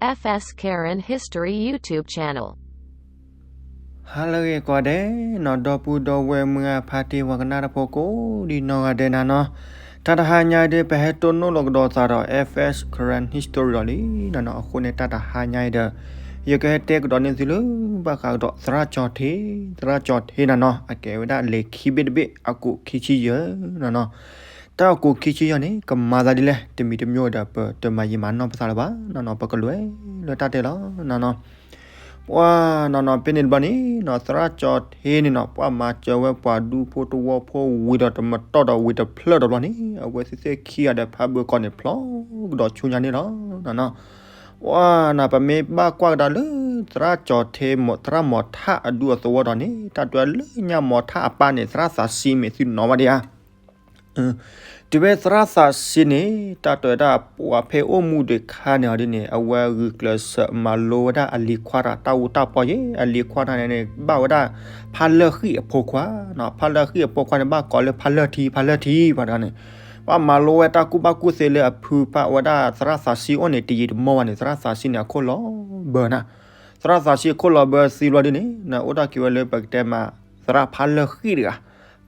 Hello ကိးဂၤဒဲးနီၤ ဒီပုၢ်ဒီဝဲၢ်မုၢ်ဂၤဖါတံၢ်ဝၤကနၣ်တၢ်ဖိကိးဒံနီၢ်ဂၤဒဲးနၤနီၤ, တၢ်တဟါညါအံၤဒီး ပဟဲတိၢ်နီၣ်လီၤကဒီးသးဒီး F S Karen History ဒီးလံနီၤနီၤ, အဃိန့ၣ် တၢ်တဟါညါအံၤဒီး ယကဟဲတဲကဒီးန့ၢ်သုလၢ ဘၣ်ဃးကဒီးသရၣ်ကၠီၤထ့, သရၣ်ကၠီၤထ့နၤနီၤ အကဲဝဲဒၣ်လံာ်ခံဘ့ၣ်တဘ့ၣ် အကိးခံဆံယဲၢ်နၤနီၤ, တၢ်အကိးခံဆံယဲၢ်န့ၣ် ကမၤသးဒ်လဲၣ် တမံၤတမံၤဒီး ပတမၤယံာ်မၤနီၢ်ပသးလၢၤဘၣ်နီၤနီၤ, ပကလဲၤလၢတၢ်တဲလီၤနၤနီၤ. ပှၤနီၤနီၤ ဖဲန့ၣ်တဘျီန့ၣ်နီၤ သရၣ်ကၠီၤထ့န့ၣ်နီၤ ပှၤမၤစၢၤဝဲပှၤဒူဖိတဝီဖိဝံၤဒီး တမတီၢ်ဒီးဝံၤတဖျၢၣ်ဒီးဘျီန့ၣ် အဝဲသ့ၣ်သ့ၣ်ခံဂၤဒီး ဖးဘၢကီးန့ၣ် ဖျီကဒီးဆူညါန့ၣ်လီၤနီၤနီၤ. ပှၤနီၤ ပမ့ၢ်ဘၣ်ကွၢ်ကဒါလၢ သရၣ်ကၠီၤထ့ သရၣ်မီၤထၣ်အဒူအသဝီဒီးန့ၣ် တၢ်တဲလၢညါမီၤထၣ်အပၢ်န့ၣ် သရၣ်သးစံမ့ၢ်သုနီၤဘၣ်ဒံးဧါ. တုၤဖဲသရၣ်သးစံန့ၣ် တၢ်တဲဝဲဒၣ် ပှၤဖဲအိၣ်မူဒံးခါန့ၣ်အီၤဒ်န့ၣ် အဝဲဂုာ်ကျဲးစၢးမၤလိဝဲဒၣ်အလံၤခွါတဂၤ တၢ်အူတၢ်ပီယဲၢ်, အလံၤခွါတဂၤန့ၣ်န့ၣ် ဘၣ်ဝဲဒၣ် ဖါလၢၢ်ဃံၣ်အဖိခွါနီၤ, ဖါလၢၢ်ဃံၣ်အဖိခွါန့ၣ် ဘၣ်ကိးလၢဖါလၢၢ်ထံ ဖါလၢၢ်ထံ ပှၤတဂၤန့ၣ် ပှၤမၤလိဝဲတၢ်ကူၣ်ဘၣ်ကူၣ်သ့လၢအဖုဖးဝဲဒၣ်သရၣ်သးစံအိၣ်န့ၣ် တယံာ်တမီၢ်ဘၣ်န့ၣ် သရၣ်သးစံန့ၣ် အခိၣ်လီၤဘၢနၤ, သရၣ်သးစံအခိၣ်လီၤဘၢသံဘျီဒ်န့ၣ် အိၣ်တ့ၢ်က့ၤဝဲလၢပကတဲမး သရၣ်ဖါလၢၢ်ဃံၣ်တဂၤ,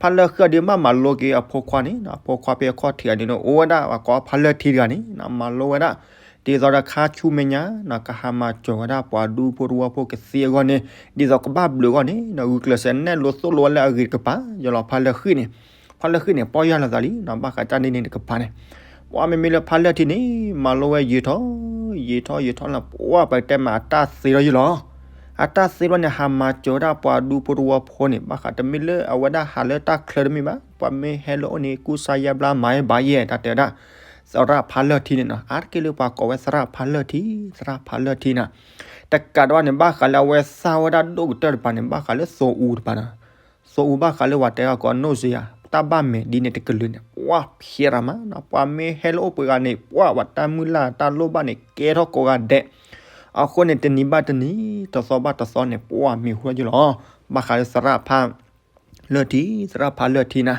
ဖါလၢၢ်ဃံၣ်အီၤဒ်မးမၤလိက့ၤအဖိခွါန့ၣ်နီၤ, အဖိခွါဖဲအခီၣ်ထံးအီၤန့ၣ် အိၣ်ဝဲဒၣ်ပှၤကိးဖါလၢၢ်ထံတဂၤန့ၣ်နီၤ, မၤလိဝဲဒၣ် ဒ်သိးဒီးခါဆူမဲာ်ညါနီၤ ကဟးမၤစၢၤဝဲဒၣ်ပှၤဒူဖိတဝီဖိကသ့အဂီၢ်န့ၣ် ဒ်သိးကဘၣ်ဘျုးအဂီၢ်န့ၣ်နီၤ ဂုာ်ကျဲးစၢးနဲၣ်လိသိၣ်လိဝဲလၢအဂ့ၤတကပၤ ယလီၤဖါလၢၢ်ဃံၣ်န့ၣ်, ဖါလၢၢ်ဃံၣ်န့ၣ် ပီၢ်ယၢ်လီၤသးလံနီၤ ဘၣ်ဃးတၢ်န့ၣ်န့ၣ်တကပၤန့ၣ်, ပှၤမ့မ့ၢ်လၢဖါလၢၢ်ထံန့ၣ် မၤလိဝဲယံာ်ထီၣ် ယံာ်ထီၣ်ယံာ်ထီၣ်လီၤ ပှၤပတဲမးအတၢ်သ့လီၤယံာ်လီၤ အတၢ်သ့ဘျီန့ၣ် ဟးမၤစၢၤဝဲဒၣ်ပှၤဒူဖိတဝီဖိန့ၣ် ဘၣ်ဃးတမ့ၢ်လၢအဝဲဒၣ်ဟးလၢတၢ်ချၢတမ့ၢ်ဘၣ်, ပှၤမ့ၢ်ဟဲလၢအအိၣ်န့ၣ် ကူစါယါဘျါမၤဘၣ်ယဲၢ် တၢ်တဲဝဲဒၣ် သရၣ်ဖါလၢၢ်ထံန့ၣ်နီၤ, အါတက့ၢ်လၢပှၤကိးဝဲသရၣ်ဖါလၢၢ်ထံ, သရၣ်ဖါလၢၢ်ထံနီၤ, တကးဒံးဘၣ်န့ၣ် ဘၣ်ဃးလၢအဝဲသ့ၣ်ဝဲဒၣ်ဒိၣ်ကတၢၢ်တပၤန့ၣ် ဘၣ်ဃးလၢသိအူတပၤနီၤ, သိအူဘၣ်ဃးလၢပှၤတဲအီၤကိးနီၢ်စ့ယၤ တၢ်ဘၣ်မဲာ်ဒ်န့ၣ်တကလုာ်န့ၣ် ပှၤဖျဲးရၤမးနီၤ, ပှၤမ့ၢ်ဟဲလၢအိၣ်ပှဲၤဂၤန့ၣ် ပှၤဝဲတၢ်မုၢ်လၢ်တၢ်လိၣ်ဘၣ်န့ၣ် ကဲထီၣ်ကိးဂၤဒဲး, အဃိန့ၣ် တနံၤဘၣ်တနံၤ တသီဘၣ်တသီန့ၣ် ပှၤမံၤဟူထီၣ်ယိာ်လီၤ, ဘၣ်ဃးလၢသရၣ်ဖါလၢၢ်ထံ, သရၣ်ဖါလၢၢ်ထံနီၤ,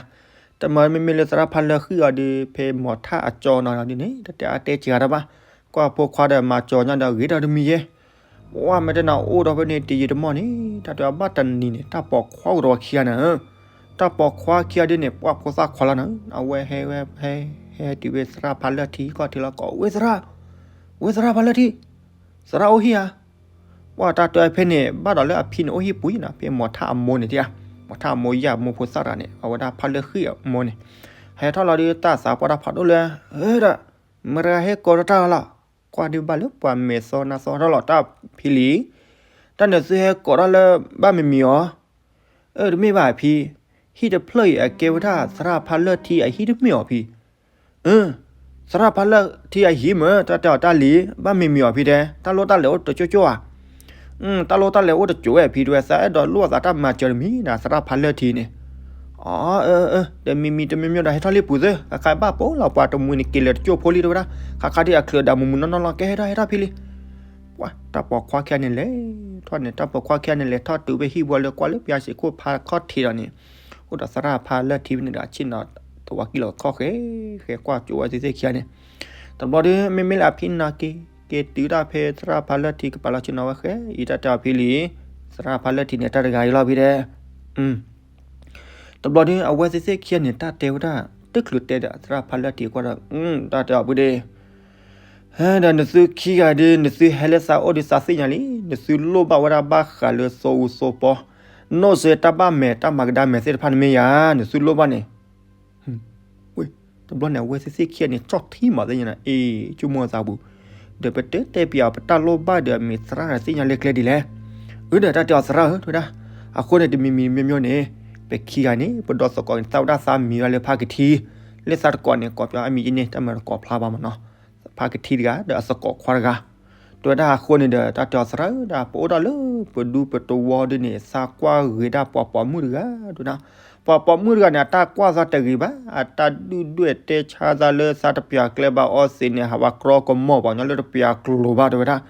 တမ့ၢ်မ့မ့ၢ်လၢသရၣ်ဖါလၢၢ်ဃံၣ်အီၤဒီး ဖဲမီၤထၣ်အကၠီနီၤဒ်န့ၣ် တတဲအါတဲစှၤတၢ်ဘၣ်, ကွၢ်ဖိခွါဒီးမၤစၢၤညါဒီးဂ့ၤဒီးတမံၤယဲၢ် ပှၤမ့ၢ်တဲနၤအိၣ်ဒီးဖဲန့ၣ်တယံာ်တမီၢ်န့ၣ် တၢ်တဲအီၤဘၣ်တနံၤန့ၣ် တၢ်ပိာ်ခွါကဒီးခံဂၤန့ၣ်, တၢ်ပိာ်ခွါခံဂၤဒ်န့ၣ် ပှၤဖိသၣ်ခွါလီၤနီၤ, အဝဲဟဲဝဲဟဲ ဟဲတုၤဖဲသရၣ်ဖါလၢၢ်ထံခီၣ်ထံးလီၤကိး ဝဲသရၣ်, ဝဲသရၣ်ဖါလၢၢ်ထံ, သရၣ်အိၣ်ဟံၣ်ဧါ, ပှၤတၢ်တဲဖဲန့ၣ် ဘၣ်ဒီးလၢအဖံန့ၣ်အိၣ်ဟံၣ်ပူၤနီၤ, ဖဲမီၤထၣ်အမိၢ်န့ၣ်တဧါ, မီၤထၣ်အမိၢ်ယၢ်မိၢ်ဖိသၣ်တဂၤန့ၣ် အဝဲဒၣ်ဖါလၢၢ်ဃံၣ်အမိၢ်န့ၣ်, ဟဲထီၣ်လီၤဒီးတၢ်သးပှၢ်တၢ်ဖးဒိၣ်လၢ, ဒီး မတၤဂၤဟဲကိးထီၣ်တၢ်လီၤ, ကွၢ်ဒုးဘၣ်လၢပှၤမဲာ်သီနါသီထီၣ်လီၤတၢ်ဖံလံ, တၢ်န့ၣ်သုဟဲကိးထီၣ်လၢဘၣ်မံၤမံၤအီၤ, အၢ တမ့ၢ်ဘၣ်ဖံ, ဟံၣ်တဖျၢၣ်အံၤအကဲဝဲဒၣ်သရၣ်ဖါလၢၢ်ထံအဟံၣ်တမ့ၢ်အီၤဖံ, အၢ သရၣ်ဖါလၢၢ်ထံအဟံၣ်မ့ၢ် တၢ်တဲအီၤတၢ်လံ, ဘၣ်မံၤမံၤအီၤဖံတဲ, တၢ်လိၣ်တၢ်လဲၤအိၣ်တကၠိကၠိဧါ, တၢ်လိၣ်တၢ်လဲၤအိၣ်တကၠိဝဲဖံတဲဝဲ သးအဲၣ်ဒိးလိၣ်အသးတၢ်မၤစၢၤတမံၤနီၤ သရၣ်ဖါလၢၢ်ထံန့ၣ်, အၢ အၢ တမံၤမံၤတမံၤမံၤဒီးဟဲထီၣ်လံပူၤသ့, ခါခါဘၣ်ပိာ်လီၤပှၤတမှံၤန့ၣ် က့ၤလၢာ်တကၠိဖိလံတဲဝဲဒၣ်, ခါခါဒ်အချုးအဒၣ်မုာ်မုာ်နီၢ်နီၢ်လီၤ ကဲဟဲထီၣ်ဟဲထီၣ်ဖံလံ ပှၤတၢ်ပိာ်ခွါခံဂၤန့ၣ်လဲၤထီၣ်န့ၣ် တၢ်ပိာ်ခွါခံဂၤန့ၣ်လဲၤထီၣ်တုၤဖဲဟံၣ်ဘှီလၢကွၢ်လၢပယါစံးခိၣ်ဖးခီၣ်ထံးဒီးန့ၣ်, အိၣ်ဒီးသရၣ်ဖါလၢၢ်ထံဖဲန့ၣ်ဒီး အဆ့ၣ်နီၤသဝီကံၢ်လီၤခီၣ်ဃဲ ဃဲကွၢ်ကၠိဝဲသ့ၣ်သ့ၣ်ခံဂၤန့ၣ်, တဘျီဒီး မ့မ့ၢ်လၢအဖံနာ်က့ၤ က့ၤတုၤတၢ်ဖဲသရၣ်ဖါလၢၢ်ထံကပၤလီၤဆ့ၣ်နီၤဝဲဃဲ အံၤတၢ်တဲအီၤဖံလံ, သရၣ်ဖါလၢၢ်ထံန့ၣ် တၢ်တဂၤအံၤလီၤဖံတဲ တဘျီဒီး အဝဲသ့ၣ်သ့ၣ်ခံဂၤန့ၣ် တၢ်တဲဝဲဒၣ် တချုးတဲဒီးသရၣ်ဖါလၢၢ်ထံကွၢ်ဒီး တၢ်တဲအီၤဖုဒ့, ဒီးနသုခံဂၤဒ် နသုဟဲလၢသးအိၣ်ဒီးသးသ့ၣ်ညါလံ, နသုလိၣ်ဘၣ်ဝဲဒၣ်ဘၣ်ဃးလၢသိအူသိပီ, နီၢ်စ့တၢ်ဘၣ်မဲာ်တၢ်မၤကဒါမဲာ်သ့ၣ်တဖၣ်န့ၣ်မ့ၢ်ယၤ, နသုလိၣ်ဘၣ်န့ၣ် တဘျီန့ၣ် အဝဲသ့ၣ်သ့ၣ်ခံဂၤန့ၣ် ကၠီၣ်ထံမးသ့ၣ်ညါန့ၣ် အ့ၣ် ဆိကမိၣ်အသးပူၤ, ဒီးပတဲတဲပျးအီၤ ပတၢ်လိၣ်ဘၣ်ဒီးအမ့ၢ်သရၣ်သ့ၣ်ညါလၢကျဲဒ်လဲၣ်, အၢ ဒီးတၢ်တဲအီၤသရၣ်ဧၢ တဲဝဲဒၣ်, အဃိန့ၣ် တမံၤမံၤမ့ၢ်မ့ၢ်န့ၣ် ပခံဂၤန့ၣ် ပဒီသကိးန့ၣ် သးဝဲဒၣ်သးမံၤဝဲလၢဖါကထံ, လၢသးတကိးန့ၣ် ကိးပျီအမံၤယဲန့ၣ် တၢ်မၤတကိးဖျါဘၣ်မးနီၤ, ဖါကထံတဂၤ ဒီးအသကိးခွါတဂၤ, တဲဝဲဒၣ်အဃိန့ၣ်ဒီး တၢ်တဲအီၤသရၣ်ဧၢ ဒၣ်ပအိၣ်ဒၣ်လၢပဒူပတဝီဒ်န့ၣ် သးကွၢ်ဂ့ၤဒၣ်ပှၤပိာ်မုၣ်တဂၤ တဲဝဲဒၣ် ပှၤပိာ်မုၣ်တဂၤန့ၣ် အတၢ်ကွၢ်သးတဂ့ၤဘၣ်, အတၢ်ဒုၣ်ဒွဲၣ်တဲဆါသးလၢသးတပျးကျဲဘၣ်အီသံးန့ၣ် ဟးဝဲကြီကမီၣ်ပှၤကညီလၢတပျးကျိၤဘၣ် တဲဝဲဒၣ်,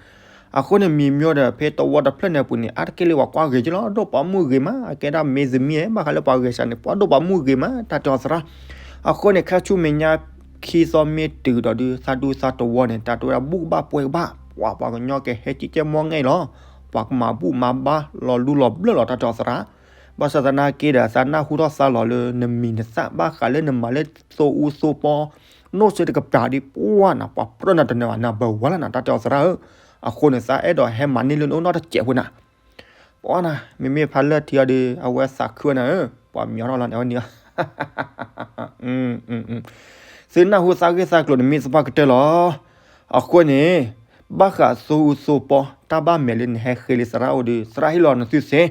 အဃိန့ၣ်မံၤမ့ၢ်ဒီး ဖဲတဝီတဖျၢၣ်န့ၣ်အပူၤန့ၣ် အါတက့ၢ်လၢပှၤကွၢ်ဂ့ၤက့လီၤ, ဒိၣ်ပိာ်မုၣ်ဂ့ၤမး, အကဲဒၣ်မ့ၢ်သမံၤ ဘၣ်ဃးလၢပှၤဂဲၤစးန့ၣ် ပှၤဒိၣ်ပိာ်မုၣ်ဂ့ၤမး တၢ်တဲအီၤသရၣ်, အဃိန့ၣ် ခဲဆူမဲာ်ညါခံသီမ့ၢ်တုၤဒီးဒုး သးဒူသးတဝီန့ၣ် တၢ်တဲဝဲဒၣ်ဘူၣ်ကဘၣ်ပှဲၤကဘၣ် ပှၤပှၤကညီကဟဲကံကဲမီၢ်ငဲၢ်လီၤ. ပှၤကမၤဘူၣ်မၤဘါလီၤလူလီၤဘျၢၣ်လီၤ တၢ်တဲအီၤသရၣ်. ဘၣ်ဆၣ်သနာ်က့ဒီး သးနၢ်ဟူထီၣ်သးလီၤလၢနမံၤနသၣ် ဘၣ်ဃးလၢနမၤလၢသိအူသိပီ နီၢ်စ့တကပၤဒီး ပှၤနၤ ပှၤပြၢနၤတနၢၤဘၣ် နၢ်ဘၣ်ဝါလၢနၤ တၢ်တဲအီၤသရၣ်ဧၢ. အဃိန့ၣ် သးအဲၣ်ဒိးဟဲမၤန့ၢ်လၢနအိၣ်နီတစဲးဖိနၤ ပှၤနၤ မ့မ့ၢ်ဖးလၢာ်ထံအီၤဒီး အဝဲသးခုဝဲနၤဧၢ, ပှၤမံၤထီၣ်လီၤန့ၣ် အဝဲန့ၣ် သုနၢ်ဟူသးဂ့ၢ်သးကျိၤန့ၣ် မ့ၢ်သပှၢ်ကတၢၢ်လီၤ. အဃိန့ၣ် ဘၣ်ဃးသိအူသိပီ တၢ်ဘၣ်မဲာ်လၢနဟဲဃ့လၢသရၣ်အိၣ်ဒီး သရၣ်ဟ့ၣ်လီၤနသုစ့ၢ်,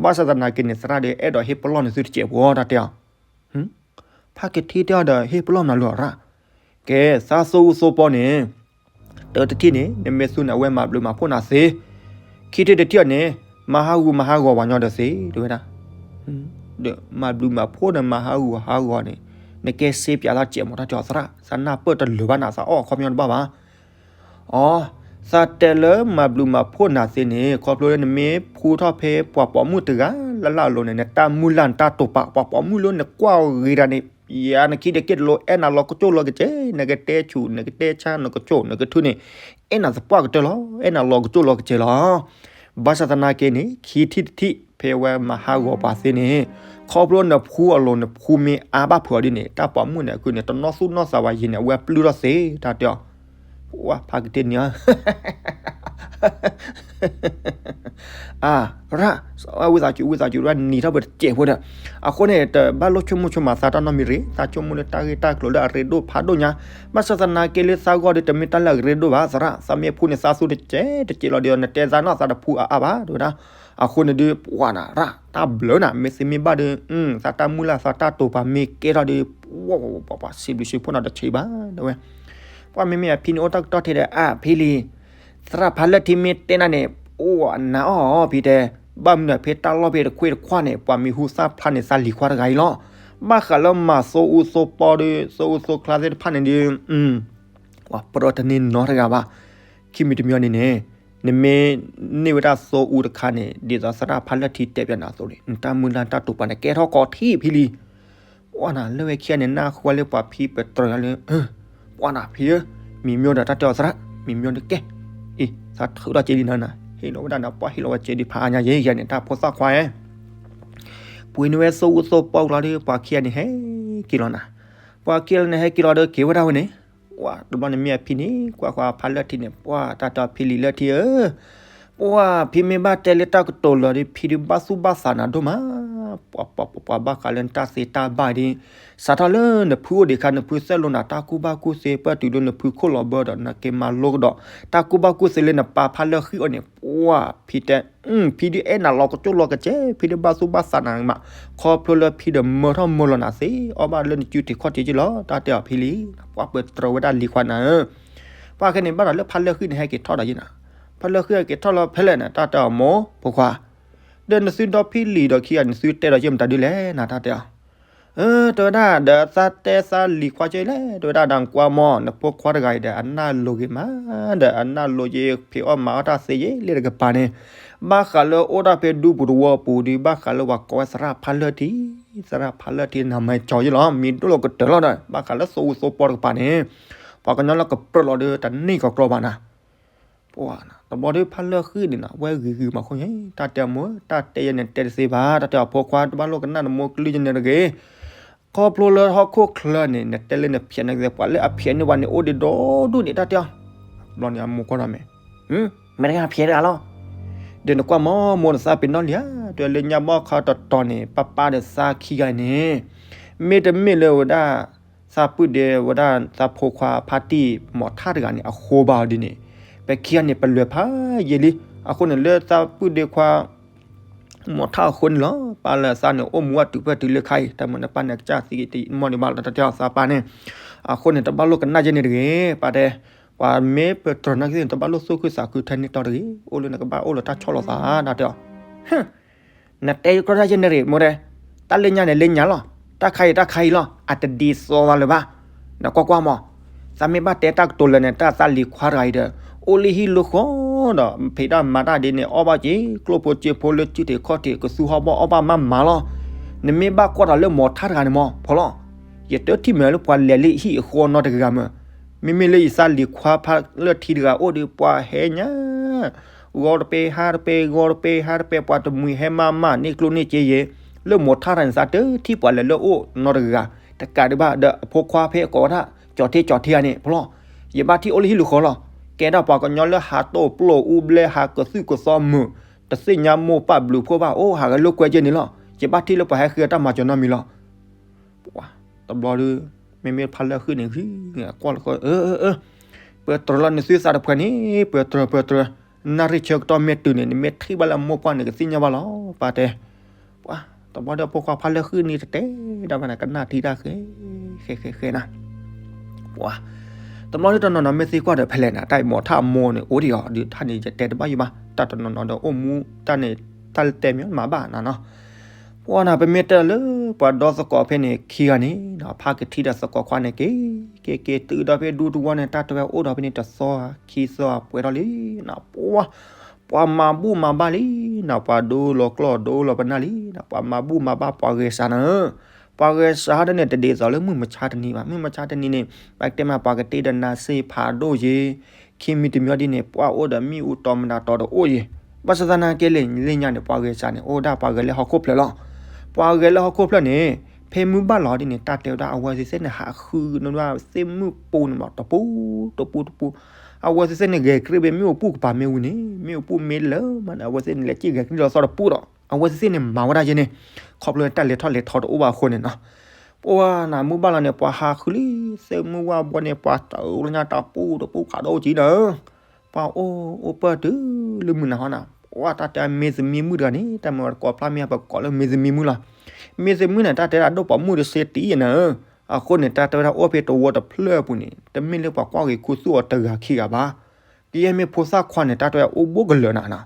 ဘၣ်ဆၣ်သနာ်က့န့ၣ် သရၣ်ဒီးအဲၣ်ဒိးဟ့ၣ်ပလီၢ်နသုတစဲးဖိ တၢ်တဲအီၤ ဖးက့ၤထံတဲအီၤဒီး ဟ့ၣ်ပလီၢ်မနုၤလီၤရၣ်. ကဲ သးသိအူသိပီန့ၣ် တၢတထံၣ်န့ၣ် နမ့ၢ်သူန့ၣ် အဝဲမၤဘျုးမၤဖှိၣ်နၤသ့, ခံထံၣ်တထံၣ်အီၤန့ၣ် မၤဟးဂူာ်မၤဟးဂီၤပှၤညီဒီးသ့ တဲဝဲဒၣ်. ဒီးမၤဘျုးမၤဖှိၣ်ဒီးမၤဟးဂူာ်ဟးဂီၤန့ၣ် နကဲစ့ပၠးသးစဲးမး တၢ်တဲအီၤသရၣ်, သးနၢ်ပၢၢ်တလၢာ်ဘၣ်နၤ သးအီၣ်အခီပညီတဘၣ်ဘၣ် အီ, သးတဲလၢမၤဘျုးမၤဖှိၣ်နၤသ့န့ၣ် ခီဖျိလၢနမ့ၢ်ဖှူထီၣ်ဖဲပှၤပိာ်မုၣ်တဂၤလၢ်လၢ်အလိၤန့ၣ် နတၢ်မုၢ်လၢ်နတၢ်တိာ်ပာ် ပှၤပိာ်မုၣ်လၢနကွၢ်ဂ့ၤတၢ်န့ၣ် ယၤနခံဒဲးက့တလိၤ အဲၣ်နၤလီၤကစိၢ်လီၤကစဲး နကတဲဆူၣ် နကတဲဆါ နကစိၢ် နကထုန့ၣ် အဲၣ်နၤသပှၢ်ကတၢၢ်လီၤ, အဲၣ်နၤလီၤကစိၢ်လီၤကစဲးလီၤ. ဘၣ်ဆၣ်သနာ်က့န့ၣ် ခံထံၣ်တထံၣ် ဖဲအဝဲမၤဟးဂီၤပှၤသ့န့ၣ် ခီဖျိနဖှူအလိၤ နဖှူမ့ၢ်အါဘၣ်ဖုးအီၤဒ်န့ၣ် တၢ်ပိာ်မုၣ်န့ၣ် အကုန့ၣ် တနီၢ်သူၣ်နီၢ်သးဝဲယံၤန့ၣ် အဝဲပျုၢ်ထီၣ်သ့ တၢ်တဲအီၤ ပှၤဖးက့ၤထံၣ်န့ၣ် အရၣ် ဝံသးစူၤ ဝံသးစူၤ ရၣ်နံၤထီၣ်ပတစဲးဖိဒီး အဃိန့ၣ် တဘၣ်လိၣ်ဆိကမိၣ်ဆိကမးသးတၢ်နီတမံၤတဂ့ၤ, သးဆိကမိၣ်လၢတၢ်ဂ့ၢ်တၢ်ကျိၤလၢအရ့ဒိၣ်ဖးဒိၣ်ညါ, ဘၣ်ဆၣ်သနာ်က့လၢသးဂီၢ်ဒီး တမ့ၢ်တၢ်လၢအရ့ဒိၣ်ဘၣ်သရၣ်, သးမ့ၢ်ဖှူန့ၣ် သးသူတစဲးတစဲးလီၤဒီး နတဲသးနီၢ်သးတဖှူအါအါဘၣ် တဲဝဲဒၣ်. အဃိန့ၣ်ဒုး ပှၤနၤရၣ် တၢ်ဘျုးနၤ မ့ၢ်သ့မ့ၢ်ဘၣ်ဒီး သးတၢ်မုၢ်လၢ်သးတၢ်တိာ်ပာ်မ့ၢ်ကဲထီၣ်ဒီး ပှၤပှၤပှၤစံးဘျုးစံးဖှိၣ်နၤတဆံးဘၣ် တဲဝဲ. ပှၤမ့မ့ၢ်အဖံန့ၣ် အိၣ်တၢ်ကတီၢ်ထဲဒီး အါ ဖံလံၤ သရၣ်ဖးလၢာ်ထံမ့ၢ်တဲနၤန့ၣ် အိၣ်အနၤအီၣ်ဖံတဲ, ဘၣ်မနုၤဖဲတၢ်လီၢ်ဖဲတခွ့တခွါန့ၣ် ပှၤမံၤဟူသၣ်ဖျါန့ၣ် သးလံၤခွါတဂၤအံၤလီၤ. ဘၣ်ဃးလၢမၤသိအူသိပီဒီး သိအူသိချါသ့ၣ်တဖၣ်န့ၣ်ဒီး ပှၤပြၢတန့ၢ်နီတဂၤဘၣ်. ခံမံၤတမံၤအံၤန့ၣ်န့ၣ် နမ့ၢ်န့ၢ်ဝဲဒၣ်သိအူတခါန့ၣ် ဒ်သိးသရၣ်ဖးလၢာ်ထံတဲပၠးနၤအသိးန့ၣ် နတၢ်မုၢ်လၢ်တၢ်တိာ်ပာ်န့ၣ် ကဲထီၣ်ကီးထံဖံလံၤ ပှၤနၤလၢဝဲခံဂၤန့ၣ် နၢ်ဟူဝဲလၢပှၤဖံပတြၢၤလၢ ပှၤနၤဖံဧၢ, မံၤမျိဒီးတၢ်တဲအီၤသရၣ် မံၤမျိတကဲ, အံၤ သးထုးထီၣ်က့လံနၤနၤ ဟ့ၣ်လီၤဝဲဒၣ်နၤ ပှၤဟ့ၣ်လီၤဝဲက့ဒ်ဖးအါညါယဲယဲန့ၣ် တၢ်ဖိသၣ်ခွါဧၢ, ပှ့ၤန့ၢ်ဝဲသိအူသိပီကျီဒီး ပှၤခံဂၤန့ၣ်ဟဲက့ၤလီၤနၤ, ပှၤခံဂၤန့ၣ်ဟဲက့ၤလီၤဒီးက့ၤဝဲဒၣ်ဝဲန့ၣ်, ပှၤတဘျီန့ၣ်မ့ၢ်အဖံန့ၣ် ကွၢ်ဃီဖးလၢာ်ထံန့ၣ် ပှၤတၢ်တဲအီၤဖံလံၤလၢာ်ထံဧၢ ပှၤဖံမ့ၢ်ဘၣ်တဲလၢတၢ်ကတိၤလၢာ်ဒီး ဖံဒုးဘၣ်သူၣ်ဘၣ်သးနၤဒိၣ်မး, ပှၤပှၤပှၤပှၤဘၣ်ဃးလၢနတၢ်သ့တၢ်ဘၣ်ဒ်, စးထီၣ်လၢနဖုအိၣ်ဒံးခါ နဖုသဲၣ်လိနၤ တၢ်ကူၣ်ဘၣ်ကူၣ်သ့ ပၢၢ်တုၤလၢနဖုခိၣ်လီၤဘၢဒီး နက့ၤမၤလိကဒီး တၢ်ကူၣ်ဘၣ်ကူၣ်သ့လၢနပၢ်ဖးလၢာ်ဃံအီၤန့ၣ် ပှၤဖံတဲ ဖံဒုးအဲၣ်နၤလီၤကစိၢ်လီၤကစဲး ဖံဒုးဘၣ်သူၣ်ဘၣ်သးနၤမး, ခီဖျိလၢဖံဒီးမၢထီၣ်မၢလီၤနၤသ့ အီၣ်ဘၣ်လၢနစုထံးခီၣ်ထံးက့လီၤ တၢ်တဲအီၤဖံလံၤ, ပှၤပတြၢၤဝဲဒၣ်လံၤခွါနၤဧၢ, ပှၤခဲန့ၣ်ဘၣ်ဒီးလၢဖးလၢာ်ဃံန့ၣ် ဟဲက့ၤထီၣ်ဒီးယဲနၤ, ဖးလၢာ်ဃံဟဲက့ၤထီၣ်လီၤဖဲလဲၣ်န့ၣ် တၢ်တဲအီၤမိၢ်ဖိခွါ ဒီးနသုဒီဖံလံၤဒီးခံဂၤန့ၣ် သုတဲဒီးယဲမတၤဒုလဲၣ်နၤ တၢ်တဲအီၤ, တဲဝဲဒၣ်ဒီးသးတဲသးလံၤခွါက့လဲၣ် တဲဝဲဒၣ်ဒီးကွၢ်မီၢ် နဖိခွါတဂၤအံၤဒီး အနၢ်လိၤဂ့ၤမး ဒီးအနၢ်လိၤက့ ဖံးအီၣ်မၤအီၣ်တၢ်သ့ယဲလၢတကပၤန့ၣ်, ဘၣ်ဃးလၢအိၣ်ဒၣ်ဖဲဒူပူၤတဝီပူၤဒီး ဘၣ်ဃးလၢပှၤကိးဝဲသရၣ်ဖးလၢာ်ထံ, သရၣ်ဖးလၢာ်ထံ နမၤကၠီယဲလီၤ မံၤဒိၣ်လီၤကတၢၢ်လီၤဒီး ဘၣ်ဃးလၢသိအူသိပီတကပၤန့ၣ်, ပှၤကညီလၢကပြၢလီၤဒီးတန့ၢ်ကီးကျီဘၣ်နၤ ပှၤတဘျီဒီးဖးလၢာ်ဃံန့ၣ်နီၤ ဝဲဂ့ၤဂ့ၤမးဃိညါ တၢ်တဲအမိၢ် တၢ်တဲယဲန့ၣ် တဲတသ့ဘၣ် တၢ်တဲအီၤဖိခွါ တဘၣ်လိၣ်ကနၣ်နမိၢ်ကလုၢ်ယဲန့ၣ်တဂ့ၤ, ခီဖျိလၢဟီၣ်ခိၣ်ချၢန့ၣ် နတဲလၢနဖျဲးန့ၣ် ပှၤလၢအဖျဲးန့ၢ်ပှၤန့ၣ် အိၣ်ဒံးဒီဒူၣ်န့ၣ် တၢ်တဲအီၤ, တဘျီန့ၣ်အမိၢ်ကွၢ်ဒီးမ့ၢ် မ့ၢ်တဂၤဖျဲးတဂၤလီၤ, ဒီးနကွၢ်မီၢ်မိၢ်နသးပ့ၤနီၣ်လံဧါ တဲလၢညါဘီၣ်ခါတတီၤန့ၣ် ပၢ်ပၢ်ဒီးသးခံဂၤန့ၣ်, မ့တမ့ၢ်လၢဝဲဒၣ် သးပုၢ်ဒ့ဝဲဒၣ်သးဖိခွါဖါတံၢ်မီၤထၣ်တဂၤန့ၣ် အဃိဘၣ်အီၤဒ်န့ၣ်, ပခံဂၤန့ၣ် ပလဲၤဖးယံာ်လံ, အဃိန့ၣ်လၢသးပုၢ်ဒ့ခွါ မီၤထၣ်အဃိန့ၣ်လီၤ, ပၢ်လၢသးန့ၣ် အိၣ်မူဝဲတုၤဖဲတုၤလၢခါအံၤ တၢ်မုၢ်နပၢ်န့ၣ် ကစၢ်သံက့ၤတမီၢ်ဒံးဘၣ်လီၤ တၢ်တဲအီၤသးပၢ်န့ၣ်, အဃိန့ၣ် တဘၣ်လိၣ်ကနၣ်ယဲန့ၣ်တဂ့ၤ, ပၢ်တဲ, ပှၤမ့ၢ်ပတြၢၤနာ်က့သ့ၣ်န့ၣ် တဘၣ်လိၣ်သူၣ်ခုသးခုထဲန့ၣ်တီတဂ့ၤ, အိၣ်လၢနကဘၣ်အိၣ်လၢတၢ်ဆီၣ်လီၤသး တၢ်တဲအီၤ, ဟ့ၣ် နတဲကြၢးတၢ်ယဲန့ၣ်ရ့ၣ် မိၢ်တဲ, တၢ်လၢညါန့ၣ်လၢညါလီၤ, တၢ်ခါအံၤတၢ်ခါအံၤလီၤ, အတဒ်သိးသးလၢၤဘၣ်, နကွၢ်ကွၢ်မီၢ်, သးမ့ၢ်ဘၣ်တဲတၢ်ကတိၤလၢာ်န့ၣ် တၢ်သးလံၤခွါတဂၤအံၤဒီး, အိၣ်လၢဟံၣ်လၢဃီဒီး ဖံးတၢ်မၤတၢ်ဒ်န့ၣ် အီၣ်ဘၣ်က့ၤ ကျိၣ်ဖိစ့ဖိလၢစုထံးခီၣ်ထံး ကသူဟီၣ်ဘီၣ်အီၣ်ဘၣ်မးမးလီၤ, နမ့ၢ်ဘၣ်ကွၢ်တၢ်လၢမီၤထါတဂၤန့ၣ်မီၢ် ဖီလီၤ, ယတထံၣ်မ့ၢ်လၢပှၤလဲၤလၢဟံၣ်အဃီနီတဂၤမ့ၢ် မ့မ့ၢ်လၢယသးလံၤခွါဖးလၢထံတဂၤအိၣ်ဒီး ပှၤဟဲညါ ဂီၤတပဲဟါတပဲ ဂီၤတပဲဟါတပဲ ပှၤတမှံၤဟဲမၤမၤန့ၢ်ကျိၣ်န့ၢ်စ့ယဲၤ လၢမိၢ်ထါတၢ်န့ၣ်သးတထံၣ်ပှၤလဲၤလၢအိၣ်နီတဂၤ တကးဒံးဘၣ်ဒီးအဖိခွါဖဲအကိးဝဲဒၣ် ကၠီၤထ့ကၠီၤထ့ဧါန့ၣ် ဖျီ ယဘၣ်ထံၣ်အိၣ်လၢဟံၣ်လူၤဃီလီၤ. ကဲဒၣ်ပှၤကညီလၢဟးတိၢ်ပျိၢ်အူဘျဲ ဟးကသုၣ်ကသီမုာ် တသ့ၣ်ညါမိၢ်ပၢ်ဘျုးဖှိၣ်ဘၣ် အိၣ်ဟးဂဲၤလိာ်ကွဲက့န့ၣ်လီၤ. ယဘၣ်ထံၣ်လၢပှၤဟဲဃ့အတၢ်မၤစၢၤနီတမံၤလီၤ. ပှၤတဘျီဒီး မ့မ့ၢ်ဖးလၢဃုာ်န့ၣ် ကွၢ်လၢဃီ အၢ အၢ အၢ ပၢတြၢၤလီၤနသုသးတဖှဲန့ၣ် ပၢတြၢၤ ပၢတြၢၤ နၣ်ရံၣ်ဆၢကတီၢ်မ့ၢ်တုၤန့ၣ် နမ့ၢ်ထံၣ်ဘၣ်လၢမိၢ်ပှၢ်န့ၣ် ကသ့ၣ်ညါဘၣ်လီၤ ပၢ်တဲ. ပှၤတဘျီဒီး ဖိခွါဖးလၢဃုာ်န့ၣ် တတဲဒၣ်ဘၣ်န့ၣ် ကနၣ်ထံတၢ်ဃဲ ဃဲ ဃဲ ဃဲနၤ ပှၤတဘျီဒီး တနီၤနီၤမ့ၢ်သံကွၢ်ဒီး ဖဲလဲၣ်နၤ တၢ်မိၢ်ထါမိၢ်န့ၣ် အိၣ်ဒံးအီၤဒုး တၢ်န့ၣ်ယတဲတဘၣ်ယိၣ်ဘၣ် တၢ်တနီၤနီၤဒီးအိၣ်မူ တၢ်န့ၣ် တၢ်လၢတဲမ့ၢ်မၤဘၣ်နၤနီၤ. ပှၤနၤ ပမ့ၢ်တဲလၢ ပှၤဒီသကိးဖဲန့ၣ် ခံဂၤန့ၣ် ဖါကထံဒီးသကိးခွါန့ၣ် က့ၤ က့ၤ က့ၤ တုၤဒီးဖဲဒူတဝီန့ၣ် တၢ်တဲဝဲအိၣ်ဒီးဖဲန့ၣ် တသီ ခံသီ ပှဲၤထီၣ်လံနၤ ပှၤ ပှၤမၤဘူၣ်မၤဘါလံနၤ ပှၤဒိလီၤကျီၢ်ဒိလီၤပနၢ်လံနၤ ပှၤမၤဘူၣ်မၤဘါပှၤဂဲၤစးနၤဧၢ ပှၤဂဲၤစးဒ်န့ၣ် တဒ်သိးလၢမုၢ်မဆါတနံၤဘၣ် မုၢ်မဆါတနံၤန့ၣ် ပကတဲမး ပှၤကတ့ဒီးနါစ့ဖးဒိၣ်ယ့ၤ ခံမံၤတမံၤဒ်န့ၣ် ပှၤအိၣ်ဒီးမ့ၣ်အူတီမတၤတီတအိၣ်ယ့ၤ ဘၣ်ဆၣ်သနာ်က့လၢညါန့ၣ် ပှၤဂဲၤစးန့ၣ် အိၣ်ဒၣ်ပှၤဂဲၤလၢဟီၣ်ခိၣ်ဖျၢၣ်လီၤ. ပှၤဂဲၤလၢဟီၣ်ခိၣ်ဖျၢၣ်န့ၣ် ဖဲမုၢ်ဘၣ်လီၤဒ်န့ၣ် တၢ်တဲဝဲဒၣ် အဝဲသ့ၣ်သ့ၣ်န့ၣ် ဟးဃုန့ၣ်မး တပူၤတပူၤတပူၤတပူၤ အဝဲသ့ၣ်သ့ၣ်န့ၣ် ဂဲၤကြ့ၢ်ဖဲမ့ၣ်အူပူၤကပၤမ့ၢ်ဝံၤန့ၣ် မ့ၣ်အူပူၤမ့ၢ်လၢမးန့ၣ် အဝဲသ့ၣ်န့ၣ် လဲၤက့ၢ်ဂဲၤကြ့ၢ်လီၤသီတပူၤဒီး အဝဲသ့ၣ်သ့ၣ်န့ၣ် မၤဝဲဒၣ်ယဲန့ၣ် ခီဖျိတၢ်လဲၤထီၣ်လဲၤထီတအိၣ်ဘၣ်အဃိန့ၣ်နီၤ ပှၤနၤ မုၢ်ဘၣ်လီၤန့ၣ် ပှၤဟးဃုလံ သ့ၣ်မုၢ်ဝၣ်ဘီန့ၣ် ပှၤတၢ်အိၣ်လၢညါတပူၤတပူၤဖးဒိၣ်ကံနၤဧၢ ပှၤအိၣ် အိၣ်ပၢၢ်တုၤလၢမုၢ်နၤဟီနၤ ပှၤတၢ်တဲမ့ၢ်သမံမုၣ်တဂၤန့ၣ် တၢ်မ့ၢ်ဝဲတကိးဖျါမ့ၢ်ပကိးလၢမ့ၢ်သမံမုၣ်လီၤ. မ့ၢ်သမံမုၣ်န့ၣ် တၢ်တဲဒၣ်ဒိၣ်ပိာ်မုၣ်တစ့တံၢ်နၤဧၢ အဃိန့ၣ် တၢ်တဲဝဲဒၣ်အိၣ်ဖဲတဝီတဖျၢၣ်အပူၤန့ၣ် တမ့ၢ်လၢပှၤကွၢ်ဂ့ၤခူသူၣ်အီၤတဂၤခံဂၤဘၣ်. ကယဲၢ်မ့ၢ်ဖိသၣ်ခွါန့ၣ် တၢ်တဲဝဲအိၣ်ဘိကလၢာ်နၤနၤ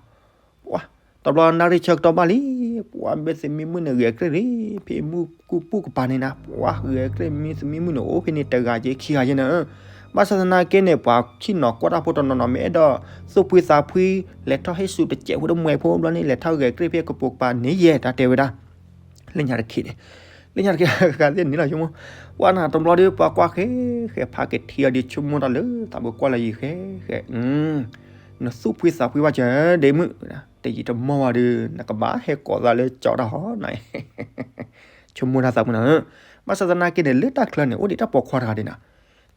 ပှၤ တဘျီနၣ်ရံၣ်ဆၢကတီၢ်ဘၣ်လံ ပှၤမ့ၢ်သမံမုၣ်န့ၣ်ဂဲၤကြ့ၢ်လံ ဖဲမုၢ်ကူပူၤကပၤန့ၣ်နၤ ပှၤဂဲၤကြ့ၢ်မ့ၢ်သမံမုၣ်န့ၣ် အိၣ်ဖဲန့ၣ်တဂၤယ့ၤခံဂၤယ့ၤနၤဧၢ ဘၣ်ဆၣ်သနာ်က့န့ၣ် ပှၤဆ့ၣ်နီၤကွၢ်တၢ်ဖိတနီၤနီၤ မ့ၢ်အဲၣ်ဒိးသူၣ်ဖှံသးဖှံ လဲၤထီၣ်ဟ့ၣ်ဆူတစဲးဖိတမှဲၤဖိဘျီန့ၣ် လဲၤထီၣ်ဂဲၤကြ့ၢ်ဖဲကပိာ်ကပၤန့ၣ်ယဲၤ တၢ်တဲဝဲဒၣ် လၢညါတခီန့ၣ် လၢညါတခီ ဃာ်သ့ၣ်န့ၣ်လီၤ ဆိကမိၣ် ပှၤနၤ တဘျီဒီး ပှၤကွၢ်ဃဲ ဃဲဖးကထံအီၤဒီး ဆိကမိၣ်တၢ်လၢသးပူၤကွၢ်လၢယံၤဃဲ ဃဲ နသူၣ်ဖှံသးဖှံဘၣ်စၢၤ ဒ့မုၣ် တယံာ်တမီၢ်ဘၣ်ဒီး နကဘၣ်ဟဲကိးသးလၢကၠီတၢ်ဟီနၤ ဆိကမိၣ်တၢ်သးပူၤနၤဧၢ ဘၣ်ဆၣ်သနာ်က့န့ၣ် လၢတၢ်ချၢန့ၣ် အိၣ်ဒံးတၢ်ပိာ်ခွါတဂၤဒံးနၤ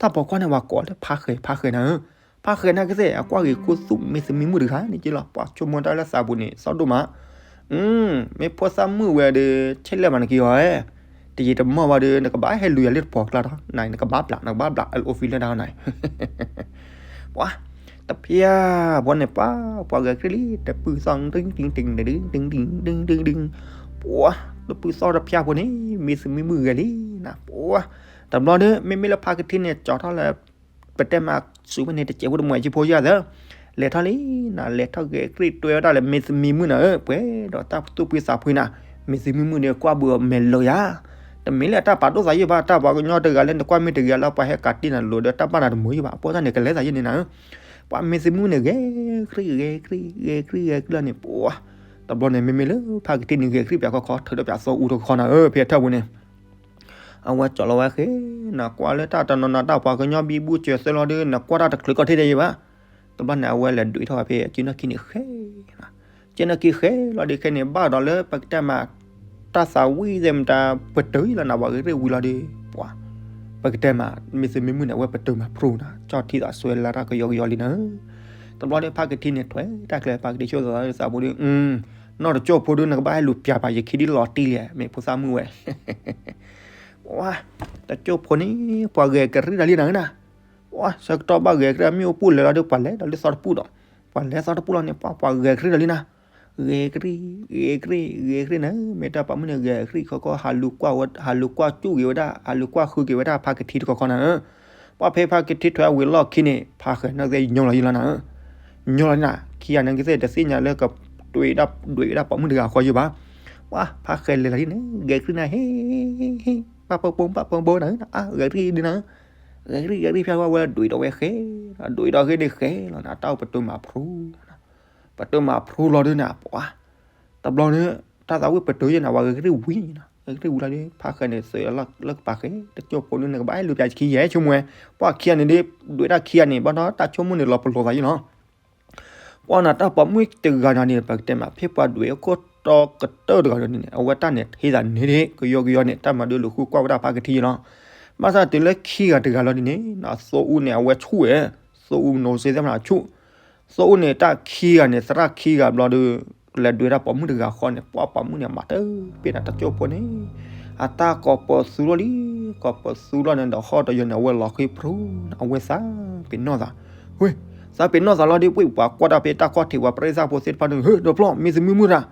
တၢ်ပိာ်ခွါန့ၣ် ပှၤကိးလၢဖးဃဲ ဖးဃဲနၤဧၢ ဖးဃဲန့ၣ်ကသ့ၣ် အကွၢ်ဂ့ၤခူသူၣ်မ့ၢ်သမံမုၣ်တဂၤန့ၣ်က့လီၤ ပှၤဆိကမိၣ်တၢ်လၢသးပူၤန့ၣ် သီၣ်ဒိၣ်မး မ့ၢ်ဖိသၣ်မုၣ်ဝဲဒီး ဆဲးလဲၣ်မးနက့ၤအီၤ တယံာ်တမီၢ်ဘၣ်ဒီး နကဘၣ်ဟဲလူၤယၤလၢတပိာ်ကျါဒီး နကဘၣ်ဘျး နကဘၣ်ဘျး အအိၣ်ဖံလၢတၢ်နၤ ပှၤ တဖျၢၣ်ဖိန့ၣ် ပှၤ ပှၤဂဲၤကြ့ၢ်လံ တပုၢ်သီၣ် တံၢ်တံၢ်တံၢ်တံၢ်တံၢ်တံၢ်တံၢ် ပှၤ တပုၢ်သီၣ်တဖျၢၣ်ဖိန့ၣ် မ့ၢ်သမံမုၣ်ဂဲၤလံနၤ ပှၤ တဘျီဒီး မ့မ့ၢ်လၢဖးကထံန့ၣ် ကၠီထီၣ်လၢ ပတဲမး စူးဖဲန့ၣ် တစဲးဖိတမှဲၤက့ဖိယၤသၢ လဲၤထီၣ်လံနၤ လဲၤထီၣ်ဂဲၤကြ့ၢ်တွဲဝဲဒၣ်လၢမ့ၢ်သမံမုၣ်နၤဧၢ ပှဲၤဒီးတၢ်သူၣ်ဖှံသးဖှံနၤ မ့ၢ်သမံမုၣ်န့ၣ် ကွၢ်ဘုးအီၤမဲာ်လိာ်ယၤ တမ့ၢ်လၢအတၢ်ပာ်ဒိၣ်သးယိာ်ဘၣ် တၢ်ပှၤကညီတဂၤလၢနကွၢ်မ့ၢ်တဂ့ၤလၢပှၤဟဲကးတံၢ်နၤလိၤဒီး တၢ်ဘၣ်နၤတမုာ်ယိာ်ဘၣ် အပိၢ်တၢ်န့ၣ် ကလဲၤသးယိာ်န့ၣ်နၤဧၢ ပှၤမ့ၢ်သမံမုၣ်န့ၣ် ဂဲၤကြ့ၢ် ဂဲၤကြ့ၢ် ဂဲၤကြ့ၢ် ဂဲၤကြ့ၢ်လီၤန့ၣ် ပှၤ တဘျီန့ၣ် မ့မ့ၢ်လၢဖးကထံန့ၣ် ဂဲၤကြ့ၢ်ပၠးခီခီ ထုးဒီးပၠးသီအူတခီနၤဧၢ ဖဲအထၢၣ်ပူၤန့ၣ် အဝဲကၠီလီၤဝဲဃဲ နကွၢ်လၢတၢ်တနီၤနီၤ တၢ်ပှၤကညီဘံဘူစၢၤသၢလီၤဒီး နကွၢ်တၢ်တချုးကီၢ်ထံၣ်ဒ်ယံၤဘၣ် တဘျီန့ၣ် အဝဲလဲၤဒွံးထီၣ်ဝဲဖဲအစုနီၢ်ခံန့ၣ်ဃဲ စုနီၢ်ခံဃဲလီၤဒီး ခဲန့ၣ် ဘၣ်ဒီးလၢပကတဲမး တၢ်သးဝံၣ်သ့ၣ်မတၤ ပတုာ်လီၤနၤ ပှၤဂဲၤကြ့ၢ်ဝံၤလီၤဒီး ပှၤ ပကတဲမး မ့ၢ်သမံမုၣ်န့ၣ် အဝဲပတုာ်မးဖျိနၤ ကၠီထံသးစွဲလၢတၢ်ကယီကယီလံနၤ တဘျီဒီး ဖးကထံန့ၣ် ထွဲတၢ်ကျဲ ဖးကထံဆိသးလၢသးပူၤဒီး နီၢ်တကၠိၢ်ဖိဒီး နကဘၣ်ဟဲလူၤပၠးပာ်ယခံဒ်လီၤတံၢ်လံ မ့ၢ်ဖိသၣ်မုၣ်ဝဲ ပှၤ တကၠိၢ်ဖိန့ၣ် ပှၤဂဲၤကရံၣ်တၢ်လံနၤဧၢနၤ, ပှၤဆၢကတီၢ်ဘၣ်ဂဲၤကရံၣ် မ့ၣ်အူပူၤလဲၤလီၤဒီး ပှၤလဲၤဒီးလၢသီတပူၤဒီး ပှၤလဲၤသီတပူၤလီၤန့ၣ် ပှၤ ပှၤဂဲၤကရံၣ်တၢ်လံနၤ, ဂဲၤကရံၣ် ဂဲၤကရံၣ် ဂဲၤကရံၣ်နၤ, မ့ၢ်တၢ်ပာ်မုၣ်န့ၣ် ဂဲၤကရံၣ်ခီခီ ဟးလူၤကွၢ်ဝဲ ဟးလူၤကွၢ်စူၣ်က့ၤဝဲဒၣ် ဟးလူၤကွၢ်ဃုက့ၤဝဲဒၣ်ဖါကထံတခီခီနၤဧၢ, ပှၤဖဲဖါကထံထွဲဝံၤလီၢ်ခံန့ၣ် ဖါဃဲၤန့ၣ်ကသ့ၣ်ညိလီၤယံလီၤနၤဧၢ, ညိလီၤနၤ, ခံဂၤန့ၣ်ကသ့ၣ်တသ့ၣ်ညါလၢက ဒွဲၣ်ဒၣ်ပှၤမုၣ်တဂၤဃီယံဘၣ်, ပှၤဖါဃဲၤလဲၤလီၤဒ်န့ၣ် ဂဲၤကရံၣ်နၤ ဟ့ၣ် ဟ့ၣ် ဟ့ၣ် ပၢ်ပၢ်ပိၢ်ပၢ်ပိၢ်ပိၢ်နၤဧၢ, ဂဲၤကရံၣ်ဒ်နၤဧၢ, ဂဲၤကရံၣ် ဂဲၤကရံၣ်ဖျါဝဲဒွဲၣ်ဒီးဝဲဃဲၤ, ဒွဲၣ်ဒီးဃဲၤဒ်ဃဲၤလီၤနၤ, တၢ်အိၣ်ပတုာ်မးဖျိ ပတုာ်မးဖျိလီၤဒ်နၤ ပှၤ တဘျီန့ၣ် တၢ်သးဝံၣ်ပတုာ်ယဲနၤ ပှၤဂဲၤကရံၣ်ဝံၤနၤ, အကရံၣ်ဝံၤလီၤဒီး ဖးဃဲန့ၣ် သုးလၢကပၤဃဲ တကၠိဖိဒုန့ၣ် ကဘၣ်အဲၣ်လူပၠးခံယဲၢ်ဆိကမိၣ်ဝဲ, ပှၤခံဂၤန့ၣ်ဒီး ဒွဲၣ်တၢ်ခံဂၤန့ၣ် ဘၣ်ဒီးတၢ်ဆိကမိၣ်န့ၣ် လီၤပလိာ်သးယဲၢ်လီၤ. ပှၤန့ၣ်တၢ်ပိာ်မုၣ်တဂၤဒီးန့ၣ် ပကတဲမး ဖဲပှၤဒွဲၣ်အခိၣ်တီကတၢၢ်တဂၤဒီးန့ၣ် အဝဲတၢ်န့ၣ် ဟ့သးန့ၣ်ဒၣ် ကယီကယီန့ၣ် တၢ်မၤဒုးလူၤဃုကွၢ်ဝဲဒၣ်ဖးကထံယဲၢ်လီၤ. ဘၣ်ဆၣ်တုၤလၢခံဂၤတဂၤလီၤဒ်န့ၣ် သိအူန့ၣ် အဝဲဆူၣ်ဝဲ, သိအူနီၢ်စ့သ့ၣ်မနုၤဆူၣ် သိအူန့ၣ် တၢ်ခံဂၤန့ၣ် သရၣ်ခံဂၤဘျီဒီး လဲၤဒွဲၣ်တၢ်ပိာ်မုၣ်တဂၤဃီန့ၣ် ပှၤပိာ်မုၣ်န့ၣ် မၤတပ့ၢ်နၤတကၠိဖိန့ၣ် အတၢ်ကိးပသူလီၤလံ, ကိးပသူလီၤန့ၣ် ဒီးဟီၣ်တယီၤန့ၣ် အဝဲလီၤဃံဖရူ, အဝဲသးပ့ၤနီၣ်သး, ဝ့ၢ်, သးပ့ၤနီၣ်သးလီၤဒီး ပှၤကွၢ်တၢ်ဖဲတၢ်ခီၣ်ထံး ပှၤပြံသၣ်ဖိသ့ၣ်တဖၣ်န့ၣ် ဟ့ၣ်တဘျီ မ့ၢ်သမုၢ်မုၢ်တၢ်,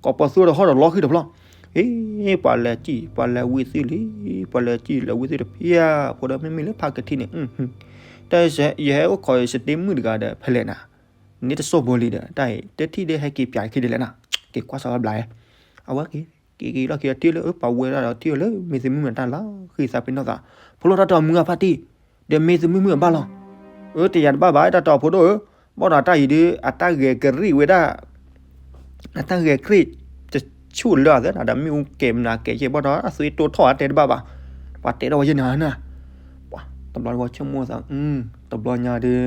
ကိးပသူဒီးဟီၣ်ဒီးလီၤဃံတဘျီ ဟ့ၣ်, ပှၤလဲၤစံၣ် ပှၤလဲၤဝံသ့ၣ်လံ, ပှၤလဲၤစံၣ်လဲၤဝံသ့ၣ်တဖၣ်, ဖိဒီးမ့မ့ၢ်လၢဖးကထံန့ၣ်, တၢ်ယဟဲအိၣ်ခိးယစတ့မုၣ်တဂၤဒီး ဖဲလဲၣ်နၤ, န့ၣ်တစိၢ်ဖိလံဒီး တၢ်အံၤ တထံၣ်ဒ်ဟဲက့ၤပၠးခံဒ်လဲၣ်နၤ, က့ၤကွၢ်စီၤလီၤဘျး, အဝဲက့ၤ က့ၤက့ၤလီၢ်ခံထံၣ်လၢ ပှၤဝဲဒၣ်ဒီးထံၣ်အီၤလၢ မ့ၢ်သမုၢ်မုၢ်တၢ်လီၤဃံသးပ့ၤနီၣ်သး, ဖိလီၤတၢ်တီၤမုၢ်အဖါတံၢ်, ဒီးမ့ၢ်သမုၢ်မုၢ်အဘၣ်လီၤ အၢ တယၤတဘၣ်ဘၣ် တၢ်တီၤဖိဒိၣ်ဧၢ, ဘၣ်ဒီးတၢ်အံၤဒုး အတၢ်ဂဲၤကရံၣ်ဝဲဒၣ်, အတၢ်ဂဲၤကရံၣ် တဆူၣ်လၢအသးဒီး မ့ၣ်အူကဲၤမနုၤကဲၤယဲၢ် ဘၣ်ဒီးအသွံၣ်တိၢ်ထီၣ်အတဲတဘၣ်ဘၣ်, ပှၤတဲထီၣ်ဝဲယဲၢ်နၤနၤ, တဘျီဒီးဝဲဆိကမိၣ်သး, တဘျီညါဒီး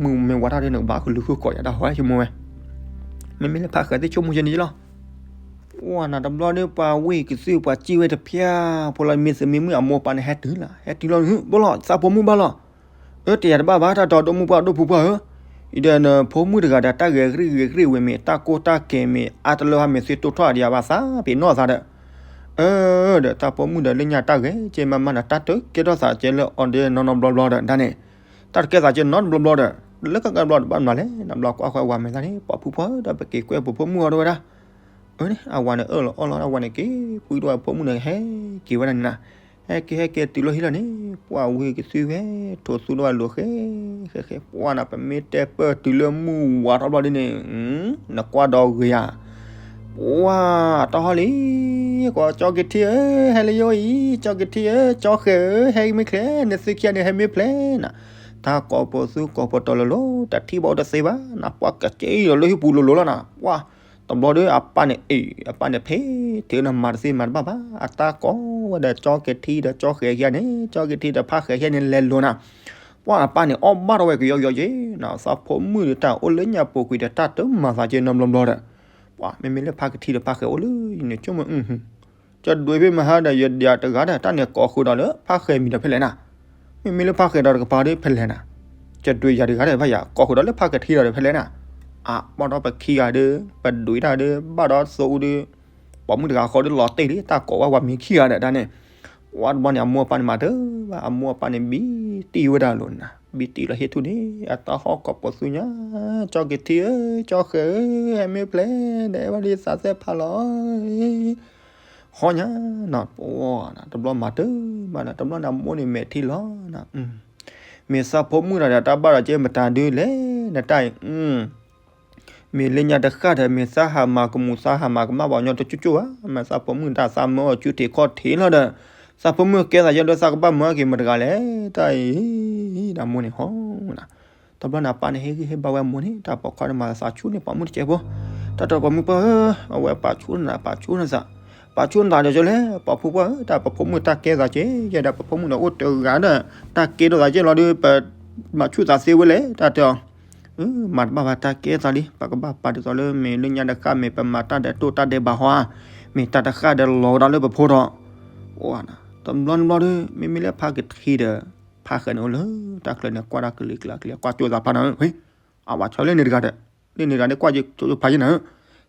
မုၢ်မ့ၢ်ဝါထီၣ်ဒီး နကဘၣ်ကလူၤဃုကိးယၤတၢ်ဟီဆိကမိၣ်ဝဲ, မ့မ့ၢ်လၢဖးဃဲသ့ၣ်ဆိကမိၣ်ယဲၢ်န့ၣ်လီၤ. ပှၤနၤတဘျီဒီး ပှၤဝ့ၢ်ကသုၢ်ပှၤစံၣ်ဝဲတဖၣ်, ဖိလီၤမ့ၢ်သမံမုၣ်အမိၢ်ပၢ်န့ၣ် ဟဲတုၤလီၤ, ဟဲတုၤလီၤ, ဘၣ်လီၤ သးဖိမုၣ်ဘၣ်လီၤ, အၢ တယၤတဘၣ်ဘၣ် တၢ်တီၤဒိၣ်မုၢ်ပှၢ်ဒိၣ်ဖိပှၢ်ဧၢ, အံၤဒီးနဖိမုၣ်တဂၤဒီး တၢ်ဂဲၤကရံၣ်ဂဲၤကရံၣ်ဝဲမ့ၢ် တၢ်ကိၢ်တၢ်ကဲၤမ့ၢ် အါတလၢဟါမ့ၢ်သွံၣ်တိၢ်ထီၣ်အဒံးအဘၣ်သးပ့ၤနီၣ်သးဒီး, အၢ ဒီးတၢ်ပိာ်မုၣ်ဒီးလၢညါတၢ်ဂဲၤကဲမးမးဒီး တၢ်တကဲထီၣ်သးကဲလၢအီၤဒီးနီၢ်နီၢ်ဘျီဘျီဒီး ဒ်န့ၣ်, တၢ်တကဲသးကဲနီတဘျီဘျီဒီး, လၢကကဲဘျီတဘၣ်မနုၤလဲၣ်, နဘျီကွၢ်ဃီဝဲမ့ၢ်သးန့ၣ် ပိာ်ဖုပှၢ်ဒီး ပက့ၤကွဲပဖိမုၣ်အီၤတဝဲဒၣ် အၢန့ၣ် အဝၤန့ၣ်အၢၣ်လီၤအီလီၤ အဝၤန့ၣ်က့ၤပှံၤဒီးဝဲဖိမုၣ်န့ၣ် ဟဲက့ၤဝဲဒၣ်န့ၣ်နၤ, ဟဲက့ၤဟဲက့ၤတုၤလီၢ်ဟံၣ်လီၤန့ၣ် ပှၤဝ့ၢ်ကသုၢ်ဝဲ ထိးသူဒီးဝဲလိၤဃဲ ဃဲဃဲ ပှၤနၤ ပမ့ၢ်တဲပၢၢ်တုၤလၢမုၢ်ဝါထီၣ်ဘျီဒ်န့ၣ်, နကွၢ်ဒီးဂ့ၤဧါ, ပှၤတၢ်ဟီၣ်လံ, ကွၢ်ကၠီကထံဧၢ, ဟဲလၢယအိၣ်အံၤ ကၠီကထံဧၢ, ကၠီဃဲၤဧၢ, ဟဲမ့ၢ်ချ့ နသုခံဂၤန့ၣ် ဟဲမ့ၢ်ဖျဲးနၤ, တၢ်ကိးပသူကိးပတီၤလိၤလိၤ တထံၣ်ဘၣ်အိၣ်တသ့ဘၣ်နၤ, ပှၤကစၢ်အံၤဒီးလၢဟံၣ်ပူၤလိၤလိၤလီၤနၤ, ပှၤ တဘျီဒီးအပၢ်န့ၣ် အ့ အပၢ်န့ၣ်ဖဲ တုၤနမၤတသ့မၤတဘၣ်ဘၣ်, အတၢ်ကိးဝဲဒီးကၠီကထံဒီးကၠီဃဲၤခံဂၤန့ၣ် ကၠီကထံဒီးဖးဃဲၤခံဂၤန့ၣ် လဲၤလိၤနၤ, ပှၤအပၢ်န့ၣ် အီၣ်ဘၣ်ထီၣ်ဝဲကယီကယီက့ၤနၤ, သးဖိမုၣ်ဒီးတၢ်အိၣ်လၢညါပူၤကွံာ်ဒီး တၢ်တမၤသးက့ၤနီတဘျီဘျီဒီး, ပှၤမ့မ့ၢ်လၢဖးကထံဒီးဖးဃဲၤအိၣ်လၢယန့ၣ် ဆိကမိၣ် ကဒွဲၣ်ဖဲမဟါဒီး ယဒၣ်တဂၤဒီး တၢ်န့ၣ်ကိးဃုာ်ဒီးလၢဖးဃဲၤမံၤဒီးဖဲလဲၣ်နၤ, မ့မ့ၢ်လၢဖးဃဲၤဒီးတကပၤဒီးဖဲလဲၣ်နၤ, ကဒွဲၣ်ယၤတဂၤဒီး ဘၣ်ယၤကိးဃုာ်ဒီးလၢဖးကထံဒီးဖဲလဲၣ်နၤ, အါ ဘၣ်ဒီးပခံဂၤဒီး ပဒွဲၣ်တၢ်ဒီး ဘၣ်ဒီးသိအူဒီး ပိာ်မုၣ်တဂၤဃီဒီးလီၤတ့ၢ်လံ တၢ်ကိးဝဲဝၤမံၤခံဂၤဒီးဒ်န့ၣ်, ပှၤတဘျီန့ၣ် အမိၢ်အပၢ်န့ၣ်မၤတဘၣ်, အမိၢ်အပၢ်န့ၣ် ဘံတံၢ်ဝဲဒၣ်လိၤနၤ, ဘံတံၢ်လီၤဟ့ၣ်ထူၣ်န့ၣ် အတၢ်ဟီၣ်ကိးပသူညါ, ကၠီကထံဧၢ, ကၠီဃဲၤဧၢ, ဟဲမ့ၢ်ဖျဲးဒီး အဲၣ်ဝဲဒ်သးသ့ၣ်ဖးလီၤ ဟီညါနၤ, ပှၤနၤ တဘျီမၤတဘၣ်နၤ, တဘျီန့ၣ် အမိၢ်န့ၣ်မဲာ်ထံလီၤနၤ, မ့ၢ်သးဖိမုၣ်တဂၤဒီး တၢ်ဘၣ်ဒီးကဲမတၤဒုလဲၣ် နတၢ်အံၤ, မ့ၢ်လၢညါတဃၣ်ဒီး မ့ၢ်သးဟးမၤကမူၤ သးဟးမၤကမၣ်ပှၤကညီတကၠိကၠိဧါ, မ့ၢ်သးဖိမုၣ်တၢ်သးမၢအီၤဆူထံးခီၣ်ထံးလီၤဒီး, သးဖိမုၣ်ကဲသးယဲဒီး သးကဘၣ်မၢက့ၤမတဂၤလဲၣ်, တၢ်အံၤ ဒီးမိၢ်န့ၣ်ဟီနၤ တဘျီန့ၣ် အပၢ်န့ၣ် ဟ့ၣ်ဂံၢ်ဟ့ၣ်ဘါဝဲအမိၢ်န့ၣ် တၢ်ပိာ်ခွါန့ၣ် မၤသးဆူၣ်န့ၢ်ပိာ်မုၣ်တစဲးဖိ, တၢ်တီပိာ်မုၣ်ပှၢ်ဧၢ, အဝဲပာ်ဆူၣ်နသး ပာ်ဆူၣ်နသး, ပာ်ဆူၣ်နသးဒီးကၠီလဲၣ်, ပိာ်ဖုပှၢ်ဧၢ, တၢ်ပဖိမုၣ်တၢ်ကဲသးက့ၤ ယဲဒီးပဖိမုၣ်န့ၣ်အိၣ်တဂၤဒီး တၢ်ကဲထီၣ်သးက့ၤလီၤဒီး ပမၤဆူၣ်သးသ့ဝဲလဲၣ် တၢ်တဲအီၤ, မၤတဘၣ်ဘၣ် တၢ်ကဲသးလံ, ပကဘၣ်ပာ်ဒ်သိးလၢ မ့ၢ်လၢညါတဃၣ် မ့ၢ်ပမၤတၢ်ဒီးတိၢ်တၢ်ဒဲးဘးဟီဧါ, မ့ၢ်တၢ်တဃၣ်ဒီးလီၤဝဲဒၣ်လၢပဖိဒီး, တဘျီတဘျီဒီး မ့မ့ၢ်လၢဖးကထံဒီး ဖးဃဲၤန့ၣ်အိၣ်လၢ တၢ်ချၢန့ၣ် ကွၢ်တၢ်ကလံၤကျါကလံၤ ကွၢ်ကၠိသးဖးနၤ, အဝဲဆီလၢန့ၣ်တဂၤဒီး လၢန့ၣ်တဂၤဒီး ကွၢ်ကၠိဖးယဲၢ်နၤ,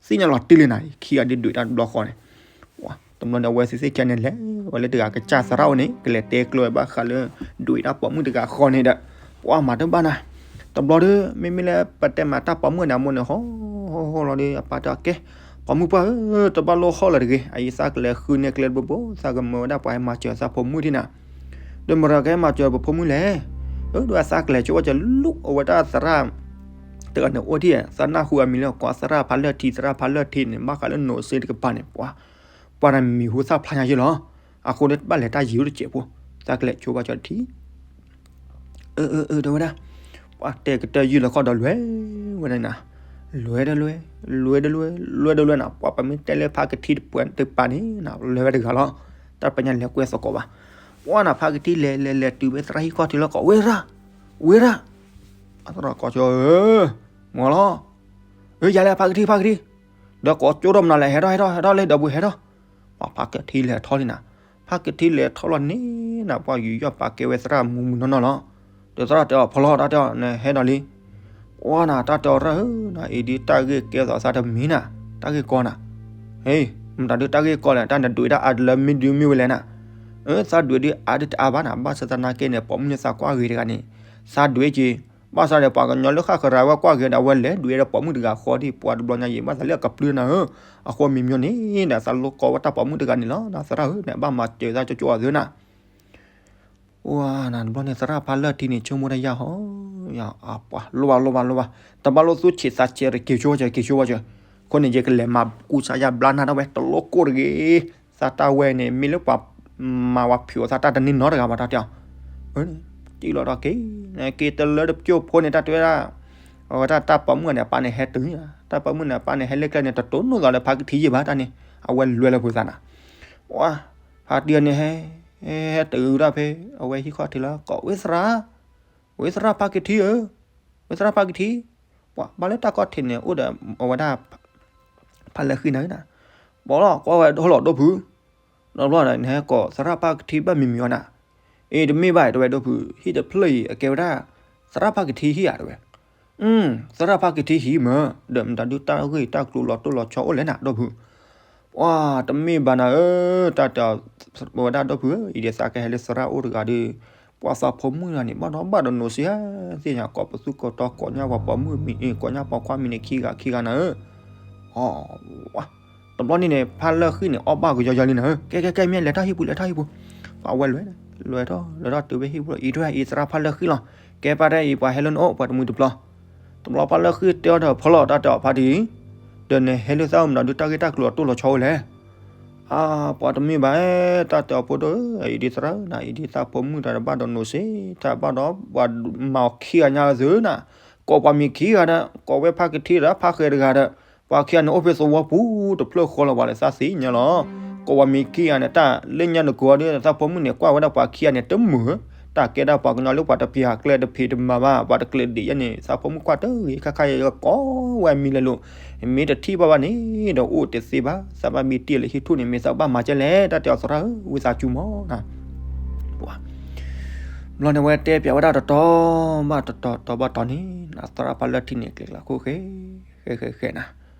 သ့ၣ်ညါလီၤတံၢ်လံနၤ, ခံဂၤဒုးဒွဲၣ်တၢ်တဘျီဃီန့ၣ် တဘျီန့ၣ် အဝဲသ့ၣ်သ့ၣ်ခံဂၤန့ၣ် လဲၤဝဲလၢတဂၤကစၢ်သရၣ်အိၣ်န့ၣ် ကလဲၤတဲကျိဝဲဘၣ်ဃးလၢ ဒွဲၣ်တၢ်ပိာ်မုၣ်တဂၤဃီန့ၣ်ဒီး ပှၤမၤတဘၣ်နၤ, တဘျီဒီး မ့မ့ၢ်လၢပတဲမၤတၢ်ပိာ်မုၣ်န့ၣ် အမိၢ်န့ၣ် ဟီၣ်ဟီၣ်လီၤဒီး အပၢ်တဲအီၤကဲ, ပိာ်မုၣ်ပှၢ်ဧၢ, တဘၣ်လိၣ်ဟီၣ်လၢၤတဂ့ၤ, အအံၤသးကလဲၤဃုန့ၢ်ကျဲတဘိဘိ သးကမၢဝဲဒၣ်ပှၤဟဲမၤစၢၤသးဖိမုၣ်ထံၣ်နၤ, ဒီးမတၤကဟဲမၤစၢၤပဖိမုၣ်လဲၣ်, အၢ ဒီးသးကလဲၤဆိဝဲကလူးအဝဲဒၣ်သရၣ် တဂၤန့ၣ်အိၣ်ထံၣ် သးနၢ်ဟူအမံၤလၢကိးသရၣ်ဖးလၢထံ သရၣ်ဖးလၢထံန့ၣ် ဘၣ်ဃးလၢနိးစ့တကပၤန့ၣ် ပှၤ ပှၤတၢ်မံၤဟူသၣ်ဖျါညါယဲၢ်လီၤ, အဃိန့ၣ် ဘၣ်လဲၤတၢ်ယံၤအိၣ်တစဲးဖိ, သးကလဲၤဆိဘၣ်ကၠီတထံၣ် အၢ အၢ အၢ တဲဝဲဒၣ်, ပှၤတဲကတၢၢ်ယုၢ်လီၤခီၣ်ဒီးလွဲၢ်ဝဲဒၣ်နၤ, လွဲတလွဲ, လွဲတလွဲ, လွဲတလွဲနၤ, ပှၤပမ့ၢ်တဲလၢဖါကထံတပှဲၤတပၤန့ၣ်နၤ, လွဲဝဲတဂၤလီၤ. တၢ်ပညါလဲၤကွဲသကိးဘၣ်. ပှၤနၤဖါကထံလဲၤလဲၤလဲၤတုၤဝဲ သရၣ်ဟံၣ်ခီၣ်ထံးလၢကိး ဝ့ရၣ်, ဝ့ရၣ်, အသရၣ်ကိးကၠီဧၢ, မ့ၢ်လီၤ, အၢ ယၤလဲၣ်ဖါကထံ ဖါကထံ, ဒီးကိးကၠိထီၣ်မနုၤလဲၣ်, ဟဲထီၣ် ဟဲထီၣ် ဟဲထီၣ်လၢဒီပုၢ် ဟဲထီၣ်. ပှၤဖါကထံလဲၤထီၣ်လံနၤ, ဖါကထံလဲၤထီၣ်လီၤန့ၣ်နၤ, ပှၤယူးယီၣ်ပာ်ကဲဝဲသရၣ်မူးမူးနီၢ်နီၢ်လီၤ. ဒီးသရၣ်တဲအီၤ ဖီလီၤ တၢ်တဲအီၤ နဟဲဒီးလံ. ပှၤနၤတၢ်တဲအီၤ ရၣ်ဧၢ, နအံၤဒ်တၢ်ဂ့ၢ်ကဲသိးသးတမံၤနၤ, တၢ်ဂ့ၢ်ကီနၤ, ဟ့ၣ် မတၤဒုးတၢ်ဂ့ၢ်ကီလဲၣ်, တၢ်နဒွဲၣ်ဒၣ်အါတလၢမ့ၢ်ဒုးမ့ၢ်ဝဲလဲၣ်နၤ, အၢ သးဒွဲၣ်ဒုးအါဒုးတအါဘၣ်နၤ, ဘၣ်ဆၣ်သနာ်က့န့ၣ် ပိာ်မုၣ်န့ၣ်သးကွၢ်ဂ့ၤတဂၤန့ၣ်, သးဒွဲၣ်က့ၤ, ဘၣ်ဆၣ်ဒီးပှၤကညီလၢဃၣ်ဃရၤဝဲကွၢ်ဂ့ၤဒီး အဝဲလဲၤဒွဲၣ်ဒီးပိာ်မုၣ်တဂၤဃီဒ် ပှၤတဘျီညါယံၤ ဘၣ်သးလၢအကပျုၢ်နၤဧၢ, အဃိမံၤမံၤန့ၣ်ဒီး သးလိၣ်ကီဝဲတၢ်ပိာ်မုၣ်တဂၤန့ၣ်လီၤ, နသရၣ်ဧၢ, နဘၣ်မၤစၢၤသးကၠိကၠိအီၤသုနၤ. ပှၤနၤတဘျီန့ၣ် သရၣ်ဖါလၢၢ်ထံန့ၣ် ဆိကမိၣ်တၢ်ယၢ်ဟီ, ယၤအပှၤ လိၣ်ဘၣ်လိၣ်ဘၣ်လိၣ်ဘၣ်, တဘၣ်လိၣ်သူၣ်ဆံးသးဆံး က့ၤဆိကၠီ က့ၤဆိကၠီ, အဃိန့ၣ် ယကလဲၤမၤကူစါယါဘျါနၤဒၣ်ဝဲ တလိၣ်ကိၢ်တဂ့ၤ, သးတၢ်ဝဲန့ၣ် မ့ၢ်လၢပှၤမၤဝဲဖုးအီၤသးတၢ်တန့ၢ်နီတဂၤဘၣ် တၢ်တဲအီၤ, တံၢ်လီၤဒီးက့ၤ, က့ၤတလၢတကၠိၢ်ဖိန့ၣ် တၢ်တဲဝဲဒၣ်, အဝဲဒၣ်တၢ်ပိာ်မုၣ်န့ၣ် အပၢ်န့ၣ်ဟဲတုၤ, တၢ်ပိာ်မုၣ်န့ၣ် အပၢ်န့ၣ်ဟဲလၢကျဲန့ၣ် တတိၢ်နီၣ်သးလၢဖါကထံယံာ်ဘၣ်တၢ်န့ၣ်, အဝဲလွဲလၢပှၤသးနၤ ပှၤ, ဖါတံၢ်န့ၣ်ဟဲ, ဟဲတုၤဒၣ်ဖဲ အဝဲဟံၣ်ခီၣ်ထံးလၢကိး ဝ့သရၣ်, ဝ့သရၣ်ဖါကထံဧၢ, ဝ့သရၣ်ဖါကထံ, ပှၤဘၣ်လၢတၢ်ကီၢ်ထံးန့ၣ် အိၣ်ဒီးအဝဲဒၣ် ဖါလၢၢ်ဃံနၤဧၢနၤ, ပီလီၤကွၢ်ဝဲဒၣ်လီၤဒိၣ်ဖုး, ဒီးဘျီဒီး နဟဲကိးသရၣ်ဖါကထံဘၣ်မံၤမံၤအီၤနၤ, အ့ တမ့ၢ်ဘၣ် တဲဝဲဒိၣ်ဖုး, ဟံၣ်တဖျၢၣ်အံၤ အကဲဝဲဒၣ် သရၣ်ဖါကထံဟံၣ်ဧါ တဲဝဲ, သရၣ်ဖါကထံဟံၣ်မၢ, ဒီးမတၤဒုးတၢ်ဂ့ၢ်တၢ်ကျိၤလီၤတိၢ်လီၤဆီအိၣ်လဲၣ်နၤ ဒိၣ်ဖုး, ပှၤတမ့ၢ်ဘၣ်နၤဧၢ, တၢ်တဲအီၤ, ဝဲဒၣ်ဒိၣ်ဖုးဧၢ, အံၤဒ်သးကဟဲလၢသရၣ်အိၣ်တဂၤဒီး, ပှၤသးဖိမုၣ်တဂၤန့ၣ် ဘၣ်ဒီးဘၣ်ဒီးနိးစ့ဧါ, သ့ၣ်ညါကိးပသူၣ်ကိးတီကိးညါပှၤပိာ်မုၣ်မံၤအ့ၣ် ကိးညါပိာ်ခွါမံၤန့ၣ်ခံဂၤခံဂၤနၤဧၢ, အီ, တဘျီန့ၣ်န့ၣ် ဖါလၢၢ်ဃံန့ၣ် အီၣ်ဘၣ်ကယီယီလံနၤဧၢ, ကဲကဲကဲ မ့ၢ်လဲၤတၢ်ဟံၣ်ပူၤ လဲၤတၢ်ဟံၣ်ပူၤ, ပှၤဝဲလဲၤ, လဲၤထီၣ် လဲၤထီၣ်တုၤဝဲဟံၣ်ပူၤလီၤ, အံၤတဝဲအံၤသရၣ်ဖါလၢၢ်ဃံလီၤ, ကဲပၢ်တဲအံၤ ပှၤဟဲလၢနအိၣ် ပှၤတမှံၤတပျီ တဘျီဖါလၢၢ်ဃံတဲအီၤဒီး ဖီလီၤ တၢ်တဲအီၤဖါတံၢ်, ဒီးနဟဲလၢသရၣ်အိၣ်မတၤဒုးတၢ်ဂ့ၢ်တၢ်ကျိၤအတိၢ်လီၤဆီအိၣ်လဲၣ်, အါ, ပှၤတမ့ၢ်ဘၣ်, တၢ်တဲအီၤဖိဒိၣ်ဧၢ, အံၤဒ်သရၣ်နၤ အံၤဒ်သးဖိမုၣ်တဂၤတဘၣ်ဒီးနိးစ့, တၢ်ဘၣ်ဒီးပှၤမၤအီၤခံဂၤညါသုနၤ, ကိးပှၤမံၤခံဂၤဒီး ကိးဝဲဖါကထံဒီးဖါဃဲၤတဂၤဒီး, ပှၤခံဂၤန့ၣ်အိၣ်ဖဲသဝီပူၤတဖျၢၣ်ဃီလီၤ ပှၤလၢသးသ့ၣ်ညါလီၤ, ကိးပှၤမံၤခံဂၤန့ၣ် တၢ်လၢညါနကိးဒီး သးဖိမုၣ်န့ၣ် ကွၢ်ဝဲဒၣ်ပှၤခံဂၤန့ၣ်တမုာ်, တၢ်ကဲဒၣ်ပှၤကညီလၢပှၤတပျၢ်ကျဲတဖံးတမၤဘၣ် ပှၤတကျဲးဒံးယဲန့ၣ် သးဖိမုၣ်ကွၢ်တဂ့ၤ ခါခါယဲကိးဝဲမံၤလဲၤလိာ်, မ့ၢ်တထံၣ်ဘၣ်ဘၣ်န့ၣ်ဒီး အိၣ်တသ့ဘၣ်, သးဘၣ်မ့ၢ်တံၢ်လၢဟံၣ်ထူၣ်န့ၣ် မ့ၢ်သးဘၣ်မၤကဲလဲၣ် တၢ်တဲအီၤသရၣ်ဧၢ, ဝံသးစူၤမးနၤ ဘျီန့ၣ် အဝဲတဲပျးဝဲဒၣ်တတီၤဘၣ်တတီၤ တတီၤဘၣ်တတီၤန့ၣ် သရၣ်ဖါလၢၢ်ထံန့ၣ် ကျဲၤကျါခိၣ်ဃဲ, ဃဲဃဲဃဲနၤ,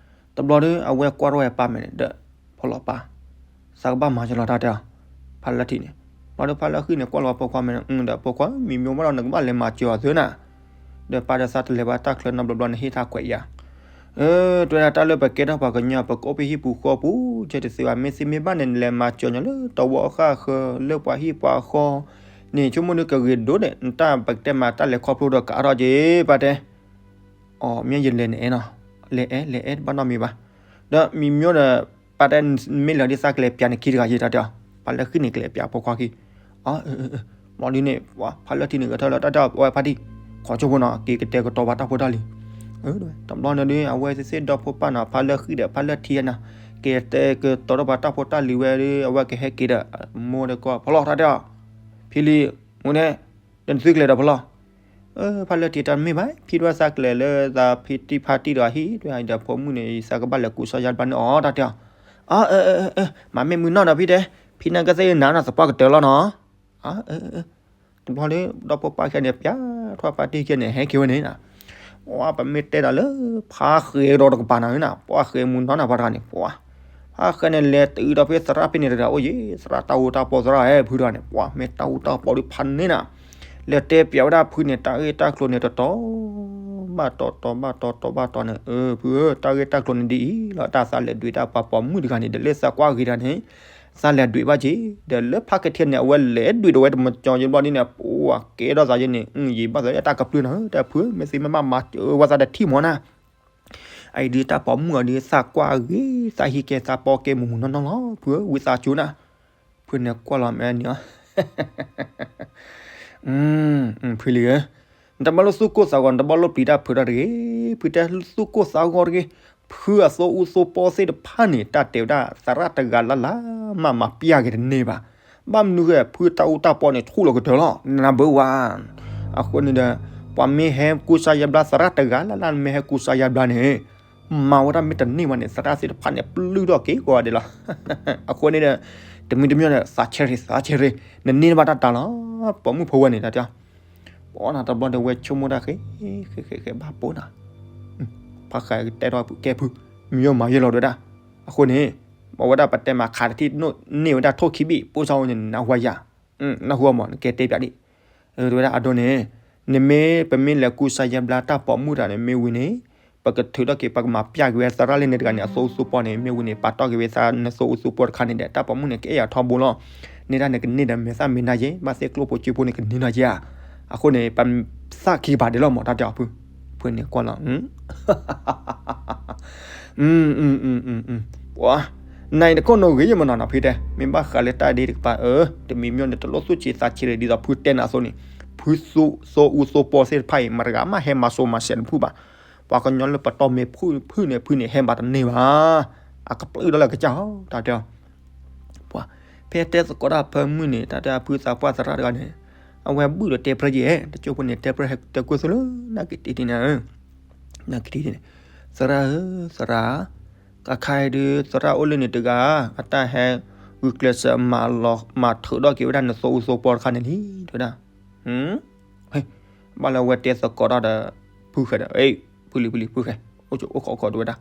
တဘျီဒီး အဝဲကွၢ်ထီၣ်ဝဲပၢ်မဲာ်န့ၣ်ဒီး ဖီလီၤပၢ်, သးကဘၣ်မၤကလီၤတၢ်တဲအီၤ, ဖါလၢၢ်ထံန့ၣ်, ဘျီဒီးဖါလၢၢ်ဃံန့ၣ် ကွၢ်လီၤဝဲပိာ်ခွါမဲာ်န့ၣ် ဒီးပိာ်ခွါ မံၤမံၤဘၣ်ဒီး နကဘၣ်လဲၤမၤစၢၤအီၤသုနၤ, ဒီးပၢ်ဒီးသးတလဲၤဘၣ်တၢ်ချၢနီတဘျီဘျီ နဟ့ၣ်တၢ်ခွဲးယၤ အၢ, တဲဝဲဒၣ်တၢ်လၢပကဲထီၣ်ပှၤကညီ ပကအိၣ်ဖဲဟံၣ်ပူၤဃီပူၤ ကဲတသ့ဘၣ်, မ့ၢ်သ့မ့ၢ်ဘၣ်န့ၣ် နလဲၤမၤစၢၤညီလၢတဝီဃၣ်ဃၢၤ လၢပှၤဟံၣ်ပှၤဃီန့ၣ် ဆိကမိၣ်ဒုးကဂ့ၤဒိၣ်ဒဲး, နတၢ်ပကတဲမၤတၢ်လဲၤခီဖျိဒီးကအါထီၣ်က့ၤ ပၢ်တဲ, အီၤ မ့ၢ်ယလဲၤနအဲၣ်နီၤ, လဲၤအဲၣ် လဲၤအဲၣ် တဘၣ်နီတမံၤဘၣ်, ဒီးမံၤမံၤဒီး ပၢ်တဲ မ့ၢ်လၢာ်ဒ်သးကလဲၤပျးနခံတဂၤယဲ တၢ်တဲအီၤ, ဖါလၢၢ်ဃံန့ၣ် ကလဲၤပျးပိာ်ခွါခံ အၢ, ဘျီဒုန့ၣ် ဖါလၢၢ်ထံန့ၣ် ဂဲၤထီၣ်လၢတၢ်တဲအီၤ ဝဲဖါတံၢ်, ခီဆိဖိနီၤ က့ၤကတဲာ်ကတီၤပှၤတၢ်ဖိတၢ်လံၤ, တဘျီန့ၣ်ဒုး အဝဲသ့ၣ်သ့ၣ်ဒီဖိပၢ်နီၤ ဖါလၢၢ်ဃံဒီးဖါလၢၢ်ထံနီၤ, က့ၤတဲာ်ကတီၤဒီးပှၤတၢ်ဖိတၢ်လံၤဝဲဒီး အဝဲကဟဲက့ၤဒီး မိၢ်ဒီးကီၢ် ဖီလီၤ တၢ်တဲအီၤ, ဖံလံၤ, မူန့ၣ်, ဒီးနသုကလဲၤဒီးဖီလီၤ ဖါလၢၢ်ထံ တၢ်မ့ၢ်ဘၣ် ဖံဒွဲၣ်သးကလဲၤလၢသးဖံတံၢ်ဖါတံၢ်ဒီး အဟံၣ်ဒွဲၣ်ဒီးဖိမုၣ်န့ၣ် သးကဘၣ်လဲၤကူစါယါတဘျီန့ၣ်အီၤ တၢ်တဲအီၤ, အၢ, မၤမ့ၢ်မုၢ်နီၢ်ဒီးဖံတဲ, ဖံန့ၣ်ကသ့ၣ်နၤနီၤ သပှၢ်ကတၢၢ်လီၤနီၤ, တဘျီဒီး ဒီဖိပၢ်ခံဂၤန့ၣ် ပျးထွဲဖါတံၢ်ခံဂၤန့ၣ် ဟဲက့ၤဝဲန့ၣ်နီၤ, ပှၤပမ့ၢ်တဲဒီးလၢ ဖါဃဲၤဒီးတကပၤနီၤနီၤ ပှၤဃဲၤမုၢ်နီၢ်နၤပှၤတဂၤန့ၣ် ပှၤ ဖါဃဲၤန့ၣ်လဲၤတုၤဒီးဖဲသရၣ်ဖဲန့ၣ်တဂၤ အိၣ်ယဲ သရၣ်တၢ်အိၣ်တၢ်ပီသရၣ်ဧၢ ဖုတဂၤန့ၣ် ပှၤမ့ၢ်တၢ်အိၣ်တၢ်ပီဒီးဖးန့ၣ်နီၤ, လဲၤတဲပျးဝဲဒၣ်ဖုန့ၣ် တၢ်ဂ့ၢ်တၢ်ကျိၤန့ၣ် တတီၤ ဘၣ်တီၤတီၤ ဘၣ်တီၤတီၤ ဘၣ်တီၤန့ၣ် အၢ ဖုဧၢ တၢ်ဂ့ၢ်တၢ်ကျိၤန့ၣ်ဒ်အံၤလီၤ တၢ်သးလဲၤဒွဲၣ်တၢ်ပှၤပိာ်မုၣ်တဂၤန့ၣ် ဒီးလၢသးကွၢ်ဂ့ၤတဂၤန့ၣ် သးလဲၤဒွဲၣ်ဘၣ်က့ၤ ဒီးလၢဖါကထံန့ၣ် အဝဲလဲၤဒွဲၣ်ဒီးဝဲတမၤကၠီယဘျီဒ်န့ၣ် ပှၤကဲထီၣ်သးယဲန့ၣ် ယံာ်ဘၣ်သးလၢတၢ်ကပျုၢ်နီၤ တၢ်ဖုဧၢ မ့ၢ်သ့မ့ၢ်ဘၣ်မၤစၢၤဝဲသးဒီးထံၣ်မီၤနၤ အံၤဒ်တၢ်ပိာ်မုၣ်အီၤဒ်သးကွၢ်ဂ့ၤ သးဟံးကဲသးပီကဲမုၢ်မုၢ်နီၢ်နီၢ်လီၤ ဖုဧၢ ဝံသးစူၤနၤ ဖုန့ၣ်ကွၢ်လီၤမဲာ်န့ၣ်အီၤ ဖုလံဧၢ, နတဘၣ်လိၣ်သူၣ်ကိၢ်သးဂီၤ နတဘၣ်လိၣ်ပျံၤတၢ်ဖုးတၢ်တဂ့ၤ, ဖုတဲသူၣ်ကိၢ်သးဂီၤတဂ့ၤ, ဖုအသိအူသိပီသ့ၣ်တဖၣ်န့ၣ် တၢ်တဲဝဲဒၣ် သရၣ်တဂၤလၢ်လၢ်မး မၤပျၢ်က့ၤတန့ၢ်ဘၣ်. ဘၣ်မနုၤဃိ ဖုတၢ်အူတၢ်ပီန့ၣ် ထူၣ်လီၤကတၢၢ်လီၤ နဘၣ်ဝါ. အဃိန့ၣ်ဒီး ပှၤမ့ၢ်ဟဲကူစါယါဘျါ သရၣ်တဂၤလၢ်လၢ် မ့ၢ်ဟဲကူစါယါဘျါန့ၣ် မၤဝဲဒၣ်မ့ၢ်တန့ၢ်ဘၣ်န့ၣ် သရၣ်သ့ၣ်တဖၣ်န့ၣ် ပျုၢ်ထီၣ်က့ၤကိးဂၤဒဲးလီၤ. အဃိန့ၣ်ဒီး တမံၤတမံၤဒီး သးဆဲးရ့ၣ် သးဆဲးရ့ၣ် နန့ၢ်ဘၣ်တၢ်တၢ်လီၤ. ပိာ်မုၣ်ဖိဝဲန့ၣ် တၢ်တဲ ပှၤတဘျီဒီး ဝဲဆိကမိၣ်တၢ်ဃဲ ဃဲ ဃဲ ဃဲ ဘၣ်ပိာ်နၤ, ဖးဃးကတဲထီၣ်ကဲဖု မံၤယီၢ်မၤယဲၢ်လီၤဒဝဲဒၣ်. အဃိန့ၣ် ပဝဲဒၣ်ပတဲမၤခးတထံၣ် န့ၢ်ဝဲဒၣ်ထိၣ်ခံဘ့ၣ် ပိၢ်စၢ်အိၣ်န့ၣ် နၢ်ဟူယၤ, နၢ်ဟူအမး နကဲတဲပၠးဒံး တဝဲဒၣ်အဒိန့ၣ် နမ့ၢ် ပမ့ၢ်လဲၤကူစါယါဘျါတၢ်ပိာ်မုၣ်တဂၤန့ၣ် မ့ၢ်ဝံၤန့ၣ် ပကထုးထီၣ်က့ၤ ပကမၤပျၢ်က့ၤဝဲသရၣ်လၢန့ၣ်တဂၤန့ၣ် အသိအူသိပီန့ၣ် မ့ၢ်ဝံၤန့ၣ် ပာ်တီၢ်က့ၤဝဲသးနသိအူသိပီတခါန့ၣ်ဒီး တၢ်ပိာ်မုၣ်န့ၣ် ကအဲၣ်ယၤထီဘိလီၤ. န့ၣ်ဒၣ်န့ၣ်ကန့ၢ်ဒီးမဲာ်သၣ်မ့ၢ်နၢ်ယဲၢ် ဘၣ်သ့ၣ်ကျိၣ်ဖိစ့ဖိန့ၣ်ကန့ၢ်နၢ်ယဲၢ်ဧါ. အဃိန့ၣ် ပသၣ်ခံကပၤဒဲးလီၤမး တၢ်တဲအီၤဖု, ဖုန့ၣ်ကွၢ်လီၤ ပှၤ နအံၤတခိၣ်နီၣ်ဂ့ၤယမနီၤနီၤ ဖုတဲ မ့ၢ်ဘၣ်ဃးလၢတၢ် ဒ်တကပၤ အၢ တမံၤမံၤန့ၣ် တလိၣ်သူၣ်ဆံးသးဆံးရ့ၣ် ဒ်သိးဖုတဲနၤအသိးန့ၣ် ဖုသိအူသိပီသ့ၣ်တဖၣ်အံၤ မတၤတဂၤမးဟဲမၤစိၤမၤစဲးတဖုဘၣ်. ပှၤကညီလၢပတီၢ်မ့ၢ်ဖုၣ်န့ၣ် ဖုၣ်န့ၢ်ဖုၣ်န့ၣ် ဟဲမၤတန့ၢ်ဘၣ်. အကပျုၢ်ဒီးလၢကစၢ်ဟီ တၢ်တဲအီၤ ပှၤ ဖဲတဲသကိးတၢ်ဖၢမုၢ်န့ၣ် တၢ်တဲအဖုသးပှၢ်သရၣ်တဂၤန့ၣ် အဝဲဘုၣ်ဒီးတဲပြဲယဲၢ် တကၠိဖိန့ၣ် တဲပြဲဟဲတဲကွၢ်သိလၢ နက့ၤတ့ၢ်တ့ၢ်န့ၣ် နက့ၤတ့ၢ်တ့ၢ်န့ၣ် သရၣ်ဧၢ သရၣ် ကခါအံၤဒုး သရၣ်အိၣ်လၢန့ၣ်တဂၤ အတၢ်ဟဲဂုာ်ကျဲးစၢး မၤထုးထီၣ်က့ၤဝဲဒၣ်နသိအူသိပီတခါန့ၣ်လံ တဲဝဲဒၣ်. ဘၣ်လၢအဝဲတဲသကိးတၢ်ဒီး ဖုဃဲဒီး ဖုလံၤဖုလံၤဖုဃဲ အိၣ်ခိးအိၣ်ခိးတဲဝဲဒၣ်.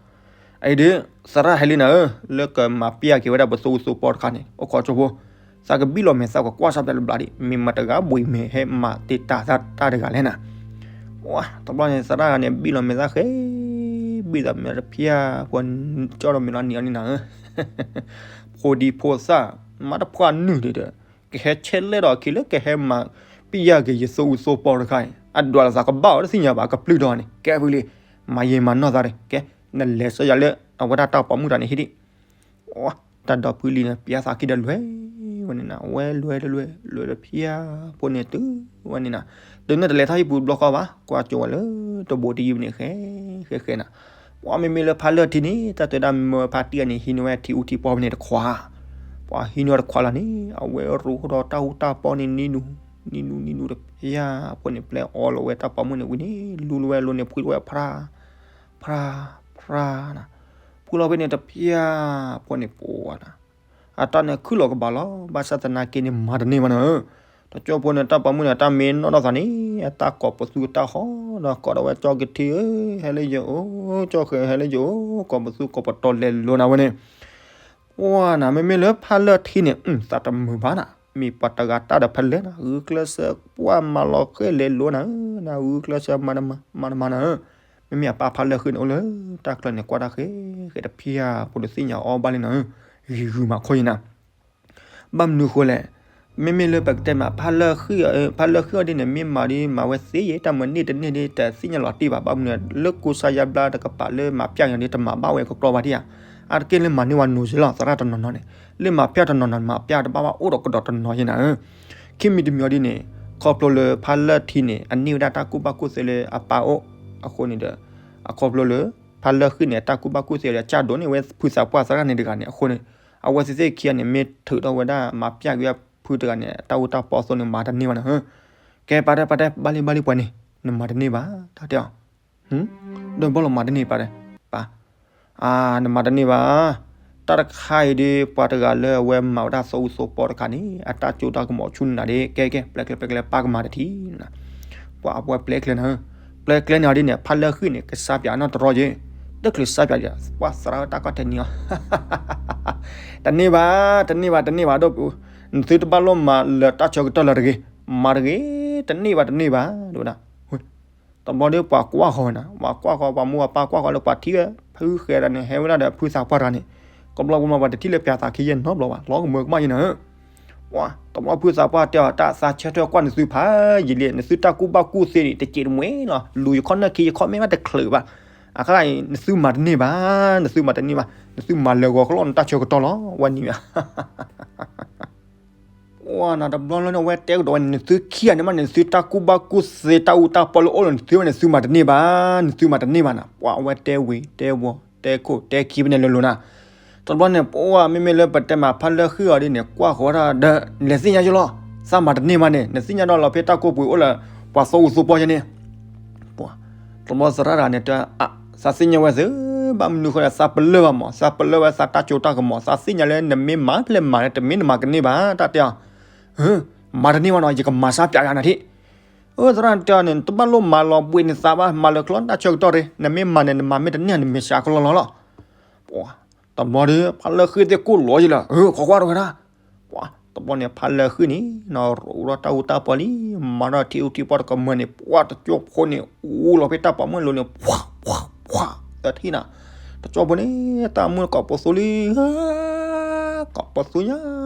အံၤဒုး သရၣ်ဟဲလံနၤဧၢ လၢကမၤပျၢ်က့ၤဝဲဒၣ်ပသိအူသိပီတခါန့ၣ် အိၣ်ခိးကၠိဖိ သးကဘံၣ်လီၤမဲာ်သၣ်ကကွၢ်ဆၣ်ဖျဲးလၢဘျးဒံး မ့ၢ်မတၤတဂၤဘၣ်ဘှံးမဲာ်ဟဲမၤတ့ၢ်တၢ်သၣ်တၢ်တဂၤလဲၣ်နၤ. တဘျီန့ၣ် သရၣ်တဂၤန့ၣ် ဘံၣ်လီၤမဲာ်သၣ်ဃဲ ဘံၣ်သးမဲာ်တဖျၢၣ် ဖိကၠီဒီးမ့ၢ်လီၤနံၤအီၤန့ၣ်နၤဧၢ ဖိဒံဖိသၣ် မ့ၢ်တဖှၢ်နုာ်ဒံးဒီး ကဟဲဆဲးလဲၣ်ဒီးအခံလၢကဟဲမၤပျၢ်က့ၤယသိအူသိပီတခါအံၤ အဒွးလီၤသးကဘၣ်အီၤတသ့ၣ်ညါဘၣ် ကပျုၢ်ဒီးန့ၣ် ကဲဖုလံၤ မၤယံာ်မၤနီၢ်သးဒီး ကဲ နလဲၤဆှၢယၤလၢ အဝဲဒၣ်တၢ်ပိာ်မုၣ်တဂၤန့ၣ်ဟံၣ်ဒံး တၢ်ဒီဖုလံၤန့ၣ် ပျဲသးခံဒီးလွဲၢ်ဝဲန့ၣ်နၤ ဝဲလွဲၢ်တလွဲၢ် လွဲၢ်တဖျၢၣ်ဖိန့ၣ်တုၤဝဲန့ၣ်နၤ တုၤန့ၣ်တလဲၤထီၣ်ဟံၣ်ပူၤတဘျီဃီဘၣ် ကွၢ်ကၠိဝဲလၢတဘိတယံၤန့ၣ် ဃဲ ဃဲ ဃဲနၤ ပှၤမ့မ့ၢ်လၢဖးလၢၢ်ထံန့ၣ် တၢ်တဲဒၣ်မ့ၢ်ဝဲဖါတံၢ်အန့ၣ် ဟံးန့ၢ်ဝဲထံအူထံပီဖဲန့ၣ်တခွး ပှၤဟံးန့ၢ်ဝဲတခွးလီၤန့ၣ် အဝဲရိဃိဒီးတၢ်အူတၢ်ပီန့ၣ် နံၤနူၤ နံၤနူၤ နံၤနူၤတဖျၢၣ်ဖိန့ၣ် ပျဲအီလီၤဝဲတၢ်ပိာ်မုၣ်န့ၣ်ဝံၤန့ၣ် လူလီၤဝဲအလိၤန့ၣ် ဖှံလီၤဝဲဖျါ ဖျါ ဖျါနၤ ဖှံလီၤဖဲန့ၣ်တဖျၢၣ်ဖိန့ၣ် ပှၤနၤ အတၢ်န့ၣ်ခုၣ်လီၤကဘၣ်လီၤ ဘၣ်ဆၣ်သနာ်က့န့ၣ် မၤတန့ၢ်ဘၣ်နၤဧၢ တကၠိဖိန့ၣ် တၢ်ပိာ်မုၣ်န့ၣ် အတၢ်မ့ၢ်နီၢ်ထီၣ်သးန့ၣ် အတၢ်ကိးပသူတၢ်ဃီဒီး ကိးဒီးဝဲကၠီကထံဧၢ ဟဲလၢယအိၣ် ကၠီဃဲၤဟဲလၢယအိၣ် ကိးပသူကိးပတီၤလဲၤလိၤနၤဝဲန့ၣ် ပှၤနၤ မ့မ့ၢ်လၢဖးလၢၢ်ထံန့ၣ် သးတမုာ်ဘၣ်နၤ မ့ၢ်ပှၤတဂၤတၢ်ဒီးဖဲလဲၣ်နၤ ဂုာ်ကျဲးစၢးပှၢ်မၤလီၤဃဲၤလဲၤလိၤနၤဧၢ နၤဂုာ်ကျဲးစၢးမၤတမၤ မၤတမၤနၤဧၢ မ့မ့ၢ်အပၢ်ဖးလၢၢ်ဃံန့ၣ် အိၣ်လၢတၢ်ကျၢၢ်န့ၣ် ကွၢ်တၢ်ဃဲ ဃဲတဖျၢၣ်ဖိန့ၣ်သ့ၣ်ညါအီၤဘၣ်လံနၤဧၢ ဂံၤဂုၤမးခီယံၤနၤ ဘၣ်မနုၤဃိလဲၣ် မ့မ့ၢ်လၢပကတဲမး ဖးလၢၢ်ဃံအီၤဒ်န့ၣ် မ့ၢ်မၤဒ်မၤဝဲသ့ယဲၢ် တၢ်မၤန့ၢ်တန့ၢ်ဒ် တသ့ၣ်ညါလီၤတံၢ်ဘၣ် ဘၣ်မနုၤ လၢကူစါယါဘျါတကပၤလၢမၤပျၢ်က့ၤဒ် တမၤဘၣ်ဝဲကကျီဘၣ်ဒံးဧါ အါတက့ၢ်လၢမၤန့ၢ်ဝဲနိၤစ့လီၤ သရၣ်တနီၤနီၤန့ၣ် လၢမၤပျၢ်တနီၤနီၤ မၤပျၢ်တဘၣ်ဘၣ်အိၣ်ဒီးကဒီးတနီၤယဲၢ်နၤဧၢ ခံမံၤတမံၤအီၤဒ်န့ၣ် ခီဖျိလၢဖးလၢၢ်ထံန့ၣ် အန့ၢ်ဝဲဒၣ်တၢ်ကူၣ်ဘၣ်ကူၣ်သ့လၢအပၢ်အိၣ် အဃိန့ၣ်ဒီး အခီဖျိလၢ ဖးလၢၢ်ဃံန့ၣ် တၢ်ကူၣ်ဘၣ်ကူၣ်သ့ဒီး ကၢ်ဒိၣ်န့ၢ်ဝဲဖုသးပှၢ်သရၣ်န့ၣ်တဂၤန့ၣ် အဃိန့ၣ် အဝဲသ့ၣ်သ့ၣ်ခံဂၤန့ၣ် မ့ၢ်ထုးထီၣ်ဝဲဒၣ် မၤပျၢ်က့ၤဖုတဂၤန့ၣ် တၢ်အူတၢ်ပီအသိးန့ၣ် မၤတန့ၢ်ဘၣ်နၤဧၢ ကဲပာ်တဲပာ်တဲ ဘၣ်လံဘၣ်လံ ပှၤန့ၣ် နမၤတန့ၢ်ဘၣ် တၢ်တဲအီၤ ဒီးဘၣ်လီၤမၤတန့ၢ်ပာ်တဲ ပာ် အါ နမၤတန့ၢ်ဘၣ် တၢ်တခါအံၤဒ် ပှၤတဂၤလၢအဝဲမၤဝဲဒၣ်သိအူသိပီတခါန့ၣ် အတၢ်စိတၢ်ကမီၤဆူနၤဒ် ကဲကဲ ပျဲကျဲ ပျဲကျဲ ပာ်ကမၤတထံၣ်နၤ ပှၤအဝဲပျဲကျဲနၤဧၢ ပျဲကျဲန့ၣ်အီၤဒ်န့ၣ် ဖးလၢၢ်ဃံန့ၣ် ကစါပၠးနီတရီယဲၢ် တချုးစါပၠးဒီး ပှၤသရၣ်တၢ်ကီၢ်ထဲနံၤအီၤ တန့ၢ်ဘၣ် တန့ၢ်ဘၣ် တန့ၢ်ဘၣ်ဒီး နသုတဘၣ်လိၣ်မၤလၢတၢ်ဆၢကတီၢ်လၢတဂ့ၤ မၤတဂ့ၤ တန့ၢ်ဘၣ် တန့ၢ်ဘၣ် ဒ်ဝဲဒၣ် တဘျီဒီးပှၤကွၢ်ဃီၤနၤ ပှၤကွၢ်ဃီၤ ပှၤမိၢ်ပှၤပၢ်ကွၢ်ဃီၤလၢပှၤထံၣ်ဝဲ ဖုဃဲၤတၢ်န့ၣ် ဟဲဝဲဒၣ်ဒီးဖုသးပှၢ်တဂၤန့ၣ် ကဘျီကမီၤပှၤတထံၣ်လၢပၠးသးခံယဲၢ်နီတဘျီဘၣ် လီၤကမၢကမၣ်ယဲၢ်နၤဧၢ ပှၤ တဘျီဖုသးပှၢ်တဲအီၤ တၢ်သးဆၢထၢၣ်ကွၢ်နသုဖးယံာ်လံ နသုတၢ်ကူၣ်ဘၣ်ကူၣ်သ့န့ၣ် တစဲးတမှဲလီၤ လူၤယခီၣ်နၢၣ်ခံယခီၣ်မဲာ်ဘၣ်တချုးဘၣ် အခါအံၤ နသုမၤတန့ၢ်ဘၣ် နသုမၤတန့ၢ်ဘၣ် နသုမၤလၢာ်ဂီၤကလီၢ်နတၢ်ဆၢကတီၢ်လီၤ ဝဲနံၤ ပှၤနၤတဘျီလၢ်န့ၣ် အဝဲတဲကဒီးဝဲန့ၣ် နသုခံဂၤန့ၣ်မးန့ၣ် နသုတၢ်ကူၣ်ဘၣ်ကူၣ်သ့တၢ်အူတၢ်ပီလၢအိၣ်လၢနသုဝဲန့ၣ် နသုမၤတန့ၢ်ဘၣ်, နသုမၤတန့ၢ်ဘၣ်နၤ. ပှၤအဝဲတဲဝံၤတဲဝီၤ တဲခိၣ်တဲခံဖဲန့ၣ်လိၤလိၤနၤ. တဘျီန့ၣ် ပှၤမ့မ့ၢ်လၢပတဲမးဖးလၢဃံၣ်အီၤဒ်န့ၣ် ကွၢ်ဃီၤဝဲဒၣ်ဒီး လဲၤသ့ၣ်ညါယလီၤ, သးမၤတန့ၢ်မးန့ၣ် နသ့ၣ်ညါဒီးလီၤဖဲတၢ်ကိၢ်ပှ့ၤအိၣ်လၢ ပှၤသိအူသိပီယဲန့ၣ် ပှၤ တဘျီသရၣ်တဂၤန့ၣ်တဲ သးသ့ၣ်ညါဝဲသ့ ဘၣ်မနုၤဃိဒီး သးပလၢၢ်ဘၣ်မး, သးပလၢၢ်ဝဲသးတၢ်စိတၢ်ကမီၤ, သးသ့ၣ်ညါလၢနမ့ၢ်မၤဖဲလဲၣ်မၤလၢ တမ့ၢ်နမၤကန့ၢ်ဘၣ်, တၢ်တဲအီၤ, မၤတန့ၢ်ဘၣ်နီၤ, ယကမၤစၢ်ပျးယၤနၤထံၣ်. အၢ သရၣ်တဲအီၤန့ၣ် တဘၣ်လိၣ်မၤလီၤဘှံးနသးဘၣ်, မၤလၢာ်ချီတၢ်ဆၢကတီၢ်ရ့, နမ့ၢ်မၤန့ၣ် နမၤမ့ၢ်တန့ၢ် နမ့ၢ်စှၤကလီလီၤလီၤ. ပှၤ တဘျီဒီး ဖးလၢဃံၣ်သ့ၣ်ကိၢ်လီၤယံၤလၢ အၢ ခိးကွၢ်တဝဲဒၣ်. ပှၤ တဘျီန့ၣ် ဖးလၢဃံၣ်န့ၣ် နရိးဒီးတၢ်အူတၢ်ပီလံ, မၤဒီးထံအူထံပီတကမၢၢ်န့ၣ် ပှၤ တကၠိဖိန့ၣ် အူလီၤဖဲတၢ်ပိာ်မုၣ်လိၤန့ၣ် ပှၤ ပှၤ ပှၤ သထံၣ်နၤ, တကၠိဖိန့ၣ် တၢ်မုၣ်ကိးပသူလံ, ကိးပသူညါ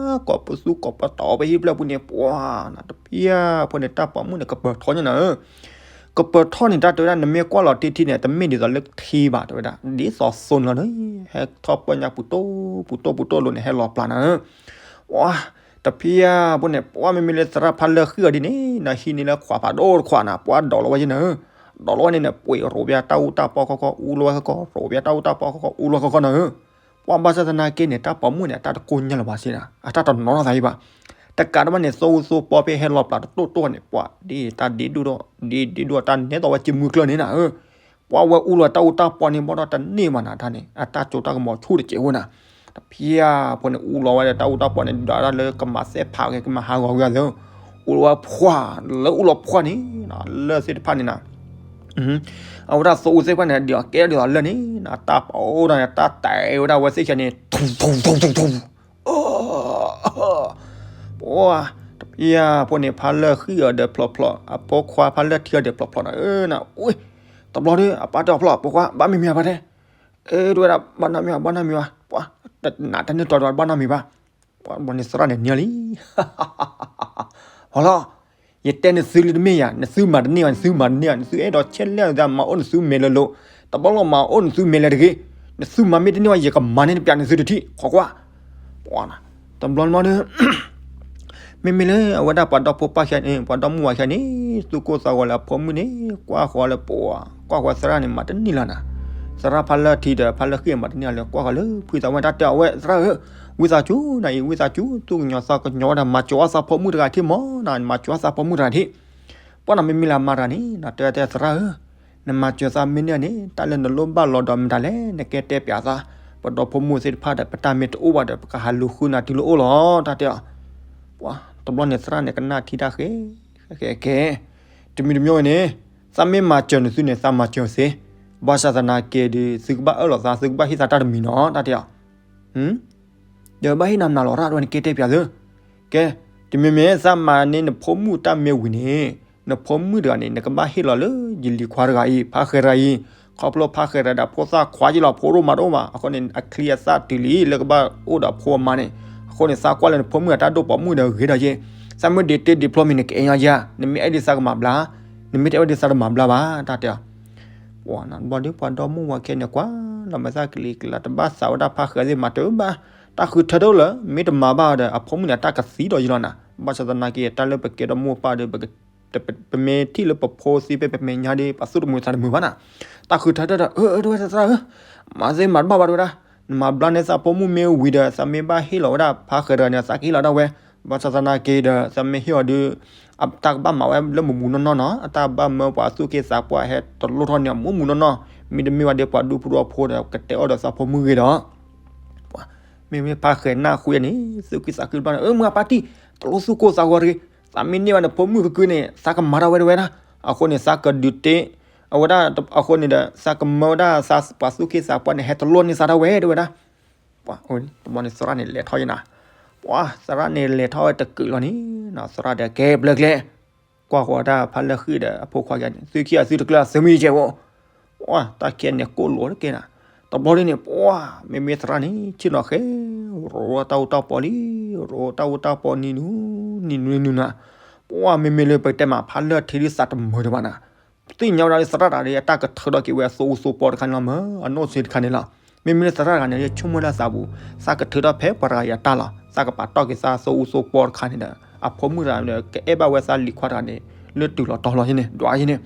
ကိးပသူကိးပတီၤဖဲဟံၣ်ဖျၢၣ်ပူၤန့ၣ် ပှၤ နၤတဖျၢၣ်ဖိန့ၣ် တၢ်ပိာ်မုၣ်န့ၣ် ကပၢၤထီညါနၤဧၢ ကပၢၤထီန့ၣ် တၢ်တဲဝဲဒၣ် နမ့ၢ်ကွၢ်လီၤတံၢ်ထံန့ၣ် တမ့ၢ်ဒ်သိးလၢထံဘၣ် တဲဝဲဒၣ် ဒ်သိးသိန့ၣ်လီၤန့ၣ် ဟဲထီၣ်ပၢၢ်ညါပူၤတိၢ်ပူၤတိၢ်ပူၤတိၢ်လိၤန့ၣ် ဟဲလီၤပျၢ်နၤဧၢ. ပှၤ တဖျၢၣ်ဖိန့ၣ် ပှၤမ့မ့ၢ်လၢသရၣ်ဖးလၢဃံၣ်အီၤဒ်န့ၣ် နဟံးန့ၢ်လၢခွးဖးဒိၣ်တခွးနၤ ပှၤဒိးလီၤဝဲယဲနၤဧၢ. ဒိးလီၤဝဲန့ၣ်န့ၣ် ပှ့ၤရိးပျါတၢ်အူတၢ်ပီခီခီ အူလီၤဝဲခီခီ ရိးပျါတၢ်အူတၢ်ပီခီခီ အူလီၤခီခီနၤဧၢ. ပှၤဘၣ်ဆၣ်သနာ်က့န့ၣ် တၢ်ပိာ်မုၣ်န့ၣ် အတၢ်တကိၢ်ညါလၢၤဘၣ်စ့ၢ်နၤ အတၢ်တနီၤထီၣ်သးဟံၣ်ဘၣ်. တကးတဘၣ်န့ၣ် သိအူသိပီဖဲဟဲလီၤပျၢ်တတိၢ်တိၢ်န့ၣ် ပှၤဒ်တၢ်ဒ့ဒိၣ်ဒီး ဒ့ဒ့ဒိၣ်တၢ်နဲသိးဝဲက့မုၢ်ကျၢၢ်န့ၣ်နၤဧၢ. ပှၤဝဲအူလီၤတၢ်အူတၢ်ပီန့ၣ် ဘၣ်ဒီးတန့ၢ်ဘၣ်နၤတၢ်န့ၣ် အတၢ်စိတၢ်ကမီၤဆူၣ်တစဲးဝဲနၤ. တဖျၢၣ်ဖိန့ၣ် အူလီၤဝဲဒီးတၢ်အူတၢ်ပီန့ၣ် ဒွးတၢ်လၢကမၤသဲၣ်ဖးဂ့ၤ ကမၤဟးဂီၤဂ့ၤသၢ အူလီၤဝဲဖှၣ် လၢအူလီၤဖှၣ်န့ၣ် လၢၢ်သ့ၣ်တဖၣ်န့ၣ်နၤ အဝဲဒၣ်သိအူသ့ၣ်တဖၣ်န့ၣ် ဒ်အီၤကဲဒ်သိးလၢၢ်န့ၣ် တၢ်ပာ်အိၣ်ဒၣ်န့ၣ် တၢ်တဲဝဲဒၣ်ဝဲသ့ၣ်ဆဲန့ၣ် ထူ ထူ ထူ ထူ ထူ ပှၤ တဖျၢၣ်ဖိန့ၣ် ဖးလၢဃံၣ်အီၤဒီးဖျိးဖျိး အဖိခွါဖးလၢထံအီၤဒီးဖျိးဖျိးနၤဧၢနၤ. အူ တဘျီဒီး အပၢ်တဲအီၤဖျိး ဖိခွါ ဘၣ်မံၤမံၤအပၢ်တဲ အၢ တဝဲဒၣ် ဘၣ်နီတမံၤဘၣ် ဘၣ်နီတမံၤဘၣ် ပှၤ နတန့ၢ်တီၤတဝဲ ဘၣ်နီတမံၤဘၣ်. ပှၤဘျီန့ၣ်သရၣ်န့ၣ်န့ၢ်လံ ဟီလီၤ ယတဲနသုလၢတမ့ၢ်ယၤ နသုမၤတန့ၢ်ဘၣ် နသုမၤတန့ၢ်ဘၣ် နသုအဲၣ်ဒိးဆဲးလဲၣ်နသး မၤအိၣ်နသုမဲာ်လၢလိၤ တဘျီလီၤမၤအိၣ်နသုမဲာ်လၢတဂ့ၤ နသုမၤမ့ၢ်တန့ၢ်ဘၣ် ယကမၤန့ၢ်တပျးနသုတထံၣ် ခိးကွၢ် ပှၤ တဘျီန့ၣ်မးဒီး မ့မ့ၢ်လၢအဝဲဒၣ်ပှၤဒီဖိပၢ်ခံဂၤန့ၣ် ပှၤဒီမါဝၤခံဂၤန့ၣ် သူၣ်ကိၢ်သးဂီၤလၢအဖိမုၣ်န့ၣ် ကွၢ်ဃီၤလၢပှၤ ကွၢ်ဃီၤသရၣ်န့ၣ် မၤတန့ၢ်လၢၤနၤ သရၣ်ဖးလၢထံဒီး ဖးလၢဃံၣ်မၤတန့ၢ်လၢၤ ကွၢ်ဃီၤလၢဖုသးဝဲတၢ်တဲအဝဲသရၣ်ဧၢ ဝံသးစူၤ နအံၤဝံသးစူၤ သူၣ်ကညီၤသးကညီၤဝဲဒၣ် မၤစၢၤအီၣ်သးဖိမုၣ်တဂၤထံၣ်မး နမၤစၢၤအီၣ်သးဖိမုၣ်တဂၤထံၣ် ပှၤနီၤမ့မ့ၢ်လၢအမါတဂၤန့ၣ် နတဲတဲသရၣ်ဧၢ နမၤစၢၤသးမ့ၢ်န့ၢ်န့ၣ် တၢ်လၢနလိၣ်ဘၣ်လီၤဒီးမတၤလဲၣ် နကဲတဲပျးသး ပဒီဖိမိၢ်သ့ၣ်တဖၣ်ဒီး ပတၢ်မ့ၢ်တအိၣ်ဘၣ်ဒီး ပကဟးလူၤဃုနၤတုၤလၢအိၣ်လီၤ တၢ်တဲအီၤ ပှၤ တဘျီန့ၣ်သရၣ်န့ၣ် ကနၣ်ထံတၢ်ဃဲ ဃဲဃဲ တမံၤတမံၤဝဲန့ၣ် သးမ့ၢ်မၤစၢၤနသုန့ၣ် သးမၤစၢၤသ့ ဘၣ်ဆၣ်သနာ်က့ဒီး သုကဘၣ်အၢၣ်လီၤသး သုကဘၣ်ဟ့ၣ်သးတၢ်တမံၤနီၤ တၢ်တဲအီၤ ဒီးဘၣ်ဟ့ၣ်နၤမနုၤလီၤရၣ်တဝဲန့ၣ် ကဲတဲပျးသု ကဲ တမ့မ့ၢ်သးမၤန့ၢ်နဖိမုၣ်တၢ်မ့ၢ်ဝံၤန့ၣ် နဖိမုၣ်တဂၤန့ၣ် နကဘၣ်ဟ့ၣ်လီၤလၢယလံၤခွါတဂၤအံၤ ဖါဃဲၤတဂၤအံၤ ခီဖျိဖါဃဲၤတဂၤဒီးဖိသၣ်ခွါယ့လီၤ ဖိဒိၣ်မးဒိၣ်မး အဃိန့ၣ် အချံအသၣ်တုၤလံ လၢကဘၣ်အိၣ်ဒီးဖိအမါန့ၣ် အဃိန့ၣ် သးကွၢ်လၢနဖိမုၣ်အတၢ်ဒိၣ်ပိာ်မုၣ်ဒီးဂ့ၤဒီးယ့ သးမ့ၢ်ဒ့တ့ဒ့ဖျိမံၤန့ၣ် ကအဲၣ်ညါယၤ နမ့ၢ်အဲၣ်ဒိးသးကမၤဘျါ နမ့ၢ်တအဲၣ်ဒိးသးတမၤဘျါဘၣ် တၢ်တဲအီၤ ပှၤနဘျီဒုးပှၤဒီမိၢ်ဝၤခဲန့ၣ် ကွၢ်လီၤမ့ၢ်သးကလံၤကလး တဘၣ်သးဝဲဒၣ်ဖါဃဲၤသ့ၣ်မၤတၢ်ဘၣ် တၢ်ဃုထၢထီၣ်လၢ မ့ၢ်တမၤဘၣ်ဒီး အဖိမုၣ်န့ၣ် အတၢ်ကသံဒီးယလီၤနၤ ဘၣ်ဆၣ်သနာ်က့ တၢ်လၢပကဲဒီမိၢ်ပၢ်ဒီး ပမ့ၢ်ထံၣ်လၢပဖိသံဖဲ ပမဲာ်ညါဒီး ပသူၣ်တမုာ်သးတမုာ်ဘၣ်နၤ တၢ်ဃုထၢထီၣ်ဒီး အၢ အၢ တဝဲသရၣ်ဧၢ မၤသ့မၤတဘၣ်ဘၣ်တဝဲဒၣ် နမၤဘျါန့ၢ်သးဖိမုၣ်မ့ၢ်ဝံၤဒီး သးမ့ၢ်ဘၣ်ဟ့ၣ်လီၤဝဲဒၣ်ဖါဃဲၤတဂၤန့ၣ် သးကဟ့ၣ်လီၤဒၣ်ဝဲ ဘၣ်ဆၣ်သနာ်က့ဒီး သးမ့ၢ်ဟ့ၣ်အီၤဒီး အတၢ်ကဘၣ်မၤဝဲလၢမုၢ်မုၢ်နီၢ်နီၢ်နီၤ အတၢ်ဘၣ်မၢပှၤသူၣ်က့သးပှၢ်ဟဲတလိၣ်ထီၣ်န့ၣ် မုၢ်မုၢ်နီၢ်နီၢ် မ့တမ့ၢ်ဘၣ်ဒီးပှၤဒူဖိထီၣ်ဖိဒီး ကတဲအီၣ်ဒီးသးဖိမုၣ်ဂ့ၤဒီး မ့မ့ၢ်ဖါဃဲၤနၢ်ဃုန့ၣ် သူၣ်က့သးက့တဘျီန့ၣ် အၢ မုၢ်အပၢ်တံၢ် တလိၣ်သူၣ်ကိၢ်သးဂီၤတဂ့ၤ သးမ့ၢ်န့ၢ်ဘၣ်န့ၣ် ဖိမုၣ်ကကုန့ၣ် သးကမၤထီၣ်ဝဲတဝဲဒၣ် အဃိန့ၣ် သးကဒုးတ့ အဝဲဒၣ် အဃိန့ၣ်ဒီး သးကမၢဝဲဒၣ်သးပှၤသူၣ်က့သးပှၢ်န့ၣ် ဟဲတလိၣ်န့ၢ်သးထီၣ်ဝဲတဝဲဒၣ် ပှၤ တဘျီန့ၣ်သရၣ်န့ၣ်လဲၤထီၣ်ယနၤ ပှၤသရၣ်န့ၣ်လဲၤထီၣ်ဝဲတကုာ်လီၤန့ၣ် သရၣ်ဒီးကဲဘျၢကျဲ ကွၢ်ဃီၤတၢ်ဖးလၢဃံၣ်ဒီးအဖိခွါကဲန့ၣ် သုခံဂၤသုတကျၢၤသုမံၤကဲဝဲ ပှၤတၢ်ခဲန့ၣ်ကိၢ်လိာ်တကဲနၤ တဘျီဒ်န့ၣ် ပှၤ မ့မ့ၢ်သရၣ်န့ၣ် ဆ့ၣ်နီၤဃဲ ရိးတၢ်အူတၢ်ပီလံ ရိးတၢ်အူတၢ်ပီနံၤနူ နံၤနူနံၤနူနၤ ပှၤမ့မ့ၢ်လၢပတဲမးဖးလၢထံဒ်သးတမုာ်တဘၣ်နၤ သ့ၣ်ညါဝဲဒၣ်လၢသရၣ်တဂၤဒီး အတၢ်ကထုးထီၣ်က့ၤဝဲအသိအူသိပီတခါန့ၣ်လီၤမၢ် အနီၢ်ဆံးတခါန့ၣ်လီၤ မ့မ့ၢ်လၢသရၣ်တဂၤန့ၣ် ဆိကမိၣ်လၢသးပူၤ သးကထုးထီၣ်ဖဲပှၤတဂၤအံၤအတၢ်လီၤ သးကပာ်တီၢ်က့ၤသးသိအူသိပီတခါန့ၣ်ဒီး အဖိမုၣ်တဂၤဒီး ကအဲၣ်ဘၣ်ဝဲသးလံၤခွါတဂၤန့ၣ် လၢတုၤလီၤတီၤလီၤယဲန့ၣ် ဒွးယဲန့ၣ်,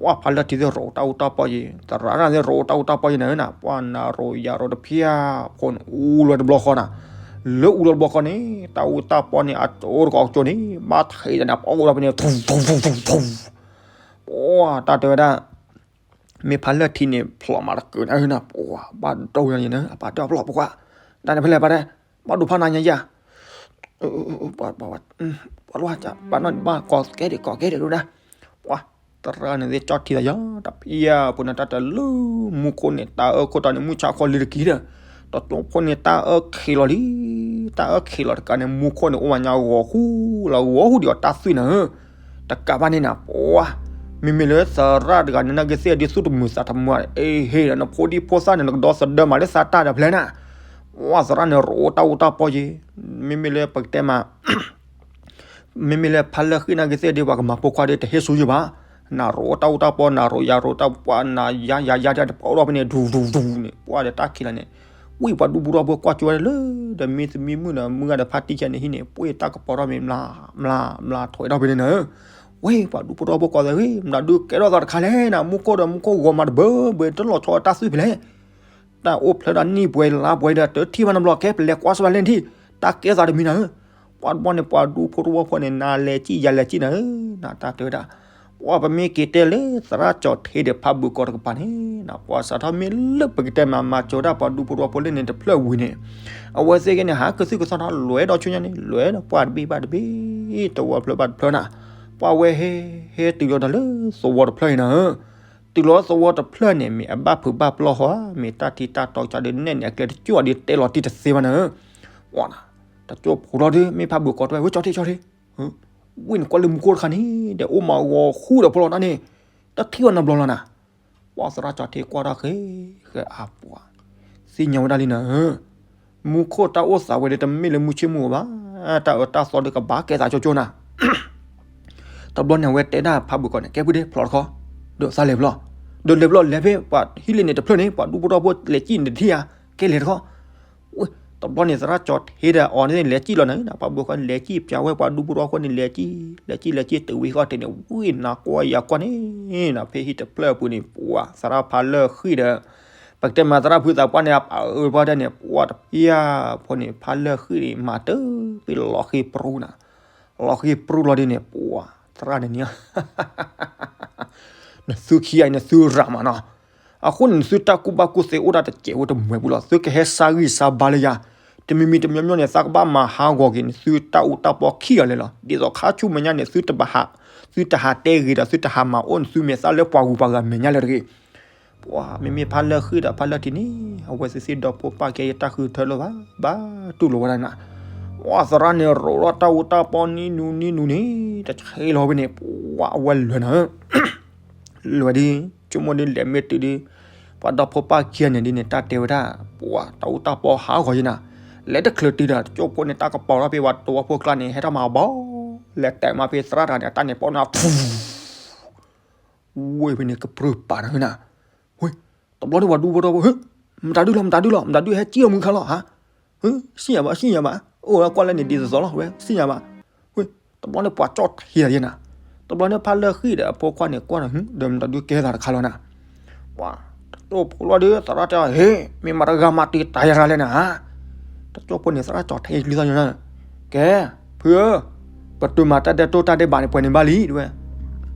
ပှၢ်ဖးလၢထံသ့ၣ်ရိးတၢ်အူတၢ်ပီၢ်ယဲ, သရၣ်တဂၤသ့ၣ်ရိးတၢ်အူတၢ်ပီၢ်ယဲန့ၣ်နၤ, ပှၢ်နၤရိးယၤရိးတဖျၢၣ်ဖိန့ၣ် အူလီၤတဘျီဃီနၤ, လၢအူလီၤတဘျီဃီန့ၣ် တၢ်အူတၢ်ပီၢ်န့ၣ် အကၠိတကိးကၠိန့ၣ် ဘၣ်ထံးတၢ်န့ၣ် ပှၢ်အိၣ်ဒီးဖဲန့ၣ် ထူ ထူ ထူ ထူ ထူ ပှၢ်တၢ်တဲဝဲဒၣ် မ့ၢ်ဖးလၢထံန့ၣ် ဖျိးမးတကုာ်နၤဧၢနၤ, ပှၢ်ဘၣ်ဒိနၤန့ၣ် အပၢ်တဲအဖျိးဖိခွါ, တၢ်န့ၣ်ဖဲလဲၣ်ပၢ်တဲ, ဘၣ်ဒိဖးနၤညါယၤ, ပှၢ်လီၤ ဘၣ်ကိးကဲဒံးကိးကဲဒံးဒိၣ်ဒၣ်, ပှၢ်သရၣ်န့ၣ်သ့ၣ်ကၠီၣ်ထံသးယီၤ တဖျၢၣ်ဖိန့ၣ် တၢ်တလၢမူခိၣ်န့ၣ် တၢ်အၢခိၣ်တီန့ၣ် မုၢ်ဆါခီလံတက့ၢ်ဒီး, တကၠိဖိန့ၣ် တၢ်အၢခံးလီၤလံ, တၢ်အၢခံးလီၤတကးန့ၣ် မူခိၣ်န့ၣ် အိၣ်မးညါဂီၤဃူလီၤ ဂီၤဃူဒံးအီၤတၢ်သွံၣ်နၤဧၢ တကးဘၣ်န့ၣ်နၤ ပှၢ်, မ့မ့ၢ်လၢသရၣ်တဂၤန့ၣ် နာ်က့ၤသ့ၣ်ဒ်သိးတမုာ်သးတမုာ်, အ့ဟ့ၣ်ဒီးနဖိဒံဖိသၣ်န့ၣ် နကဒီသဒၢမးလၢသးတၢ်ဒီးဖျၢၣ်နၤ, ပှၢ်သရၣ်န့ၣ် ရိးတၢ်အူတၢ်ပီၢ်ယဲ, မ့မ့ၢ်လၢပကတဲမး မ့မ့ၢ်လၢဖးလၢဃံၣ်နာ်က့ၤသ့ၣ်ဒ်ပှၤကမၤဖိခွါဒီးတဟ့ၣ်ဆူယဘၣ်, နရိးတၢ်အူတၢ်ပီၢ် နရိးယၤရိးတၢ်ပှၢ် နယါယၤယါတၢ်တပီၢ်ဒီးဖဲန့ၣ် ဒူဒူဒူန့ၣ် ပှၢ်ဒီးတၢ်ခံးလီၤန့ၣ်, ဝံၢ်ပှၤဒူဖိထီဖိကွၢ်ကၠိဝဲလၢ ဒီးမ့ၢ်သမံမုၣ်ဒီးမုၢ်ဂၤဒီးဖါတံၢ်ခဲန့ၣ်ဟံၣ်န့ၣ် ပှၢ်တၢ်ကပီၤထီၣ်မ့ၢ်မျး မျး မျးထွဲထီၣ်ဖဲန့ၣ်နၤဧၢ, ဝံၢ်ပှၤဒူဖိထီဖိကွၢ်သးဝံၢ် မတၤဒုးကဲထီၣ်သးတခါလဲၣ်နၤ မူခိၣ်ဒီးမူခိၣ်ဂီၤမးတဘၢဘၢ တလီၤဆီတၢ်သွံၣ်ဖဲလဲၣ် တၢ်အိၣ်ဖျဲၣ်ဒီးနံၣ်ပှဲၤလါပှဲၤဒီး တထံၣ်ဘၣ်နဘျီ ကဲပလဲၤကွၢ်စၢၤဘၣ်လဲၣ်ထံၣ်, တၢ်ကဲသးတမံၤနၤဧၢ, ပှၢ်တဘျီန့ၣ် ပှၤဒူဖိထီဖိဖိန့ၣ် နၤလဲၤစံၣ်ယၤလဲၤစံၣ်နၤဧၢ, နတၢ်တဲဝဲဒၣ်, ပှၢ်ပမ့ၢ်က့ၤတဲလၢသရၣ်ကၠီၤထ့ဒီးဖးဘုးကီးတကပၤန့ၣ် ပှၢ်စးထီၣ်မ့ၢ်လၢပကတဲမး မၤကၠိတၢ်ပှၤဒူဖိထီဖိလၢန့ၣ်တဖျၢၣ်ဝံၤန့ၣ်, အဝဲသ့ၣ်က့န့ၣ် ဟးကသုၣ်ကသီၣ်ထီၣ် လဲၤဒီးဆူညါန့ၣ် လဲၤဒီးပှၢ်တဘ့ၣ်ဘၣ်တဘ့ၣ် တဝီတဖျၢၣ်ဘၣ်တဖျၢၣ်နၤ, ပှၢ်ဝဲဟဲ ဟဲတုၤလီၤတၢ်လၢသဝီတဖျၢၣ်အံၤနၤဧၢ တုၤလီၤသဝီတဖျၢၣ်န့ၣ် မ့ၢ်အဘၣ်ဖုးဘၣ်ပျီၢ်ဟီဧါ, မ့ၢ်တၢ်ထံတၢ်တီကစၢ်ဒီးနဲၣ်န့ၣ် အကျဲတကၠိၢ်အီၤဒီးတဲလီၤတံၢ်တသ့ဘၣ်နၤဧၢ, ပှၢ်နၤ, တကၠိၢ်ဖိလီၤဒီး မ့ၢ်ဖးဘုးကီးတဲဝဲ ဝဲကၠီၤထ့ကၠီၤထ့, ဝံၢ်နကွၢ်လၢမူခိၣ်တခါန့ၣ် ဒီးအိၣ်မးဂီၤဃူဒီးဖိလီၤတၢ်န့ၣ်, တထံၣ်ဝဲနဘျီလီၤနၤ, ပှၢ်သရၣ်ကၠီၤထ့ကွၢ်ထီၣ်ဃဲ ဃဲအပှၢ်, သ့ၣ်ညါဝဲဒၣ်လံနၤဧၢ မူခိၣ်တၢ်အိၣ်သးဝဲဒီးတမ့ၢ်လၢမုၢ်ဆ့ၣ်မုၢ်ဂီၤဘၣ်, တၢ်အၢတၢ်သီဒီးကဘၣ်ကဲသးကၠိကၠိနၤ, တဘျီန့ၣ် အဝဲတဲဒၣ်ဖးဘုးကီးန့ၣ် ကဲဖုဒ့ဖျိးတခီ, ဒီးသးလဲၤဖျိး, ဒီးလဲၤဖျိးလဲၤဖဲပှၤဟံၣ်လ့ၣ်န့ၣ်တဖျၢၣ်န့ၣ် ပှၤဒူဖိထီဖိလဲၤစံၣ်န့ၣ်တထံၣ်ဧါ, ကဲလဲၤတခီ, တဘျီန့ၣ် သရၣ်ကၠီၤထ့ဒီးအီၤန့ၣ်လဲၤစံၣ်လီၤနၤ, ဖးဘုးကီးလဲၤစံၣ်ပၠးဝဲပှၤဒူဖိထီဖိန့ၣ် လဲၤစံၣ် လဲၤစံၣ်လဲၤစံၣ်တုၤဝံၤဃီတဲန့ၣ် ဝံၢ်နၤကွၢ်ယၤကွၢ်န့ၣ်, နၤဖဲဟံၣ်တဖျၢၣ်အပူၤန့ၣ် ပှၢ်သရၣ်ဖးလၢဃံၣ်ဒီး ပကတဲမးသရၣ်ဖုသးပှၢ်န့ၣ် အပၢ်အၢပှၢ်တဲန့ၣ် ပှၢ်တဖၣ်ဖိန့ၣ် ဖးလၢဃံၣ်န့ၣ် မၤတဖဲလီၤဃံၣ်ပြူနၤ, လီၤဃံၣ်ပြူလီၤဒ်န့ၣ် ပှၢ်သရၣ်န့ၣ်န့ၣ် နသုခံဂၤအံၤန့ၣ်သုရၤမးနီၤ, အဃိန့ၣ် နသုတၢ်ကူၣ်ဘၣ်ကူၣ်သ့အိၣ်ဒၣ်တစဲးဖိတမှဲၤပူၤလီၤ, သုကဟဲစါဂံၢ်စါဘါလၢယၤ, တမံၤမံၤတမံၤမံၤန့ၣ် သးကဘၣ်မၤဟးဂီၤက့ၤ နသုတၢ်အူတၢ်ပီခံဂၤလၢာ်လီၤ, ဒ်သိးခါဆူမဲာ်ညါန့ၣ် သုတဟးတဲဂ့ၤဒီး သုတဟးမၤအိၣ်န့ၣ် သုမဲာ်သၣ်လၢပှၤဂုၤပှၤဂၤမဲာ်ညါလၢတဂ့ၤ ပှၢ်မ့မ့ၢ်ဖးလၢဃံၣ်ဒီးဖးလၢထံန့ၣ် အဝဲသ့ၣ်သ့ၣ်ဒီဖိပၢ်ကဲယတၢ်ဃုထၢလၢၤဘၣ်, ဘၣ်တူၢ်လိာ်ဝဲဒၣ်နၤ, ပှၢ်သရၣ်န့ၣ်ရိးထီၣ်တၢ်အူတၢ်ပီၢ်နံၤနူနံၤနူန့ၣ် တဆဲးလီၤဝဲန့ၣ် ပှၢ်အဝဲလဲၤနၤဧၢ, လဲၤဝဲဒ် ဆိကမိၣ်ဒ်လဲၤမ့ၢ်တုၤဒ် ပှၤဒီဖိပၢ်ခံဂၤန့ၣ်ဒ်န့ၣ် တၢ်တဲဝဲဒၣ် ပှၢ်တၢ်အူတၢ်ပီၢ်ဟးဂီၤယဲနၤ, လဲၤတချုးတုၤဒီး တကၠိၢ်ဖိန့ၣ် တၢ်ကပီၤထီၣ်ဖဲပှၤသဝီဖိကျါန့ၣ် ဟဲထီၣ်မၤဘီ လဲၤတဲာ်မးဖဲသရၣ်တဂၤန့ၣ် အတၢ်န့ၣ်ပီၢ်န့ၣ် ဝ့ၢ်ဖဲန့ၣ်ကပြုၢ်ပာ်နၤဧၢနၤ, ဝ့ၢ် တဘျီန့ၣ်ပှၤဒူဖိထီဖိ ဟ့ၣ် မတၤဒုလီၤ မတၤဒုလီၤ မတၤဒုဟဲကံၣ်အီၣ်မုၢ်ခါလီၤဟါ, ဟ့ၣ် စံၣ်ယၤဘၣ် စံၣ်ယၤဘၣ် အိၣ်ဝဲကွၢ်လၢန့ၣ်ဒ်သိးသိးလီၤ ဝဲ စံၣ်ယၤဘၣ်, ဝ့ၢ် တဘျီန့ၣ်ပှၤကၠီၣ်ထ့ယဲနၤ, တဘျီန့ၣ်ဖးလၢဃံၣ်ဒီးအဖိခွါန့ၣ်ကွၢ်ဒီး ဟ့ၣ် ဒီးမတၤဒုကဲသးတခါလီၤနၤ ပှၤ တကၠိၢ်ဖိလီၤဒီး သရၣ်တဲအီၤ ဟ့ၣ် မ့ၢ်မတၤတဂၤမၤတံာ်တာ်ယၤတဂၤလဲၣ်နၤ, တကၠိၢ်ဖိန့ၣ် သရၣ်ကၠီၤထ့ကျံသီၣ်ယဲနၤ, ကဲ ဖုဧၢ, ပတုၤမၤတၢ်ဒဲးတိၢ်တၢ်ဒဲးဘးန့ၣ် ပှဲၤန့ၣ်ဘၣ်လံ တဲဝဲ,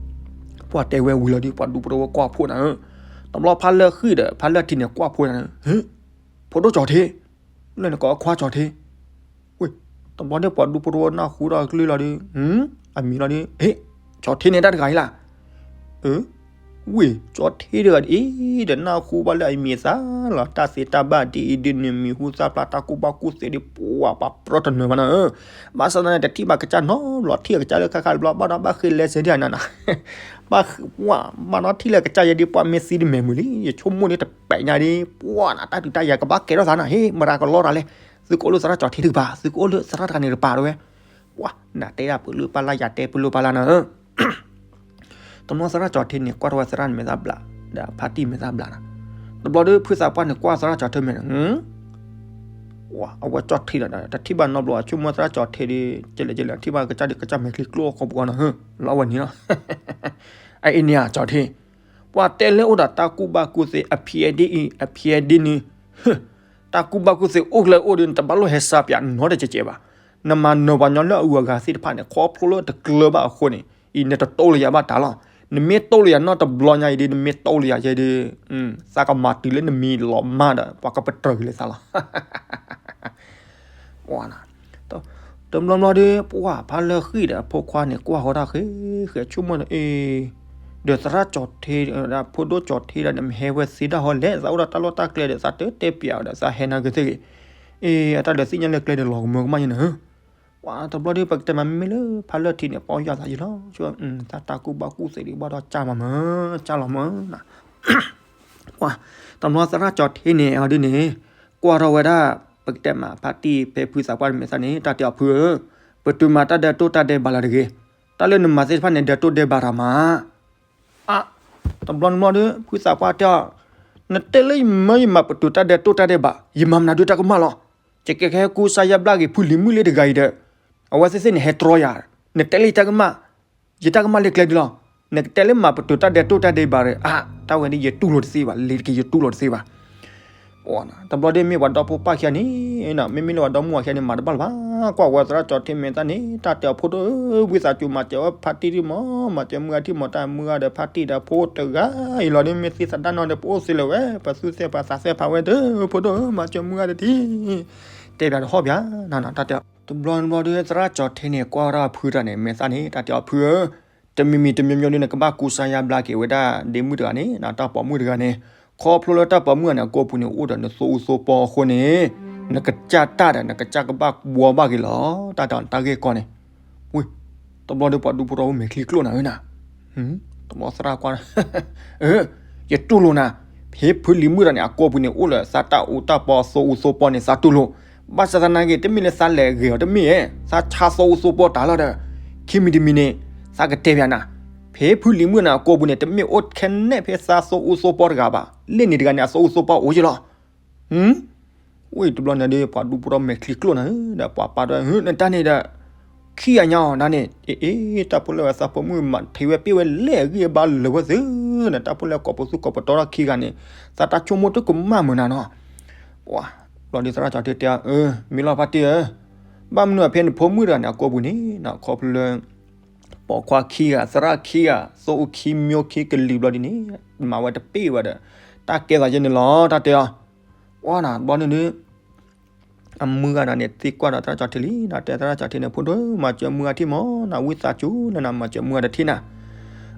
ပှၤတဲဝဲဝံၤလီၤဒီး ပှၤဒူဖိထီဖိကွၢ်ဖိနၤဧၢ, တဘျီဖးလၢဃံၣ်ဒီး ဖးလၢထံန့ၣ် ကွၢ်ဖိနၤဧၢ, ဟ့ၣ် ဖိဒိၣ်ကၠီၤထ့, လၢနကိးခွါကၠီၤထ့, ဝ့ၢ် တဘျီန့ၣ်ပှၤဒူဖိထီဖိနၢ်ဟူထီၣ်အကလုၢ်လီၤဒီး, အမံၤလီၤဒီး, ဟ့ၣ် ကၠီၤထ့န့ၣ်တၢ်တဂၤအံၤလီၤ, အၢ ဝ့ၢ် ကၠီၤထ့တဂၤဒ်အံၤ ဒီးနၢ်ဟူဘၣ်လၢအမံၤအသၣ်လီၤ, တၢ်သ့တၢ်ဘၣ်ဒ်အံၤဒ်န့ၣ် မံၤဟူသၣ်ဖျါတၢ်ကူၣ်ဘၣ်ကူၣ်သ့ဒီး ပှၤပှၤပြၢတနၢၤဘၣ်နၤဧၢ, ဘၣ်ဆၣ်သနာ်က့ တထံၣ်ဘၣ်ကစၢ်နီတဘျီ, ထံၣ်လၢကစၢ်လၢခါခါတဘျီ ဘၣ်နီၣ်ဘၣ်ဃ့လဲၤစဲဒ်နၤနၤ ဘၣ်ဝဲ ဘၣ်နီၣ်ထံၣ်လၢကစၢ်ယဲဒ်ပှၤမ့ၢ်သံတမဲာ်မုာ်လံ, ယဆိကမိၣ်န့ၣ်တပဲာ်ညါဒ် ပှၤနၤ တၢ်ဒုးတၢ်ယၤကဘၣ်ကဲထီၣ်သးနၤ, ဟ့ၣ် မတၤကလီတၢ်လဲၣ်, သုကအိၣ်လၢသရၣ်ကၠီၤထ့တကပၤ, သုကအိၣ်လၢသရၣ်တဂၤန့ၣ်တကပၤတဝဲ, ပှၤ နၤတဲဒၣ်ပလၢပလၢ် ယၤတဲပလၢပလၢ်နၤဧၢ တဘျီသရၣ်ကၠီၤထ့န့ၣ် ကွၢ်ထီၣ်ဝဲသရၣ်န့ၣ်မဲာ်သၣ်ဘျး, ဒီးဖါတံၢ်မဲာ်သၣ်ဘျးနၤ, တဘျီဒီးဖုသးပှၢ်န့ၣ် ကွၢ်သရၣ်ကၠီၤထ့မဲာ်န့ၣ်, အဝဲကၠီၣ်ထ့ဒီး တထံၣ်ဘၣ်နီတဘျီ ဆိကမိၣ်သရၣ်ကၠီၣ်ထ့ဒီး ကလဲာ်ကလဲာ် ထံၣ်ဘၣ်ကစၢ်ဒုးကစၢ်မဲာ်ချံကျိအီၣ်ဃီပူၤနီၤ လီၤဝဲန့ၣ်လီၤ. အအံၤန့ၣ်ဧါ ကၠီၣ်ထ့, ပှၤတဲလၢအိၣ်ဒီးတၢ်ကူၣ်ဘၣ်ကူၣ်သ့ အဖံအဒ့ၣ်အံၤ အဖံအဒ့ၣ်နုၤ, တၢ်ကူၣ်ဘၣ်ကူၣ်သ့အိၣ်ကျဲအိၣ်ဒီး နတဘၣ်လိၣ်ဟဲစါပၠးနီတစဲးကဲးဘၣ်. နမၤနၢၤပှၤကညီလၢအဂုၤအဂၤသ့ၣ်တဖၣ်န့ၣ် ခီဖျိလၢတကျၢၤဘၣ်အဃိန့ၣ် အံၤနတတိၢ်လၢယၤဘၣ်တၢ်လီၤ. နမ့ၢ်တိၢ်လၢယၤနီတဘျီညါအံၤဒီး နမ့ၢ်တိၢ်လၢယၤယဲဒီး သးကမၤတုၤလၢနမံၤလီၤမၢ်ဒီး ပှၤကပတြၢၤက့ၤလၢသးလီၤ. တဘျီဘျီဒီး ပှၤဖးလၢဃံၣ်ဒီးအဖိခွါန့ၣ် ကွၢ်ဃီတၢ်ဃဲဃဲဆိကမိၣ်န့ၣ် အ့ ဒီးသရၣ်ကၠီၣ်ထ့ ဒီးဖိဒိၣ်ကၠီၣ်ထ့ဒီး နမ့ၢ်ဟဲဝဲသ့ဒၣ်ဟီလဲၣ် သးအိၣ်ဒီးတၢ်လီၢ်တၢ်ကျဲဒီး သးတတဲပၠးအီၤဒီး သးဟဲနၤကသ့ၣ်ဂ့ၤ, အ့ အတၢ်ဒီးသ့ၣ်ညါလၢကျဲဒီးလီၤကမၢကမၣ်ယဲန့ၣ် ပှၤတဘျီဒီး ပကတဲမးမ့မ့ၢ်လၢဖးလၢထံန့ၣ် ပီၢ်ယၢ်သးယံၤလီၤ, သးတၢ်ကူၣ်ဘၣ်ကူၣ်သ့ဒံးဘၣ်ဒီးကၢ်လီၤမၢ်, ကၢ်လီၤမၢ်နၤ, ပှၤတဘျီသရၣ်ကၠီၣ်ထ့န့ၣ် အီၤဒ်န့ၣ် ကွၢ်ထီၣ်ဝဲဒၣ် ပကတဲမးဖါတံၢ်ဖဲဖုသးပှၢ်တမဲာ်သၣ်န့ၣ် တၢ်တဲအီၤဖုဧၢ, ပတုၤမၤတၢ်ဒဲးတိၢ်တၢ်ဒဲးဘးလၢတဂ့ၤ, တၢ်လၢနမၤသ့ၣ်တဖၣ်န့ၣ် ဒဲးတိၢ်ဒဲးဘးတၢ်မး အါ, တဘျီတဘျီဒီး ဖုသးပှၢ်တဲအီၤ, နတဲလၢယမၢယမၤပတုာ်တၢ်ဒဲးတိၢ်တၢ်ဒဲးဘး ယမၤမနုၤဒုးတၢ်ကမၣ်လီၤ. ယကဟဲကူစါယါဘျါက့ၤဖုလံၤမုၣ်လၢတဂၤအံၤဒီး အဝဲသ့ၣ်သ့ၣ်န့ၣ်ဟဲတြီယၤ, နတဲလၢယတၢ်ကမၣ်, ယတၢ်ကမၣ်လၢကျဲဒုလီၤ. နကတဲလၢမၤပတုာ်တၢ်ဒဲးတိၢ်တၢ်ဒဲးဘးဒီး အါ, တၢ်ဝဲဒၣ်ယတူၢ်လိာ်တသ့ဘၣ်, လ့ၤတက့ၤယတူၢ်လိာ်တသ့ဘၣ် တဘျီဒီးမ့ၢ်ပှၤဒီဖိပၢ်ခံဂၤန့ၣ်, မ့မ့ၢ်လၢပှၤဒီမုၣ်အခံဂၤန့ၣ် မၤတဘၣ်လၢၤဘၣ်, ကွၢ်ဝဲသရၣ်ကၠီၣ်ထ့မဲာ်သၣ်န့ၣ် တၢ်တဲအီၤဖိဒိၣ်ဧၢ, ဝံသးစူၤမၤစၢၤဝဲဖါတံၢ်တံၢ်မး, မၤစၢၤမုၢ်ဂၤတံၢ်မး, တၢ်မုၢ်ဂၤဒီးဖါတံၢ်ဒီးဖိတဂၤအံၤလီၤဒီးမ့ၢ်သ့သဒါနီၢ်ဒီး ပအိၣ်သ့လၢၤဝဲ, ပသူသ့ၣ်ပှၤသးသ့ၣ်ဖးဝဲဒီး ဖိဒိၣ်ဧၢ, မၤစၢၤမုၢ်ဂၤတထံၣ်, တဲပၠးတဟီၣ်ပၠးနၤနၤ တၢ်တဲအီၤ. တဘျီတဘျီဒီး သရၣ်ကၠီၣ်ထ့န့ၣ် ကွၢ်ဝဲဒၣ်ဖုတၢ်န့ၣ် မဲာ်သၣ်န့ၣ် တၢ်တဲအီၤဖုဧၢ, တမံၤမံၤတမံၤမံၤဒီး နကဘၣ်ကူစါယါဘျါက့ၤဝဲဒၣ် ဒ့မုၣ်တဂၤန့ၣ် တၢ်ပိာ်မုၣ်တဂၤန့ၣ်, ခီဖျိလၢတၢ်ပိာ်မုၣ်တဂၤန့ၣ် အကိာ်ပူၤန့ၣ် အိၣ်ဒီးနသိအူသိပီအဃိန့ၣ်, နကစၢ်တၢ်ဒီး နကစၢ်ကဘၣ်ဘှီဘၣ်က့ၤလီၤ, တၢ်တဲအီၤ တၢ်ဂ့ၢ်ကီန့ၣ်, ဝ့ၢ်, တဘျီဒီးပှၤဒူဖိထီဘိမဲာ်ချံကျိၣ်နၤဧၢနၤ, တဘျီသရၣ်ကွၢ်, အၢ, ယတူၢ်လိာ်နၤ, ဖဲဖုလံၤမုၣ်တဂၤန့ၣ် အကိာ်ပူၤန့ၣ် အိၣ်ဒီးသးတၢ်အူတၢ်ပီသိအူသိပီန့ၣ် သးတူၢ်လိာ်, ဘၣ်ဆၣ်သနာ်က့ တမ့ၢ်လၢသးလဲၤဂ့ၤအီၤတမ့ၢ်ဧါ, သးဆါသိအူသိပီတၢ်လီၤဒီး, ခံမံၤတမံၤန့ၣ်, သးကတဲပၠးနၤ, ဖဲဖုလံၤမုၣ်နၤအကိာ်ပူၤန့ၣ် တမ့ၢ်အိၣ်ခဲနဲၣ်ဖဲသးသိအူသိပီတဂၤဘၣ်, လ့ၣ်န့ၣ်တဂၤန့ၣ် အသိအူသိပီအိၣ်က့ၤလီၤ. ဝံၤတဘျီန့ၣ်ဒီး ပှၤဒူဖိထီဘိမဲာ်ချံကျိၣ်နၤဧၢ, ဒီးပှၤပာ်ဒီး နတၢ်န့ၣ်ဒီး ခံဂၤညါအီၤဒၣ်န့ၣ်, အ့ အ့ တၢ်ဖိလၢဝဲသးပိာ်မုၣ်မၤထံးဝဲပ့ၢ်ဝဲလဲၣ်အဂံၢ်အဘါလၢာ်ဝဲသ့ၣ်, နတၢ်ဖိလၢကိာ်ပသူကိာ်ပတီထီၣ်ခံဂၤန့ၣ်, သးတၢ်ဆိကမိၣ်တကမၣ်မုာ်နၤနီၤ. ပှၤတဘျီဒီးသရၣ်ကၠီၣ်ထ့တဲအီၤ, အၢ မ့ၢ်လီၤဖါတံၢ်ဧၢ, ဘၣ်မနုၤအဖဲနဖိမုၣ်တဂၤန့ၣ် အကိာ်ပူၤန့ၣ် ခီဖျိလၢ ပိာ်ခွါခံဂၤ သရၣ်ခံဂၤ သိအူခံမျိခံကလုာ်ဘျီဒ်န့ၣ်, မၤဝဲတပ့ၢ်ဝဲဒီး တၢ်ကဲသးယဲန့ၣ်လီၤ တၢ်တဲအီၤ. ပှၤနၤတဘျီန့ၣ်ဒီး အမုၢ်ဂၤဒီးန့ၣ် သံကွၢ်ဒီးသရၣ်ကၠီၣ်ထ့လံ, နတဲသရၣ်ကၠီၣ်ထ့န့ၣ် ဖိဒိၣ်ဧၢ မၤစၢၤမုၢ်ဂၤထံၣ်မး, နဝံသးစူၤလၢနမၤစၢၤမုၢ်ဂၤတထံၣ်နၤ.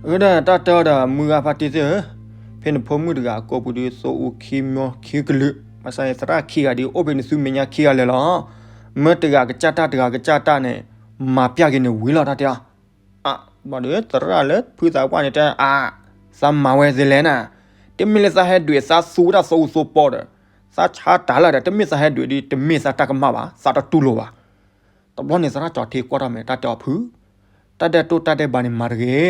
အၢ ဒီးတၢ်တဲအီၤဒီး မုၢ်ဂၤဖါတံၢ်သ့ၣ်ဧၢ, ဖဲနဖိမုၣ်တဂၤအကိာ်ပူၤဒီး သိအူခံမျိခံကလုာ်, ဘၣ်ဆၣ်သရၣ်ခံဂၤဒီး အိၣ်ဖဲနသုမဲာ်ညါခံဂၤလၢာ်လီၤ. မ့ၢ်တဂၤကစၢ်တၢ် တဂၤကစၢ်တၢ်န့ၣ် မၤပျၢ်က့ၤနဝံၤလီၤ တၢ်တဲအီၤ. အါ ဘျီဒီးသရၣ်လၢဖုသးပှၢ်န့ၣ်တဲအါ, သးမၤဝဲသ့လဲၣ်နၤ, တမ့ၢ်လၢသးဟဲဒွဲၣ်သးသူဝဲဒၣ်သိအူသိပီဒီး, သးဆါတၢ်လၢဒီး တမ့ၢ်သးဟဲဒွဲၣ်ဒီး တမ့ၢ်သးတၢ်ကမၣ်ဘၣ်, သးတတူၢ်လိာ်ဘၣ်. တဘျီန့ၣ်သရၣ်ကၠီၣ်ထ့ကွၢ်ထီၣ်မဲာ် တၢ်တဲအီၤဖု, တၢ်ဒဲးတိၢ်တၢ်ဒဲးဘးန့ၣ်မၤတဂ့ၤ,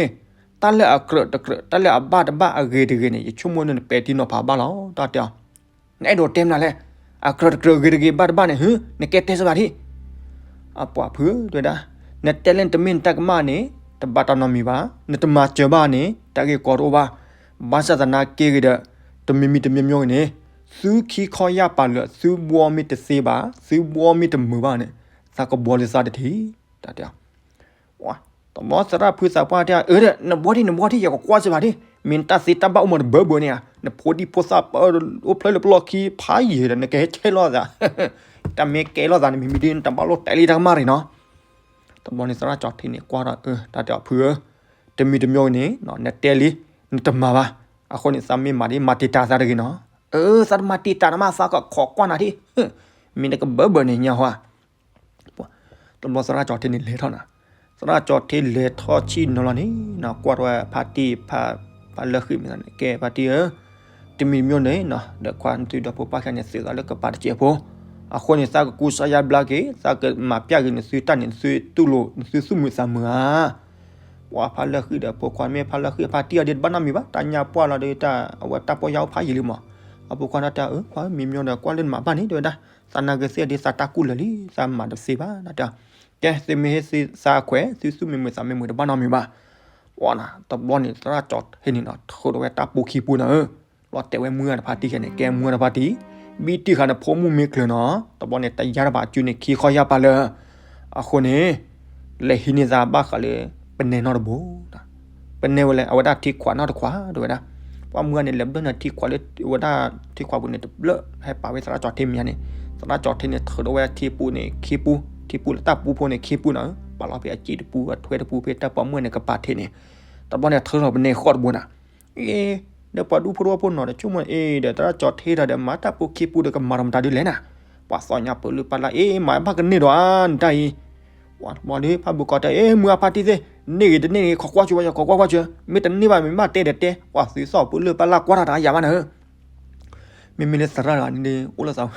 တၢ်လၢအကြၢးတကြၢး တၢ်လၢအဘၣ်တဘၣ်အဂ့ၤတဂ့ၤန့ၣ် ယဆိကမိၣ်န့ၣ် နပဲာ်ထံနီၤဖးဘၣ်လီၤ တၢ်တဲအီၤ. နအဲၣ်ဒိးတဲမနုၤလဲၣ်, အကြၢးတကြၢးဂ့ၤတဂ့ၤဘၣ်တဘၣ်န့ၣ် ဟၢ နကဲတဲစ့ၢ်ကီးဒံး. အပှၤဖုတဲဝဲဒၣ်, နတဲလၢနတမ့ၢ်နတၢ်ကမၣ်န့ၣ် တဘၣ်တၢ်နီတမံၤဘၣ်, နတမၤစၢၤဘၣ်န့ၣ် တၢ်ဂ့ၢ်ကီတအိၣ်ဘၣ်. ဘၣ်ဆၣ်သနာ်က့ဂ့ၤဒီး တမံၤမံၤတမံၤမံၤဂ့ၤန့ၣ် သုခံခီယၢ်ပာ်လၢာ် သုဘှီမ့ၢ်တသ့ဘၣ် သုဘှီမ့ၢ်တမုာ်ဘၣ်န့ၣ် သးကဘှီလၢသးတထံၣ် တၢ်တဲအီၤ. တဘျီသရၣ်ဖုသးပှၢ်တဲအီၤ, အၢ ဒီး နဘှီထံၣ်နဘှီထံၣ် ယကကွၢ်စ့ၢ်ကီးဒံး, မ့ၢ်နတၢ်သ့တၢ်ဘၣ်အိၣ်မးတဘၢဘၢန့ၣ်ဧါ, နဖိဒံဖိသၣ်ပၢ အိၣ်ဖျဲၣ်လၢပလီၢ်ခံဖးယံာ်ဒီး နကဟဲကဲလီၤသး, တၢ်မ့ၢ်ကဲလီၤသးန့ၣ် မ့မ့ၢ်ဒ်နတဘၣ်လိၣ်တဲလံတၢ်ကမၣ်ရံၣ်နီၤ. တဘျီန့ၣ်သရၣ်ကၠီၣ်ထ့န့ၣ်ကွၢ်ဒီး အၢ တၢ်တဲအီၤဖုဧၢ, တမံၤတမံၤန့ၣ် နတဲလံ နတမၤဘၣ်, အဃိန့ၣ် သးမ့ၢ်မၤဒ်မၤတံာ်တာ်သးတဂ့ၤနီၤ. အၢ သးတမၤတံာ်တာ်နမး သးကခိးကွၢ်နၤထံၣ်, မ့ၢ်နကဘၢဘၢန့ၣ်ညါဟီဧါ. တဘျီသရၣ်ကၠီၣ်ထ့န့ၣ်လဲၤထီၣ်နၤ, သရၣ်ကၠီၣ်ထ့လဲၤထီၣ်ဆံၣ်နီၤလီၤန့ၣ် ကွၢ်ထီၣ်ဝဲဖါတံၢ် ဖါလၢဃံၣ်မ့ၢ်န့ၣ် ကဲ ဖါတံၢ်ဧၢ, တမံၤမံၤန့ၣ် ဒီးခွါနသုဒီဖိပၢ်ခံဂၤန့ၣ် သုးသးလၢကပၤတစဲးဖိ, အဃိန့ၣ် သးကကူစါယါဘျါက့ၤ သးကမၤပျၢ်က့ၤနသုတၢ်န့ၣ် နသုတူၢ်လိာ် နသုသူၣ်မုာ်သးမုာ်ဧါ. ပှၤဖါလၢဃံၣ်ဒီးဖိခွါမ့ၢ်ဖါလၢဃံၣ်ဖါတံၢ်အီၤဒီးတဘၣ်နီတမံၤဘၣ်, တၢ်ညၣ်ပှၢ်လီၤဒီး အဝဲတၢ်ပီၢ်ယၢ်အိၣ်ဖးယံာ်လံမး, အဖိခွါတၢ်တဲအီၤ ခွါဧၢ မံမီဒီး ကွၢ်လၢနမၤဘၣ်န့ၣ် တဲဝဲဒၣ်, သးနာ်က့သ့ၣ်ဒ်သးတၢ်ကူၣ်လၢာ်လံ သးမၤတသ့ဘၣ် တၢ်တဲအီၤ, ကဲ သုမ့ၢ်ဟ့ၣ်သးခွဲး သုသူၣ်မ့ၢ်မုာ်သးမ့ၢ်မုာ်တဘၣ်နီတမံၤဘၣ်. ဝဲနၤ တဘျီန့ၣ် သရၣ်ကၠီၤထ့န့ၣ်နီၤ ထုးထီၣ်ဝဲတၢ်ပူခံပူနီၤဧၢ, လီၤတဲာ်ဝဲမုၢ်ဂၤတဖါတံၢ်ခဲန့ၣ် ကဲမုၢ်ဂၤတဖါတံၢ်, ဘံၣ်တံၢ်ဃာ်န့ၣ် ဖိမုၣ်မ့ၢ်ကျၢၤနီၤ, တဘျီန့ၣ် တယါတဘၣ်စုန့ၣ် ခံခီယၢ်ပာ်လၢ အဃိန့ၣ် လဲၤဟံးန့ၢ်သးဘၣ်ဃးလၢ ပနဲနီတဘိ, ပနဲဝဲလဲၣ် အဝဲဒၣ်ထံခွးနီတခွး တဲဝဲဒၣ်, ပှၢ်မုၢ်ဂၤန့ၣ် လဲၤဘျၢၣ်န့ၣ်ထံခွးလၢ ဝဲဒၣ်ထံခွးပူၤန့ၣ် တဘျၢၣ်ဟဲပာ်ဝဲသရၣ်ကၠီၤထ့မဲာ်ညါန့ၣ်, သရၣ်ကၠီၤထ့န့ၣ် ထုးထီၣ်ဝဲထံပူန့ၣ် ခံပူ, ထံပူလၢတၢ်ပူဖိန့ၣ် ခံပူနီၤဧၢ, ပာ်လီၤဖဲအစ့တပူ အထွဲတပူ ဖဲတၢ်ပှၤမုၢ်ဂၤန့ၣ်ကပၤထ့န့ၣ်, တဘျီန့ၣ် ထုးထီၣ်ပနဲဃီတဘိနီၤ အ့ ဒီးပှၤဒူဖိသဝီဖိနီၤ တဆိကမိၣ်အ့ ဒီးသရၣ်ကၠီၤထ့ဒီး မၤတၢ်ပူခံပူဒီးကမၤဒီးမတၤဒ်လဲၣ်နၤ, ပှၤသီညါပၢၤလုၢ်ပၢ်လၢ် အ့ မၤဘၣ်ကန့ၢ်ဒီးဧါ နတၢ်အံၤ, ပှၤတဘျီဒီး ဖးဘုးကီးတဲ အ့ မုၢ်အဖါတံၢ်သ့ၣ်, န့ၢ်ဂ့ၤတန့ၢ်ဂ့ၤ ခိးကွၢ်ဆိဝဲ ခိးကွၢ်ကွၢ်ဆိ, မ့ၢ်တန့ၢ်ဘၣ် မ့ၢ်ဘၣ်တဲဒီးတဲ, ပှၤသုးသီၣ်ပၢၤလုၢ်ပၢ်လၢ်ကွၢ်တၢ်တၢ်ယၤဘၣ်နၤဧၢ မ့မ့ၢ်လၢသရၣ်တဂၤန့ၣ်ဒီး အိၣ်လၢသး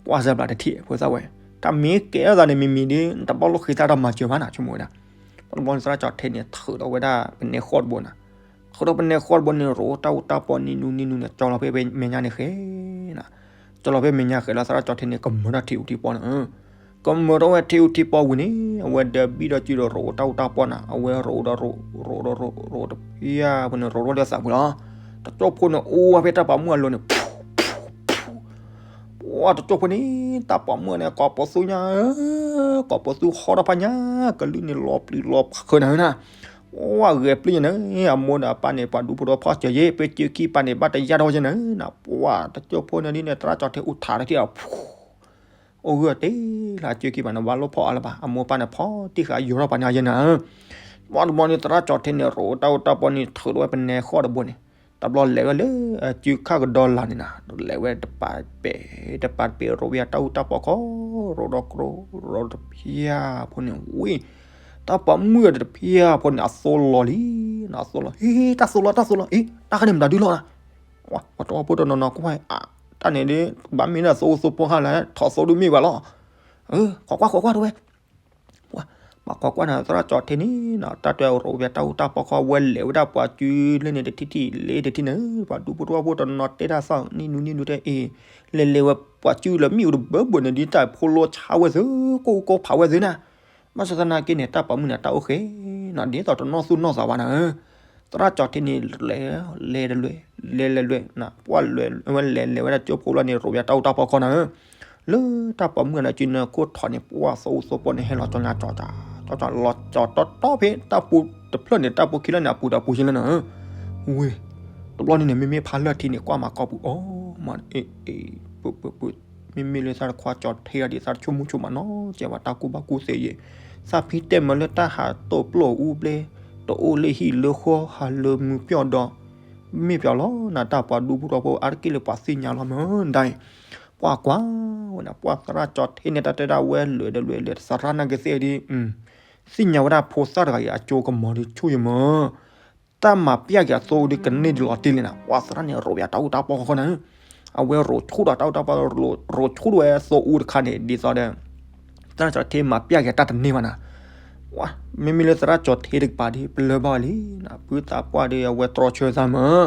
ကွၢ်စၢဘျးတထံၣ်ဖိသၣ်ဝဲ, တၢ်မ့ၢ်ကဲထီၣ်သးန့ၣ် မံၤမံၤဒီး တဘၣ်လိၣ်ဃ့သၣ်တၢ်မၤစၢၤဘၣ်နၤ ဆိကမိၣ်ဝဲဒၣ်, ပှၤတဘျီန့ၣ် သရၣ်ကၠီၤထ့န့ၣ် ထုးထီၣ်ဝဲဒၣ်ပနဲဃီတဘိနၤ, ထုးထီၣ်ပနဲဃီတဘိန့ၣ် ရိးတၢ်အူတၢ်ပီနံၤနူနံၤနူန့ၣ် ကၠီလီၤဖဲမဲာ်ညါန့ၣ်ဃဲနၤ, ကၠီလီၤဖဲမဲာ်ညါဃဲလီၤ သရၣ်ကၠီၤထ့န့ၣ် ကမၢထီၣ်ထံအူထံပီနၤ ကမၢထီၣ်ဝဲထံအူထံပီဝံၤန့ၣ် အဝဲဒီးဘံၣ်ဒီးစုဒီးရိးတၢ်အူတၢ်ပီနၤ, အဝဲရိးဒီးရိး, ရိးဒီးရိး, ရိးဒီးရိးတဖၣ်ဖိန့ၣ် ရိးထီၣ်လၢသးပူၤလီၤ. တကၠိဖိန့ၣ်အိၣ်ဝဲဖဲတၢ်ပှၤမုၣ်အလိၤန့ၣ်, ပှၤတကၠိဖိန့ၣ် တၢ်ပှၤမုၣ်န့ၣ် ကိးပသူညါဧၢ, ကိးပသူဟီထီၣ်ဖးညါ, ကလုၢ်န့ၣ်လီၤပျံၤလီၤဖုးနၤဧၢနၤ, ပှၤဂဲၤပျုၢ်ညါန့ၣ် အမိၢ်ဒီးအပၢ်န့ၣ် ပှၤဒူဖိဒီးဖီၣ်စၢၤယ့ၣ် ပၢဆၢခံပၢ်န့ၣ် ဘၣ်တယါထီၣ်ယဲၢ်နၤဧၢနၤ, ပှၤတကၠိဖိန့ၣ်ဒ်န့ၣ် သရၣ်ကၠီၤထ့အိၣ်ထးတထံၣ်အီၤ အိၣ်ဂၢၢ်တ့ၢ်လၢအစုခံဘၣ်န့ၣ် ဘၣ်လိၣ်ဖီၣ်အါလၢၤဘၣ်, အမိၢ်ပၢ်န့ၣ် ဖီၣ်တံၢ်ဃာ်ယိၤထီၣ်ပှၤန့ၣ်ယဲၢ်နၤဧၢ, ပှၤတဘျီန့ၣ် သရၣ်ကၠီၤထ့န့ၣ် ရိးတၢ်အူတၢ်ပီန့ၣ် ထုးထီၣ်ဝဲပနဲဃီတဘိန့ၣ်, တဘျီလဲၤဝဲလၢအစုခၣ်ကဒီးလၢ်န့ၣ်နၤ, လဲၤဝဲတပၤပဲာ်, တပၤတပ့ၤ ရိးဝဲတၢ်အူတၢ်ပီခီ, ရိးဒီးကျိ, ရိးတဖၣ်ဖိန့ၣ်ဝံၤ, တၢ်ပှၤမုၣ်တဖၣ်ဖိန့ၣ် အသိလီၤလံ, အသိလီၤ, ဟ့ တၢ်သိလီၤ တၢ်သိလီၤ, အ့ တၢ်ခါန့ၣ်မတၤဒုလီၤနၤ, ပှၤတဝီဖိတနီၤနီၤကွၢ်, တၢ်န့ၣ်ဒ် ဘၣ်မ့ၢ်ဒၣ်သိအူသိပီခါလဲၣ် ထီၣ်သိဒုမ့ၢ်ဘၣ်လီၤ, ခိးကွၢ်ခိးကွၢ်တဝဲ ပှၤ ပှၤခိးကွၢ်န့ၣ် သရၣ်ကၠီၤထ့န့ၣ်နီၤ တၢ်တဲရိးဝဲတၢ်အူတၢ်ပီခီ ဝဲလဲၤဝဲဒၣ်ပှၤစုလၢန့ၣ်တထံၣ်ထံၣ်လၢတထံၣ်န့ၣ် ပှၤဒူဖိတဝီဖိတနီၤနီၤတဲတၢ်သီၣ်နံၣ်နူနံၣ်နူတဲအ့ၣ်, လဲၤလဲၤဝဲပှၤစုလၢမ့ၣ်အူတဘၢဘၢန့ၣ် ဒ်တၢ်ဖိလိဆါဝဲသ့ ကိၢ်ကိၢ်ဖးဝဲသ့နၤ, ဘၣ်ဆၣ်သနာ်က့န့ၣ် တၢ်ပာ်မုၣ်န့ၣ် တၢ်အိၣ်ဃဲနီၤ ဒ်သိးတနီၢ်သူၣ်နီၢ်သးဘၣ်နၤဧၢ, သရၣ်ကၠီၤထ့န့ၣ် လဲၤ လဲၤတလွဲၢ် လဲၤလဲၤလွဲၢ်နၤ ပှၤလဲၤဝဲလဲၤလဲၤဝဲဒၣ်ကၠိဖိလီၤန့ၣ် ရိးဝဲတၢ်အူတၢ်ပီခီနၤဧၢ လၢတၢ်ပာ်မုၣ်အနၢ်စုန့ၣ်ခိၣ်ထီၣ်န့ၣ် ပှၤသိအူသိပီန့ၣ် ဟဲလီၤကၠီညါကၠီကၠီ ကၠီကၠီလီၤကၠီတီတီဖဲတၢ်ပူၤတဖျၢၣ်န့ၣ် တၢ်ပူၤခံလၢန့ၣ် အပူၤဒီးပူၤဆံလၢနၤဧၢ, ဝ့ၢ် တဘျီန့ၣ်န့ၣ် မ့မ့ၢ်ဖးလၢထံန့ၣ် ကွၢ်မၤကီၢ်ပူၤအီၤ မ့ၢ်အ့ၣ် ပူၤပူၤပူၤ မ့မ့ၢ်လၢသးတခွါကၠီၤထ့ဒီး သးတဆိကမိၣ်ဆိကမးနီၤ ကဲဝဲတၢ်ကူၣ်ဘၣ်ကူၣ်သ့ယဲၢ် သးဖံတဲမ့ၢ်လၢတၢ်ဟးတိၢ်ပျိၢ်အူဘျဲ တအိၣ်လၢဟံၣ်လၢဃီ ဟးလၢမုၢ်ပျီၢ်ဒီး မ့ၢ်ပျီၢ်လီၤနၤ တၢ်ပှၤဒူဖိတဝီဖိ အါတက့ၢ်လၢပှၤသ့ၣ်ညါလီၤမ့ၢ်ဒၣ်အံၤ ပှၤကွၢ်ဝဲန့ၣ် ပှၤသရၣ်ကၠီၤထ့န့ၣ် တၢ်တဲဒၣ်ဝဲလဲၤဒီးလဲၤလဲၤ သရၣ်နာ်က့သ့ၣ်ဒ် သ့ၣ်ညါဝဲဒၣ်ဖိသၣ်တဂၤအံၤ အကၠိကမီၤဒ်ဆူၣ်ယမၢ တၢ်မၤပျၢ်က့ၤအသိဒ်ကန့ၢ်ဒ်လီၤတံၢ်လံနၤ ပှၤသရၣ်န့ၣ် ရိးဝဲတၢ်အူတၢ်ပီခီခီနၤ အဝဲရိးဆူၣ်ဒီးတၢ်အူတၢ်ပီ ရိးဆူၣ်ဒီးဝဲသိအူတခါန့ၣ် ဒ်သိးဒီး သရၣ်ကၠီၤထ့မၤပျၢ်က့ၤတၢ်တန့ၢ်ဘၣ်နၤ မ့မ့ၢ်လၢသရၣ်ကၠီၤထ့တကပၤဒ် ပလၢၢ်ဘၣ်လံနၤ ဖုသးပှၢ်ဒီး အဝဲတြီဆၢသးမၢ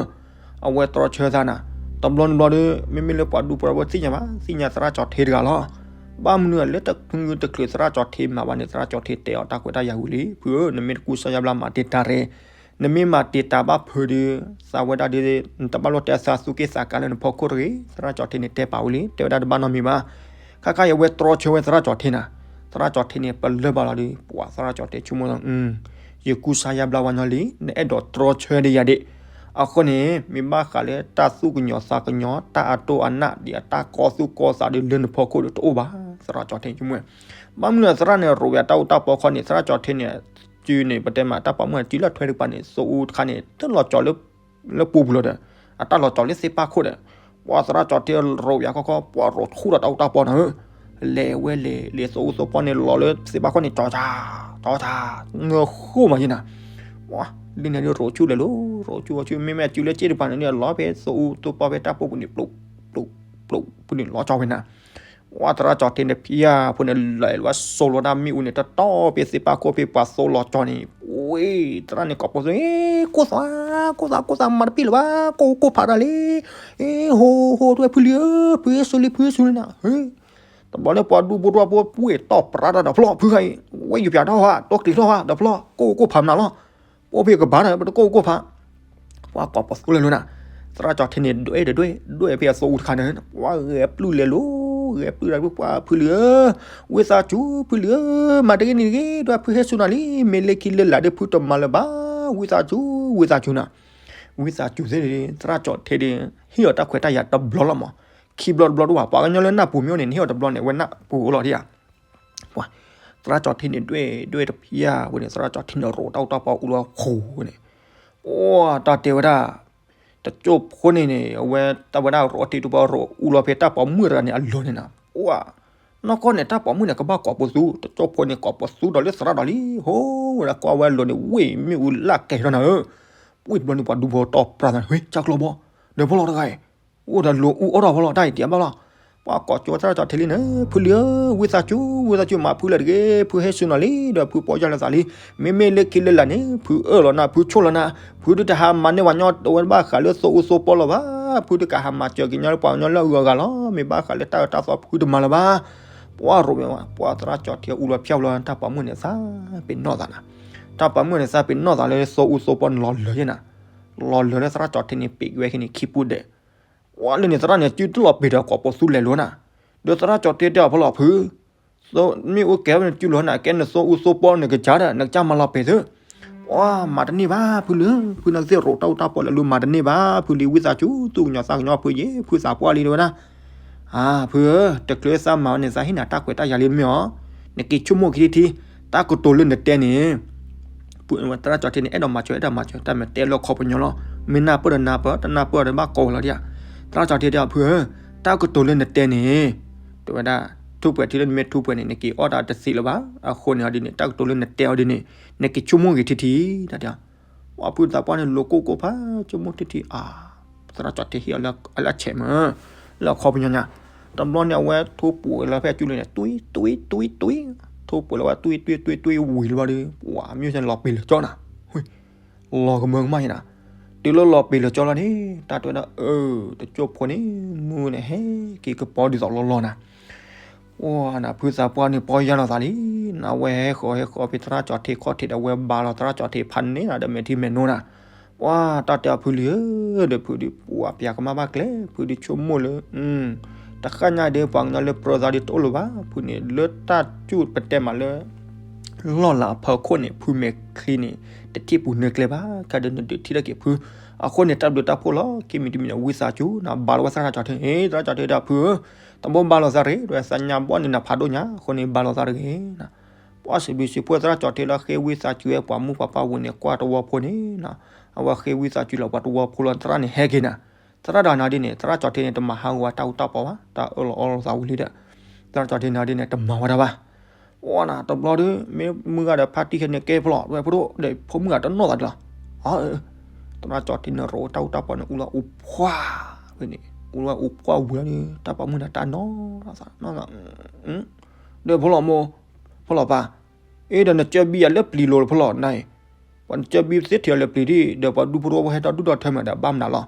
အဝဲတြီဆၢသးနၤ တဘျီနဘျီဒီး မ့မ့ၢ်လၢပှၤဒူဖိတဝီဖိသ့ၣ်ညါဘၣ် သ့ၣ်ညါသရၣ်ကၠီၤထ့တဂၤလီၤ ဘၣ်မနုၤလၢတချုးတချုးသရၣ်ကၠီၤထ့မၤဘၣ်န့ၣ် သရၣ်ကၠီၤထ့တဲအီၤတၢ်ခွဲးတၢ်ယာ်ဝံၤလံ ဖုဧၢ နမ့ၢ်တကူစါယါဘျါမၤတ့ၢ်တၢ်ရဲၣ် နမ့ၢ်မၤတ့ၢ်တၢ်ဘၣ်ဖုးဒီး သးဝဲဒၣ်ဒီး နတဘၣ်လိၣ်တဲသးသူၣ်က့သးကါလၢနဖီခိၣ်တဂ့ၤ သရၣ်ကၠီၤထ့န့ၣ်တဲပာ်ဝံၤလံ တဲဝဲဒၣ်တဘၣ်နီတမံၤဘၣ် ခါခါအံၤအဝဲတြီဆၢဝဲသရၣ်ကၠီၤထ့နၤ သရၣ်ကၠီၤထ့န့ၣ် ပလၢၢ်ဘၣ်လီၤဒီး ပှၤသရၣ်ကၠီၤထ့ဆိကမိၣ်လီၤ ယကူစါယါဘျါဝဲညီလံ နအဲၣ်ဒိးတြီဆၢဒီးယၤဒံး အဃိန့ၣ် မ့ၢ်ဘၣ်ဃးလၢတၢ်သူၣ်ကညီၤသးကညီၤ တၢ်အတိၢ်အနၢ် ဒ်အတၢ်ကီသူၣ်ကီသးဒီးလၢနဖီခိၣ်ဒီးတအိၣ်ဘၣ် သရၣ်ကၠီၤထ့ဆိကမိၣ် ဘၣ်မနုၤသရၣ်န့ၣ် ရိးဝဲတၢ်အူတၢ်ပီခီန့ၣ် သရၣ်ကၠီၤထ့န့ၣ် စုန့ၣ် ပတဲမးတၢ်ပာ်မုၣ်စုလၢထွဲတကပၤန့ၣ် သိအူတခါန့ၣ် တလီၤကၠီၤလၢ လၢပူၤပူၤလီၤဒီး အတၢ်လီၤကၠီၤလၢသ့ၣ်ပၢ်ခိၣ်ဒီး ပှၤသရၣ်ကၠီၤထ့ရိးဝဲခီခီ ပှၤရိးဆူၣ်ဒီးတၢ်အူတၢ်ပီနၤဧၢ လဲၤဝဲလဲၤ လဲၤသိအူသိပီန့ၣ် လီၤလၢသ့ၣ်ပၢ်ခိၣ်န့ၣ် ကၠီၤကၠၤ ကၠီၤကၠၤ ငၢဃိမးယဲနၤ ပှၤ ဒ်န့ၣ်ဒ်ရိးဆူၣ်လဲၤလီၤ ရိးဆူၣ်ရိးဆူၣ် မ့မ့ၢ်အစုလၢစ့ၣ်တကပၤန့ၣ် လီၤဖဲသိအူသိပီဖဲတၢ်ပူၤပူၤန့ၣ် ပျိး ပျိး ပျိး ပူၤန့ၣ်လီၤကၠီၤဝဲနၤ ပှၤသရၣ်ကၠီထ့န့ၣ် ဖံယၤဖိန့ၣ် လဲၤလီၤဝဲစိၤလီၤဒၣ်မ့ၣ်အူန့ၣ် တတီၤဖဲသ့ၣ်ပာ်ခိၣ်ဖဲပှၤသိလီၤကၠီန့ၣ်, ဝ့ၢ် သရၣ်န့ၣ်ကိးပိာ်သူ, ကိၢ်သး, ကိၢ်သး, ကိၢ်သး, မၤတပ့ၢ်လၢၤဘၣ်, ကိၢ်ကိၢ်ဖးတၢ်လံ, ဟိဟိ တဝဲဖုလံဧၢ, ဖုဟဲစိလံ, ဖုဟဲစိလံနၤ, တဘျီလၢပှၤဒူဖိတဝဲဖိ ပှ့ၤတီၢ်ပြးတၢ်ဒီးဖျီၣ်ဖုခါအံၤ, ဝဲယပၠးထီၣ်ဟါ, တီကျံၤထီၣ်ဟါဒီးဖျီၣ်, ကိၢ်ကိၢ်ဖးမနုၤလီၤ, ပအိၣ်ဖဲကဘၣ်ဒီး ပတကိၢ်ကိၢ်ဖး ပှၤကိးပိာ်သူလဲၤလိၤနၤ, သရၣ်ကၠီထ့န့ၣ် ဒွဲၣ်တဒွဲၣ် ဒွဲၣ်ဖဲအသိအူတခါန့ၣ်, ပှၤဂဲၤပျုၢ်လဲၤလိၤ, ဂဲၤပျုၢ်ဒီးပှၤဖုလံဧၢ, ဝံသးစူၤ ဖုလံဧၢ, မၤတဂ့ၤန့ၣ်တဂ့ၤ, ဒီးဖုဟဲစိနၤလံ, မ့ၢ်လၢခံလၢလာ်ဒီးဖုတမၤလၢၤဘၣ်, ဝံသးစူၤ ဝံသးစူၤနၤ, ဝံသးစူၤသ့ၣ်န့ၣ် သရၣ်ကၠီထ့န့ၣ် ဟ့ၣ်အီၤတၢ်ခွဲးတၢ်ယာ်တဘျီလီၤမး, ခံဘျီတဘျီတအိၣ်ဘၣ်, ပှၤကညီလၢနၢ်ပူၤမ့ၢ်အိၣ်န့ၣ် နဟ့ၣ်အီၤတဘျီန့ၣ် အဝဲနၢ်ပူၤအိၣ်လီၤဒံးဧါ ပှၤ သရၣ်ကၠီထ့န့ၣ် ဒွဲၣ်ဒွဲၣ်တဖျါဝဲန့ၣ် သရၣ်ကၠီထ့န့ၣ် ရိးတၢ်အူတၢ်ပီအူလီၤခိၣ်ဝဲန့ၣ်, အိၣ်တၢ်တဲဝဲဒၣ်, တကၠိၢ်ဖိန့ၣ်န့ၣ် အဝဲတၢ်ဝဲဒၣ်ရိးတ့ၢ်တူၢ်ပီရိးအူလီၤဖဲတၢ်ပိာ်မုၣ်တဂၤန့ၣ် အလိၤန့ၣ်နၤ, အိၣ်, နီၢ်ကီၢ်န့ၣ် တၢ်ပိာ်မုၣ်န့ၣ် ကဘၣ်ကိးပိာ်သူ, တကၠိၢ်ဖိန့ၣ် ကိးပိာ်သူဒီးလၢသရၣ်ဒီးလံ, ဟိဝဲဒၣ်ကွၢ်ဝဲအလိၤန့ၣ် ဝ့ၢ်မ့ၣ်အူလၢကဲထီၣ်နၤဧၢ, ဝ့ၢ်တဘျီန့ၣ်ပှၤဒူဖိတီၢ်ပြးသးန့ၣ် ဝ့ၢ် ကၢ်ကျီဘီ, ဒီးဖီလီၤတဂၤအံၤ အိၣ်ဒီးလိၤအူအီၣ်ထီၣ်ဖီလီၤ တၢ်အံၤတံၢ်အဘၣ်လီၤ, ပှၤကိးကၠိသရၣ်ကၠီထ့လံန့ၣ် ဖုလံဧၢ, ဝံသးစူၤ ဝံသးစူၤ မၤဖုလၢာ်တဂ့ၤ, ဖုဟဲစိနၤလံ ဒီးဖုပီၢ်ယၢ်လၢသးလံ, မ့မ့ၢ်လၢခံလၢလာ်န့ၣ် ဖုအၢၣ်လီၤနၤ ဖုဆိၣ်လီၤနၤ, ဖုဒုးတဟါမၤန့ၢ်ပှၤကညီဝဲဘၣ်ဃးလၢသိအူသိပီလၢၤဘၣ်, ဖုဒုးကဟးမၤစၢၤကညီလၢပှၤကညီလၢအဂုၤအဂၤလီၤ, မ့ၢ်ဘၣ်ဃးလၢတၢ်အၢတၢ်သီဖုတမၤလၢၤဘၣ်, ပှၤရိးမ့ၢ်ဝဲ ပှၤသရၣ်ကၠီထ့အူလီၤဖၠၣ်လီၤ တၢ်ပိာ်မုၣ်န့ၣ်သးပ့ၤနီၣ်သးနၤ, တၢ်ပိာ်မုၣ်န့ၣ်သးပ့ၤနီၣ်သးလၢသိအူသိပီန့ၣ်လီၤလၢာ်ယဲနၤ, လီၤလၢာ်လၢသရၣ်ကၠီထ့န့ၣ် ပ့ၤဝဲခဲန့ၣ်ခံပူဒဲး ပှၤလၢန့ၣ်သရၣ်န့ၣ် စုတလီၤပ့ၤဒီးကိးပိာ်သူလဲၤလိၤနၤ, ဒီးသရၣ်ကၠီထ့တဲအီၤဖီလီၤဖု, မ့ၣ်အူကဲဝဲန့ၣ် စုလိၤနၤ ကဲနသိအူသိပီန့ၣ်ကစၢ်ဒီး နကစၢ်မၤလီၤပ့ၤသု, ပှၤမၤတန့ၢ်ဘၣ်ဖုလံ, ဖုန့ၣ်သ့ၣ်ရိးတၢ်အူတၢ်ပီလဲၤလိၤ မၤတန့ၢ်ဘၣ်ဖုလံ, ဝံသးစူၤ သူၣ်ကညီၤသးကညီၤဖုယဲ ဖုသးပှၢ်လံတဲဝဲဒၣ်, အၢ ဖုဧၢ, တချုးသးမၤဝဲန့ၣ် သးဟ့ၣ်နၤတၢ်ခွဲးတၢ်ယာ်လံမ့ၢ်အီၤ, နက့ၤဆိကမိၣ်က့ၤထံထံ, တၢ်ကတိၤလၢနတဲန့ၣ် သရၣ်ကၠီထ့န့ၣ် အဲၣ်ဒိးမၤစၢၤ အဲၣ်ဒိးမၤစၢၤ တၢ်မ့ၢ်တဲလၢခီပညီလီၤ, မ့ၢ်နၢ်ပၢၢ်ဒီးနၢ်ပၢၢ် တနၢ်ပၢၢ်ဒီးဘၣ်ကိးဝဲလီၤဒံးဧါ, သရၣ်ကၠီထ့တဲအီၤဖုဧၢ, တၢ်ကတိၤလၢနတဲန့ၣ် တဲဝဲဒၣ်, ထူးပှဲၤထံလၢနမ့ၢ်ထူးပှဲၤန့ၣ် နက့ၤအီၣ်တၢ်တသ့လၢၤဘၣ်, အဃိန့ၣ်အီၤဒ်န့ၣ် တၢ်ကတိၤလၢနတဲအီၤဒ်န့ၣ် နက့ၤဆိကမိၣ်ဂ့ၤထံထံ, တၢ်တဲအီၤ, ပှၤဖုသးပှၢ်န့ၣ် လိၤကိၢ်ကိၢ်ဖး ဆိကမိၣ်ထံထံအါ, သရၣ်ကၠီထ့ဟ့ၣ်အီၤလၢအဆဲးမး, လၢအခီပညီညါ, တဘျီန့ၣ် အဝဲထိပှဲၤလီၤဖဲအကၠူလံန့ၣ် တွံ တွံ တွံ တွံ, ထိပှဲၤလီၤဝဲ တွံ တွံ တွံ တွံ ဝံၤလၢၤဘၣ်ဒီး ပှၤမ့ၢ်လီၤပ့ၤလၢာ်ကၠီနၤ လီၤကမၢကမၣ်ယဲနၤ, တုၤလၢလီၤပ့ၤလၢာ်ကၠီလီၤန့ၣ် တၢ်တဲဝဲဒၣ်အၢ, တကၠိၢ်ဖိန့ၣ် မုၢ်န့ၣ်ဟဲက့ၤကပီၤဒ်သိးလီၤလီၤနၤ, ပှၤနၤဖုသးပှၢ်န့ၣ် ပီၢ်ယၢ်လီၤသးလံ, နဝဲဟဲဃီၤဟဲဃီၤဖဲသရၣ်ကၠီထ့ခီၣ်ထံးဒီး အဝဲဘါလီၤသရၣ်ကၠီထ့ဖးန့ၢ်နၤဒီးမဲာ်ထံမဲာ်နိနၤ, ပှၤတၢ်တဲအီၤဖုလံဧၢ, ဒီးဖုဒုး ပှၤပျၢ်ကမၣ်ဘၣ်ကျဲ, ဖုဒုးဆိကမိၣ်လၢ တဃၣ်ညါဒီးပှၤကညီလၢပြၢသးဒီးတအိၣ်လၢၤဘၣ်, ဖုန့ၣ် လၢတၢ်စူၢ်ပတဲမးလၢ လီၢ်လၤအဖီခိၣ်န့ၣ် ဖုမဲာ်ချံန့ၣ် တထံၣ်ပူၤနၢကျဲဘၣ်, ခဲဒီးနဒုးထံၣ်ထီၣ်က့ၤဖု, အဃိန့ၣ် တၢ်ဘျုးတၢ်ဖှိၣ်လီၤ, ခံမံၤတမံၤန့ၣ် ဝံသးစူၤ နဘါလီၤဝဲသရၣ်ကၠီထ့, သရၣ်ကၠီထ့ဒီးဖုဧၢ, တဘိဘါလီၤသးတဂ့ၤ, ဒီးသးညါဘီန့ၣ်နဖးဒိၣ်ညါ, အဃိန့ၣ် ဘါလီၤသးတဂ့ၤ ပှၤစံးဘျုးစံးဖှိၣ်သရၣ်ကၠီထ့လၢဃ့ဝံသးစူၤဝဲပှၤမုၣ်ပှၤပၢ်ဝံၤန့ၣ် ကွၢ်တဝီဖိန့ၣ်, အဝဲဃ့ဝံသးစူၤလီၤပှၤတဝီဖိလီၤ, သရၣ်န့ၣ်ဟဲက့ၤနၤ, သရၣ်ဒီးနၤဒ်န့ၣ် သရၣ်ကၠီထ့န့ၣ် တမၤဟးဂီၤဝဲတၢ်အူတၢ်ပီဘၣ်, တၢ်အၢၣ်လီၤအီလီၤသးဝံၤလံဒီး, သရၣ်ကၠီထ့နၤဒ်န့ၣ် တမၤဝဲဒၣ်ဘၣ်, အိၣ်နၤတဘျီဒီး မ့ၢ်မုၢ်ဂၤဒီးဖါတံၢ်ခဲန့ၣ်ကဲဖျိး ဝဲဖိဒိၣ်ဒီးဖိမုၣ်ဂၤတနီၣ်သးဒံးလီၤ, သရၣ်ကၠီထ့န့ၣ် ရိးတၢ်အူတၢ်ပီန့ၣ် အူလီၤအူပှၢ်ဝဲန့ၣ်, အူလီၤအူပှၢ်ဝံၤလီၤဒီး တၢ်ပိာ်မုၣ်န့ၣ်တၢ်နီၣ်သးနီၣ်သး ဒီးဖိလီၤမိၢ်, ဖိလီၤပၢ်, အ့ဒီးနကၢဘံယၤလၢပျံၤလိၤတဖျိလီၤနၤအံၤ, ပှၤနကၢဘံသ့ထံၣ်အီၤလၢပျံၤဒံး ဒီးပှၤဒူဖိတဝီဖိဟဲထီၣ်ဒူၣ်ထီၣ်ထၢမးဒီးဘၣ်မနုၤလီၤ,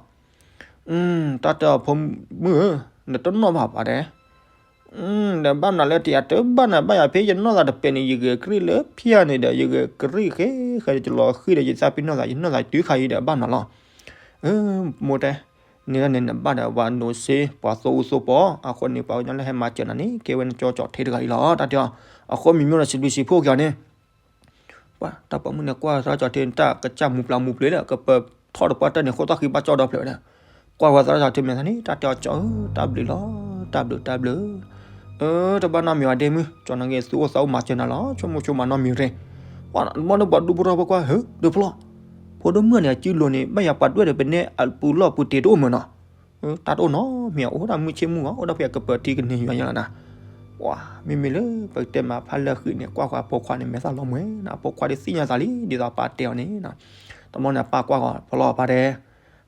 တၢ်တဲအီၤဖိမုၣ်ဧၢ, နတနီၣ်ဘၣ်ပှၤတဲ, ဒီးဘၣ်မနုၤလၢတယၤတဘၣ်နၤဘၣ်ယၤဖဲယနီၣ်သးတပဲာ်န့ၣ် ယဂဲၤကရံၣ်လၢဖၠၣ်န့ၣ်ဒီး ယဂဲၤကရံၣ်ဃဲဃဲဒီး ယလီၤဃံၤဒီး ယသးပ့ၤနီၣ်သး ယနီၣ်သးတုၤခါအံၤဒီးဘၣ်မနုၤလီၤ, မိၢ်တဲ, န့ၣ်လၢန့ၣ်နဘၣ်ဒီးပှၤနိးစ့ ပှၤသိအူသိပီ, အဃိန့ၣ် ပှၤကညီလၢဟဲမၤစၢၤနၤန့ၣ် ကဲဝဲနကၠီကၠီထ့တဂၤအံၤလီၤ တၢ်တဲအီၤ, အဃိမံၤမံၤဒီးစံးဘျုးစံးဖှိၣ်က့ၤအီၤန့ၣ် ပှၤတၢ်ပိာ်မုၣ်န့ၣ် ကွၢ်သရၣ်ကၠီထ့န့ၣ် တၢ်ကစၢ်မူၤပျၢ်မူၤပျၢၤလၢ ကပၢၤထီၣ်တပှၢ်တၢၢ်န့ၣ် ဃိသီၣ်ဃံဘၣ်ကၠီဒီဖျၢၣ်ဝဲဒၣ်, ကွၢ်ဝဲသရၣ်ကၠီထ့မဲာ်သးန့ၣ် တၢ်တဲအီၤကၠီဧၢ တၢ်ဘျုးလီၤ, တၢ်ဘျုးတၢ်ဘျုး, အၢ တဘၣ်နီတမံၤဘၣ်ဒ့မုၣ်, ကၠီနာ်က့ၤသူၣ်အိၣ်သးအိၣ်မၤစၢၤနၤလီၤ, ဆိကမိၣ်ဆိကမးနီတမံၤရ့, ပှၤမ့ၢ်ဒီးပှၤဒူဖိထီၣ်ဖိကွၢ် ဟၢ ဒီးဖျီၣ်, ဖိဒိၣ်မုၣ်န့ၣ် အစုလိၤန့ၣ် ဘၣ်ယၤပှၤဒွဲၣ်ဒီးပနဲအပူၤလီၢ်ပူၤတ့ၢ်တအိၣ်မးနီၤ တၢ်တအိၣ်နီတမံၤ အိၣ်ဒၣ်မုၢ်ဆ့ၣ်မုၢ်ဂီၤ အိၣ်ဒၣ်ဖဲအကပၢၤထံကန့ၢ်ယွၤညါလီၤနၤ, ပှၤမ့မ့ၢ်လၢပကတဲမးဖးလၢဃံးန့ၣ် ကွၢ်ဃီအဖိခွါန့ၣ် မဲာ်သၣ်လီၤမှဲၤနၤ, အဖိခွါဒ်သ့ၣ်ညါသးလံ ဒ်သိးအပၢ်တဲအီၤန့ၣ်, တဘျီန့ၣ် အပၢ်ကွၢ်ဃီ ဖျီၣ်အပၢ်တဲ,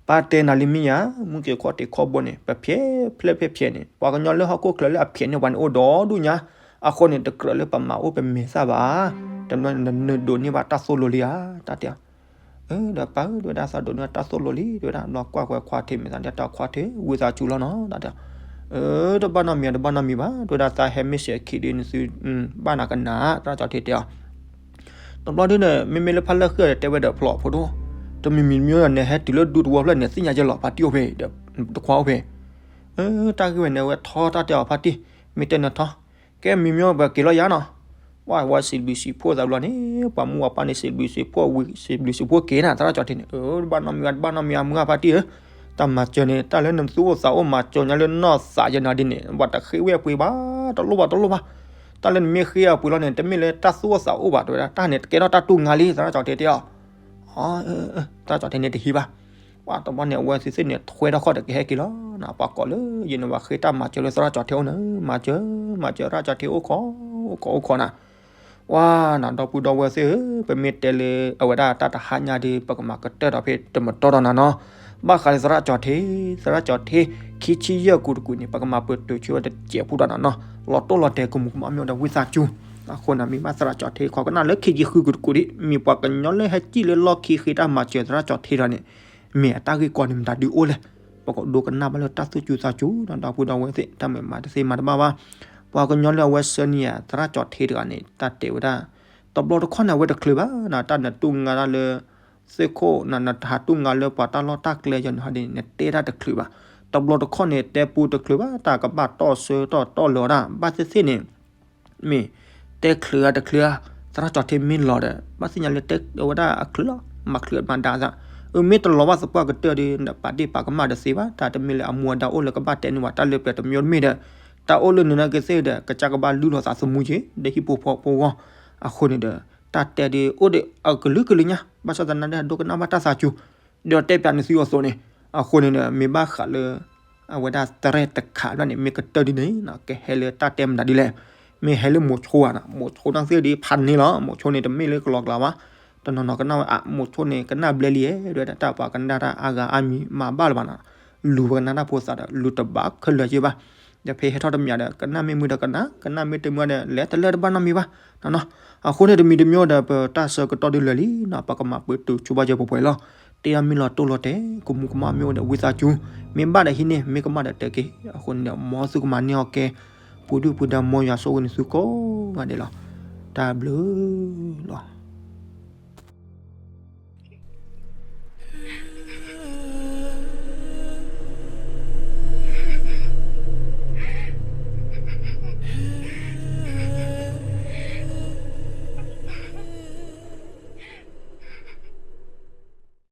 ပၢ်တဲနၤလံမ့ၢ်ဧါ, မူက့ၤခီၣ်ထံးခီၣ်ဘိန့ၣ် ပဖျဲးဖျဲးဖျဲးဖျဲးန့ၣ် ပှၤကညီလၢဟီၣ်ခိၣ်ချၢလၢအဖျဲးန့ၢ်ပှၤန့ၣ်အိၣ်ဒီဒူၣ်ညါ, အဃိန့ၣ် တကြၢးလၢပမၤအိၣ်ပမဲာ်သၣ်ဘၣ်. တမ့ၢ်နဒိးန့ၢ်ဘၣ်တၢ်သိၣ်လိလံဧါ, တၢ်တဲအီၤ. အၢ ဒီးပၢ်ဧၢ တဲဝဲဒၣ် သးဒိးန့ၢ်တၢ်သိၣ်လိလံ တဲဝဲဒၣ်. ဘျီကွၢ်ကွဲးခွါထံးမဲာ်သၣ် တၢ်ခွါထံး ဝံသးစူၤလီၤနီၤ တၢ်တဲအီၤ. အၢ တဘၣ်နီတမံၤ တဘၣ်နီတမံၤဘၣ် တဲဝဲဒၣ်, သးဟဲမ့ၢ်စဲးခံဒုး နသုဘၣ်နၤကနၣ် သရၣ်ကၠီၤထံးတဲအီၤ. တဘျီဒုန့ၣ် မ့မ့ၢ်လၢဖးလၢဃ့ၢ်ဒီး တဲဝဲဒီးဖျိးဖိဒိၣ်, တမံၤမံၤတမံၤဒီး နဟဲတုၤလၢဒူသဝီဖျၢၣ်န့ၣ် သ့ၣ်ညါယဲလီၤ ဖါတံၢ်အိၣ်ဖဲ ဒီးတခွါအိၣ်ဖဲ. အၢ တၢ်ဂ့ၢ်ဝဲန့ၣ် အဝဲထီတၢ်တဲအီၤ ဖါတံၢ်, မ့ၢ်တဲနထီ, ကဲမံၤမ့ၢ်ပက့ၤလီၤယၤနီၤ. ဝဲ ဝဲစံးဘျုးစံးဖှိၣ်သးဘျီန့ၣ် ပှၤမူပှၤပၢ်န့ၣ် စံးဘျုးစံးဖှိၣ်ဝံၤ စံးဘျုးစံးဖှိၣ်က့ၤနၤ သရၣ်ကၠီၤထံးန့ၣ်. အၢ တဘၣ်နီတမံၤ တဘၣ်နီတမံၤ အမုၢ်ဂၢ်ဖါတံၢ်ဧၢ, တၢ်မၤစၢၤန့ၣ် တၢ်လၢနသူၣ်အိၣ်သးအိၣ်မၤစၢၤညါလၢနီၢ်သးယဲနီၤဒ်န့ၣ် ပှၤတဃ့ဝဲအပှ့ၤဘၣ် တလိၣ်ဘၣ်တလိၣ်ဘၣ်. တၢ်လၢနမ့ၢ်ဃ့အပှ့ၤလီၤန့ၣ် တမ့ၢ်လၢတၢ်သူၣ်အိၣ်သးအိၣ်ဘၣ် တဲဝဲဒၣ်, တၢ်န့ၣ်တကဲထီၣ်တၢ်တူၢ်ငါလံ သရၣ်ကၠီၤထံးတဲအီၤ. သရၣ်ကၠီၤထံးန့ၣ်တဟံးဘၣ်. ပှၤတဘျီန့ၣ် အဝဲသ့ၣ်သ့ၣ်န့ၣ် ထွဲထီၣ်ခီၣ်ဒီးကဟဲက့ၤလီၤနၤ, ပှၤကိးလၢယဲန့ၣ် ပှၤဃ့တၢ်မၤစၢၤလၢသရၣ်ကၠီၤထံးအိၣ်န့ၣ် မၤစၢၤ မၤစၢၤ သရၣ်ကၠီၤထံးအိၣ်ခိး အိၣ်ခိး အိၣ်ခိးနၤ. ဝဲနၤ ဒီပုၢ်ဒီဝဲၢ်သ့ၣ်ဧၢ, ပမ့ၢ်တဲလၢအဝဲဒၣ်တၢ်တဟါညါဒီး ပကမၤကတၢၢ်ဒီးဖဲတမတီၢ်ဒီးနၤနီၤ. ဘၣ်ဃးလၢသရၣ်ကၠီၤထံး သရၣ်ကၠီၤထံး ခံဆံယဲၢ်ကူာ်တကူာ်န့ၣ် ပကမၤပတုာ်ဆိဝဲတစဲးဖိဒီးနၤနီၤ. လီၤတိၢ်လီၤတဲာ် ကမူၤကမၣ်မ့ၢ်အိၣ်ဒီးဝံသးစူၤ. အဃိန့ၣ် မ့ၢ်ဘၣ်သရၣ်ကၠီၤထံး ခိးကနၣ်လၢခံဆံဃုကူာ်တကူာ်ဒံး မ့ၢ်ပှၤကညီလၢဟဲစံၣ်လၢလီၢ်ခံဃ့တၢ်မၤစၢၤသရၣ်ကၠီၤထံးဒီးန့ၣ် မ့ၢ်အတၢ်ဂ့ၢ်ကီန့ၣ်မတၤဒုးအိၣ်လဲၣ်. ပကဒိကနၣ်ဘၣ်လၢတၢ်သူၣ်စူၤသးစူၤဒီး ဒီပုၢ်ဒီဝဲၢ်သ့ၣ် တၢ်မၤတသ့မၤတဘၣ်ဘၣ်. ပှၤကညီလၢအဝဲဆှၢန့ၢ်ယၤ သရၣ်ကၠီၤထံးတဂၤန့ၣ် တၢ်တဲဝဲဒၣ် တဘျီတခီၣ်န့ၣ် အဝဲတချုးဘၣ်နၤ, တၢ်နတူၢ်ငါတၢ်လၢ သုးခိၣ်နၤ နတဟးတူၢ်ငါလၢပှၤတၢ်လီၢ်တၢ်ကျဲယဲန့ၣ်ဟီဒ်န့ၣ် နတဲတၢ်တချုးဘၣ်. တဘျီတခီၣ်န့ၣ် တဲပူတချုးဘၣ် တၢ်ကဘၣ်တီၢ်ဆၢတီၢ်တီၢ်လၢၤဝဲဒၣ် ဘၣ်သ့ၣ်သ့ၣ်န့ၣ် မ့ၢ်တဲချုးဧါတချုးဧါ, သရၣ်ကၠီၤထံးမ့ၢ်လီၤဒီး ဘၣ်သ့ၣ်ညါလၢတဲဝဲဒၣ်အချုးလီၤ, မၤချုးမၤဒါသး. အၢ မ့ၢ်တလီၤဘၣ်သပှၢ်ကတၢၢ်ဒီး နပာ်ဒ့ၣ်ပာ်ကမၣ်တသ့ဘၣ်, တၢ်တမ့ၢ်လၢအမူအဒါအိၣ်လၢကဘၣ်တဲန့ၢ်ဝဲတၢ်လၢပျၢၤတမံၤတမ့ၢ်ဒီး တၢ်အိၣ်လၢနနာ်က့သ့ၣ်ဒီး ကစၢ်ကဘၣ်လုၢ်လီၤသးသမူက့ၤ ဒီးဟံၣ်ဖိဃီဖိအဂီၢ်. အဃိန့ၣ်ဒီး တၢ်တဲဒ်အိၣ်ဒီးအကလုာ်ကလုာ်ညါ ဘၣ်ဆၣ်သနာ်က့ ဒိကနၣ်ဘၣ်တၢ်သးစူၤ ဒီးတဲပျးနသုအသိးန့ၣ်. အဃိန့ၣ်ဒီး မ့ၢ်ဘၣ်ဃးလၢ အဝဲဒၣ်တရဲၣ်တခးဘျီန့ၣ် မ့ၢ်ကတၢၢ်ဒ်န့ၣ် ကဟဲလၢတၢ်တဲမတၤဒ်လဲၣ်. မ့ၢ်ဟဲလၢမိၤဆိဧါနီၤ, မိၤဆိတၢ်သ့ၣ်ဒ်ဖးန့ၢ်လီၤ. မိၤဆိန့ၣ် တမ့ၢ်လၢကလီကလီဘၣ်. တနီၤနီၤကနၣ်ဝဲ အ မိၤဆိန့ၣ် ကနၣ်ဘျဲလံဧါ ဒီးတၢ်ပှၤကနၣ်တၢ်အါဂၤအါမံၤမၤဘၣ်လၢၤဘၣ်နီၤ. လူၤပှၤကနၣ်တၢ်ဖိသးဒီး လူၤတဘၣ်ခဲလၢာ်က့ဘၣ်. ဒီးဖဲဟဲထီၣ်တမံၤဒီး ကနၣ်မ့ၢ်မုာ်ဒီးကနၣ်, ကနၣ်မ့ၢ်တမုာ်ဒီး လဲၤတလၢတဘၣ်နီတမံၤဘၣ်နီၤ. အဃိန့ၣ် တမံၤတမံၤဒီး ပတၢ်ဆၢကတီၢ်ဒ်လဲၣ်လံနီၤ, ပကမၤပတုာ်ဆိဘၣ်ယဲပှဲၤပှဲၤလီၤ. တဲအမ့ၢ်လီၤတိၢ်လီၤတဲာ် ကမူၤကမၣ်မ့ၢ်အိၣ်ဒီးဝံသးစူၤ, မ့ၢ်ဘၣ်ဒီးဟံးန့ၢ်, မ့ၢ်ကမၣ်ဒီးတဲက့ၤ. အဃိန့ၣ်ဒီး မ်သုကမၤန့ၢ်အီၤကဲ ပူၤဒုၣ်ပူၤဒါ မ်ယွၤဆိၣ်ဂ့ၤနသုကိးဂၤဒဲးလီၤ. တၢ်ဘျုးလီၤ.